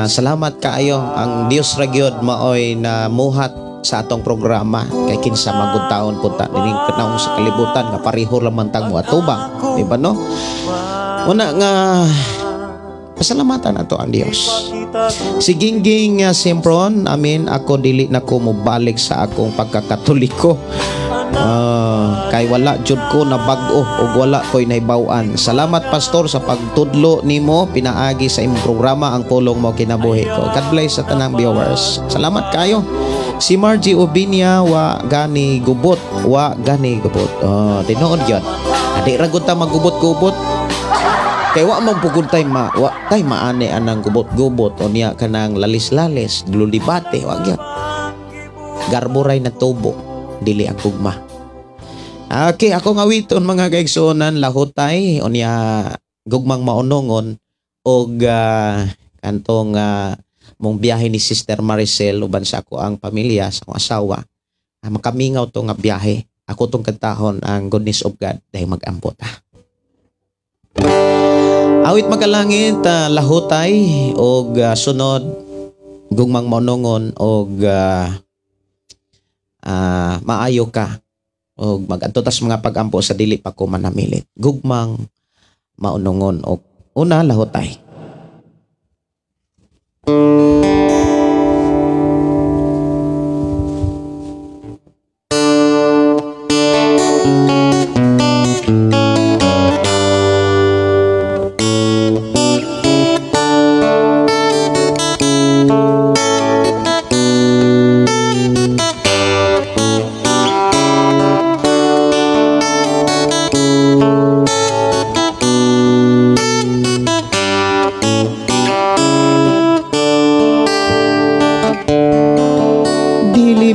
Speaker 1: Salamat kaayo ang Dios ra gyud maoy na muhat sa atong programa kay kinsa magud taon punta dining kanaong sa kalibutan nga pareho ra man tang moatubang, di ba no? Una nga pasalamatan ato ang Dios. Si Gingging Sempron, amin, ako dili na ko mobalik sa akong pagkakatoliko. Kay wala jud ko na bag-o ug wala ko'y nahibaw-an. Salamat Pastor sa pagtudlo nimo pinaagi sa imong programa ang pulong mo kinabuhi ko. God bless sa tanang viewers. Salamat kayo. Si Margie Ubinia, wa gani gubot, wa gani gubot. Oh, tinuod gyud. Adi ra gud ta magubot-gubot. Kay wa man pugod tay ma, wa tay maani anang gubot-gubot o niya kanang lalis-lalis, lulibate, wa gyud. Garboray na tubo, dili ang gugma. Okay, ako nga witon mga kaigsuonan, lahutay o niya gugmang maunongon og kantong mong biyahe ni Sister Maricel uban sa ako ang pamilya, sa akong asawa. Makamingaw to nga biyahe. Ako tong kantahon ang Goodness of God dahil mag-ambot. Awit magalangit, lahutay og sunod gugmang maunongon og maayo ka og mag-adto tas mga pagampo sa dili pa ko manamilit. Gugmang maunongon og una lahutay.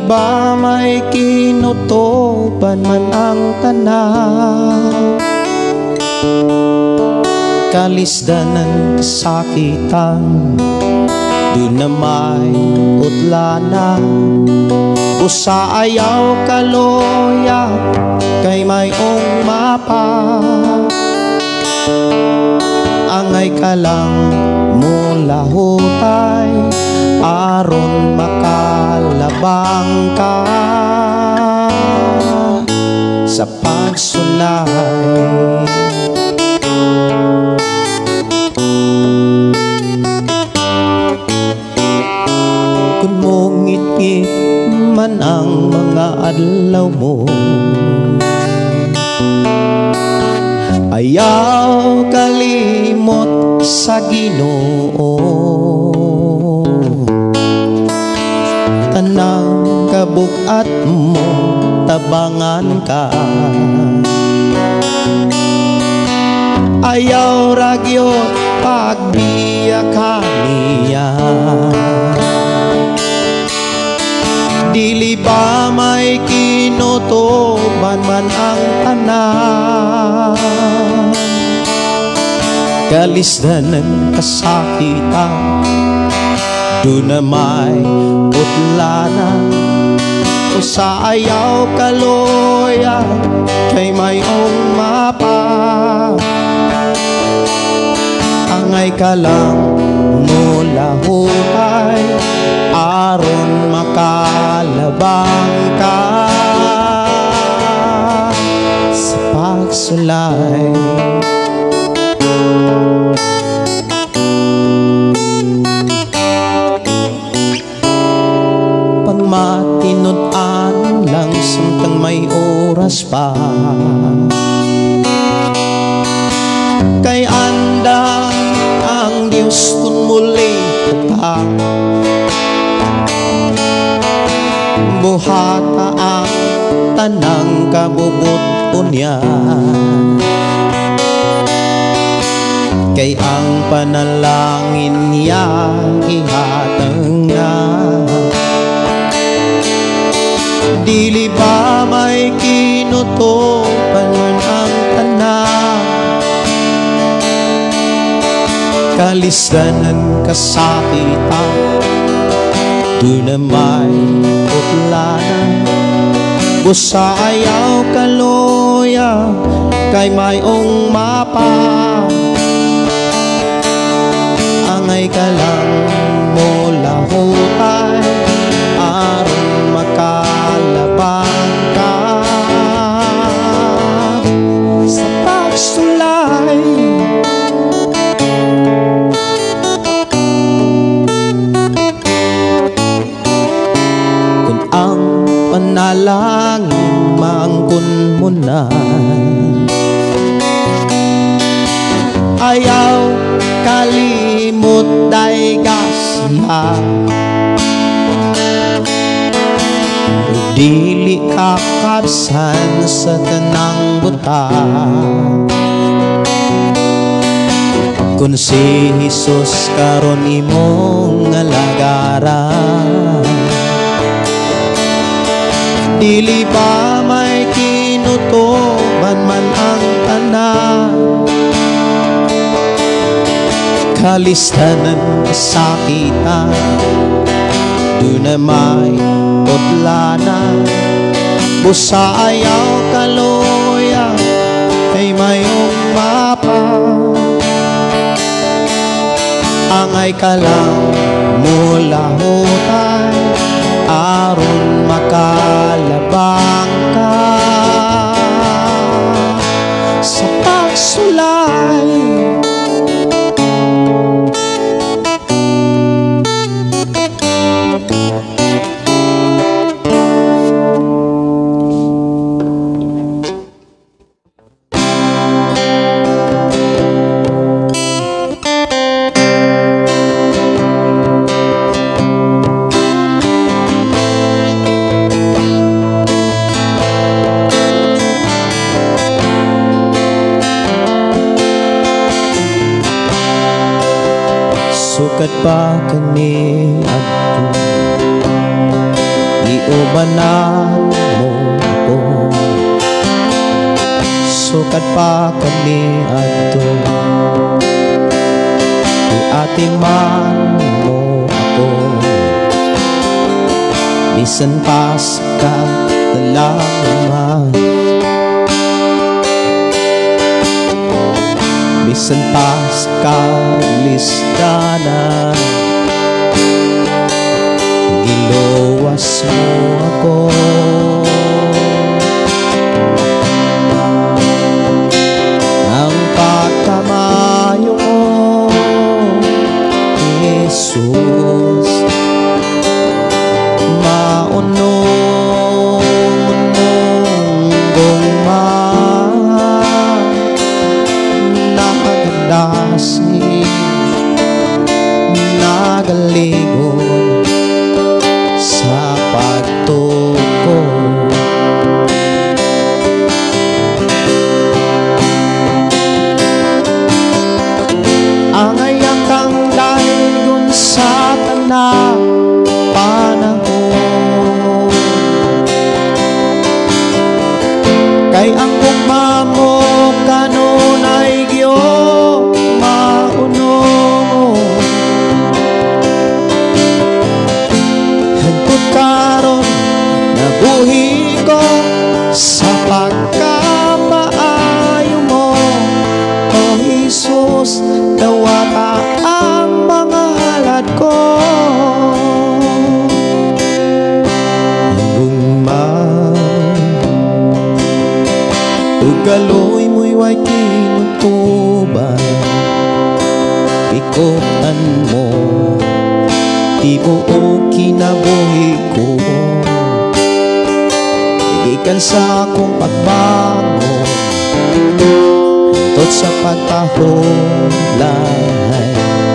Speaker 1: Ba may kinutuban man ang tanan, kalisdanan, kasakitan, doon na may utlanan. Usa ayaw kaloya kay mayong mapa, angay ka lang mulahutay aron makalabang ka sa pagsulay. Kung mong Sungit man ang mga adlaw mo, ayaw kalimot sa Ginoo. Tanang kabugat mo, tabangan ka. Ayaw ragyot pagbiya ka niya. Dili ba may kinutuban man ang tanan? Kalisdan ng kasakitan, doon na may putlana. O sa ayaw kaloya, kay mayong mapa. Angay ka lang mulahutay, aron makalabang ka sa pagsulay. Pagmatinud-an lang samtang may oras pa, kay andam ang Diyos kung muli pa. Buhata ang tanang kabubuton niya, kay ang panalangin niya ihatag na. Dili ba may kinutupan man ang tanan? Kalisdan ng kasakitan, doon na may putlana. Busa ayaw kaloya, kay mayong mapa. Angay ka lang mulahutay, aron makalabang ka sa pagsulay. Kung ang panalangin maangkon mo na, ayaw kalimot day gasya. Dili kakabsan sa tanang buta, kun si Jesus karon imong alagaran. Dili ba may kinutuban man ang tanan? Kalistan ng kasakitan, doon na may putlana. Busa ayaw kaloya, kay mayong mapa. Angay ka lang mulahutay, aron makalabang ka sa pagsulay. Sukat pa kani adto, giubanan mo ako. Sukat pa kani adto, giatiman mo ako. Bisan pa sa kadalaman, bisan pa sa kalisdanan, giluwas mo ako. Ang pagkamayo mo, Jesus, Pagtuko. Angay kang daygon sa tanang panahon, kay ang gugma mo kanunay gyud maunong. Hangtod karon nabuhi ko sa pagkamaayo mo, O Jesus, dawata ang mga halad ko. Gugma ug kaloy mo'y way kinutubay, ikutan mo tibuok kinabuhi ko. Gikan sa akong pagbangon tot sa pagpahulay,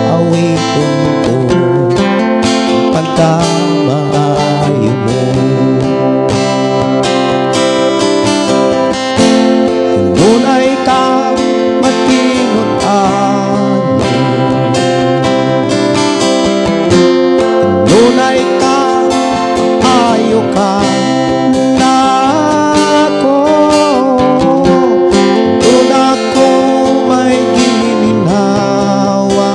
Speaker 1: awiton ko pagkamaayo mo. Kanunay ka matinod-anon, kanunay ka maayo ka nako. Tun ako may gininhawa,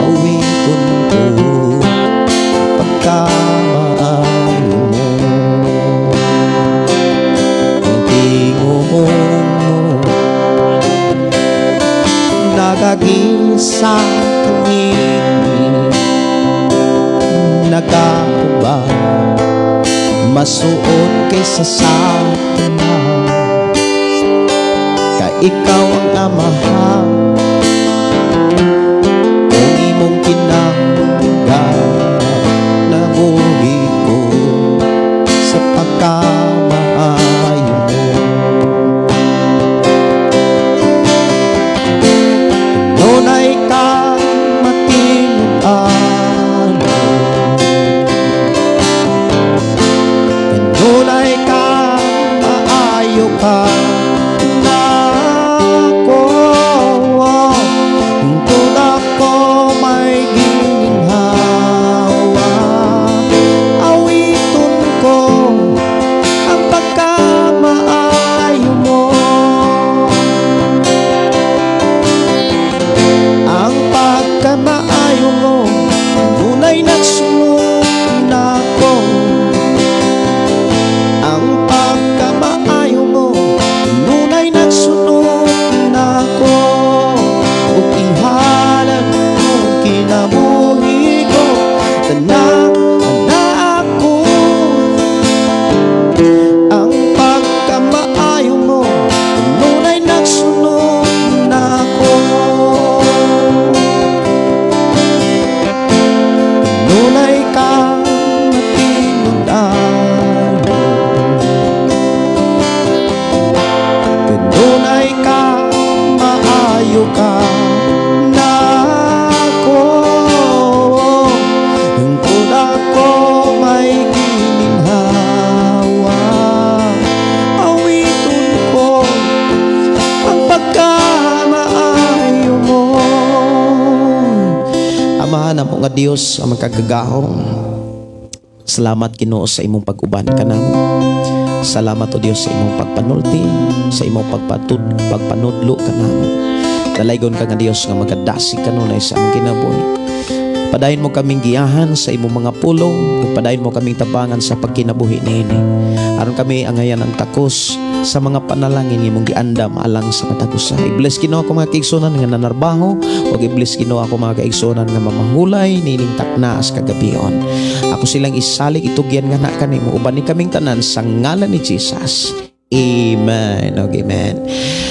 Speaker 1: awiton ko pagkamaayo mo. Ang tingog mo nagagisa kangiti, nagauba masuot kaysa sa tanan, kay ikaw ang amahan kung imong kinangga nabuhi ko sa pagkamaayo mo. Kanunay ka matinod-anon, kanunay ka maayo ka nako. Hangtod ako may gininhawa, awiton ko ang pagkamaayo mo. Ang pagkamaayo mo kanunay nagsunod nako. Ang pagkamaayo mo kanunay nagsunod nako. Ug ihalad mo kinabuhi ko, tanan na ako. Ang pagkamaayo mo kanunay nagsunod nako. Kanunay ka matinod-anon, kanunay ka maayo ka nako. Hangtod ako may gininhawa, awiton ko ang pagkamaayo mo. Amahan namo nga Dios ang makagagahom, salamat Ginoo sa imong pag-uban kanamo. Salamat o Dios sa imong pagpanulti, sa imong pagpanudlo kanamo. Dalaygon ka nga Dios nga magadasig kanunay sa among kinabuhi. Padayon mo kaming giyahan sa imong mga pulong, ug padayon mo kaming tabangan sa pagkinabuhi niini. Aron kami angayan ang takos sa mga panalangin imong giandam alang sa matag usa. I-bless Ginoo ako mga kaigsunan nga nanarbaho, ug i-bless Ginoo ako mga kaigsunan nga mamahulay nining taknas kagabion. Ako silang isalig itugyan nga na kanimo, uban ni kaming tanan sa ngalan ni Jesus. Amen. Okay, amen.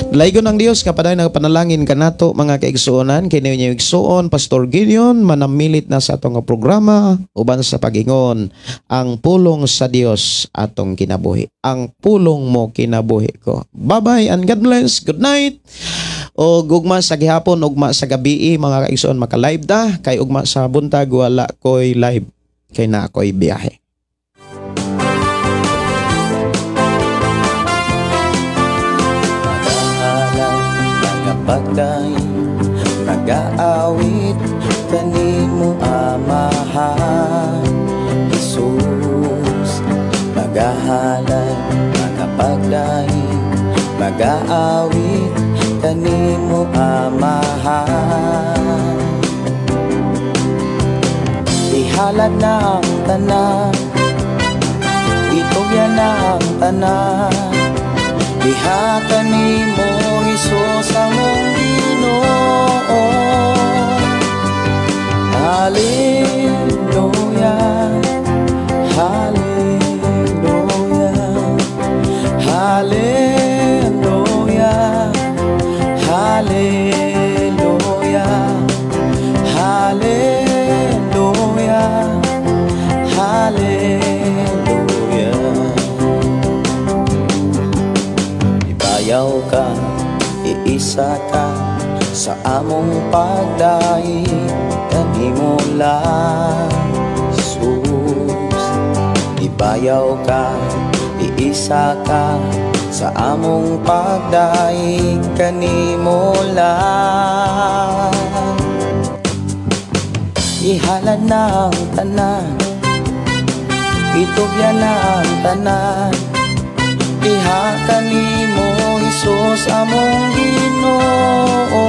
Speaker 1: Dalaygon ang Dios nga padayon nagapanalangin kanato mga kaigsuonan. Kini niyo igsuon Pastor Gideon manamilit na sa atong programa uban sa pagingon ang pulong sa Dios atong kinabuhi. Ang pulong mo kinabuhi ko. Bye-bye and God bless. Good night. O ugma sa gihapon, ugma sa gabi mga kaigsuon, maka-live ta kay ugma sa buntag wala koy live kay na ako'y biyahe.
Speaker 2: Magapagdaig, magaawit kanimo, Amahan Jesus. Magahalad, magapagdaig, magaawit kanimo, Amahan. Ihalad na ang tanan, itugyan na ang tanan, diha kanimo, Hesus, among Ginoo. Hallelujah, Hallelujah, Hallelujah, Hallelujah, Hallelujah, Hallelujah. Ibayaw ka, iisa ka sa among pagdaig kanimo lang, Jesus. Ibayaw ka, iisa ka sa among pagdaig kanimo lang. Ihalad na ang tanan, itugyan na ang tanan, diha kanimo, Hesus, among Ginoo.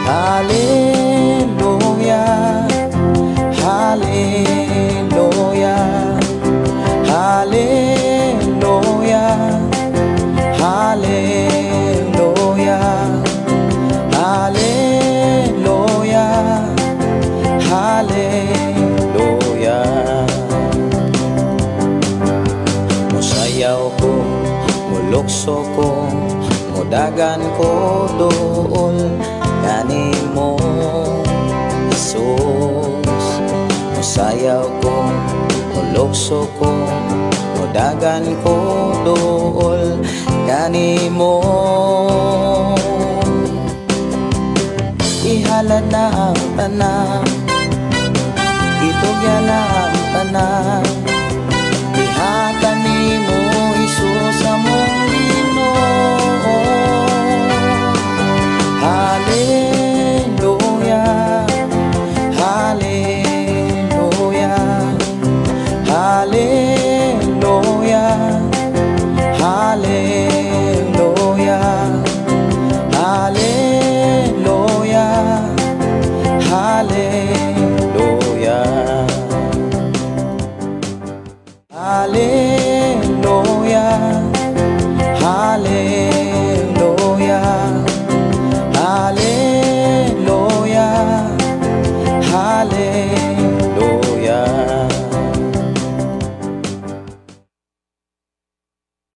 Speaker 2: Hallelujah, Hallelujah, Hallelujah, Hallelujah, Hallelujah, Hallelujah. Musayaw ko, mulukso ko, mudagan ko dool kanimo, Jesus. Musayaw ko, mulukso ko, mudagan ko dool kanimo. Ihalad na ang tanan, itugyan na ang tanan.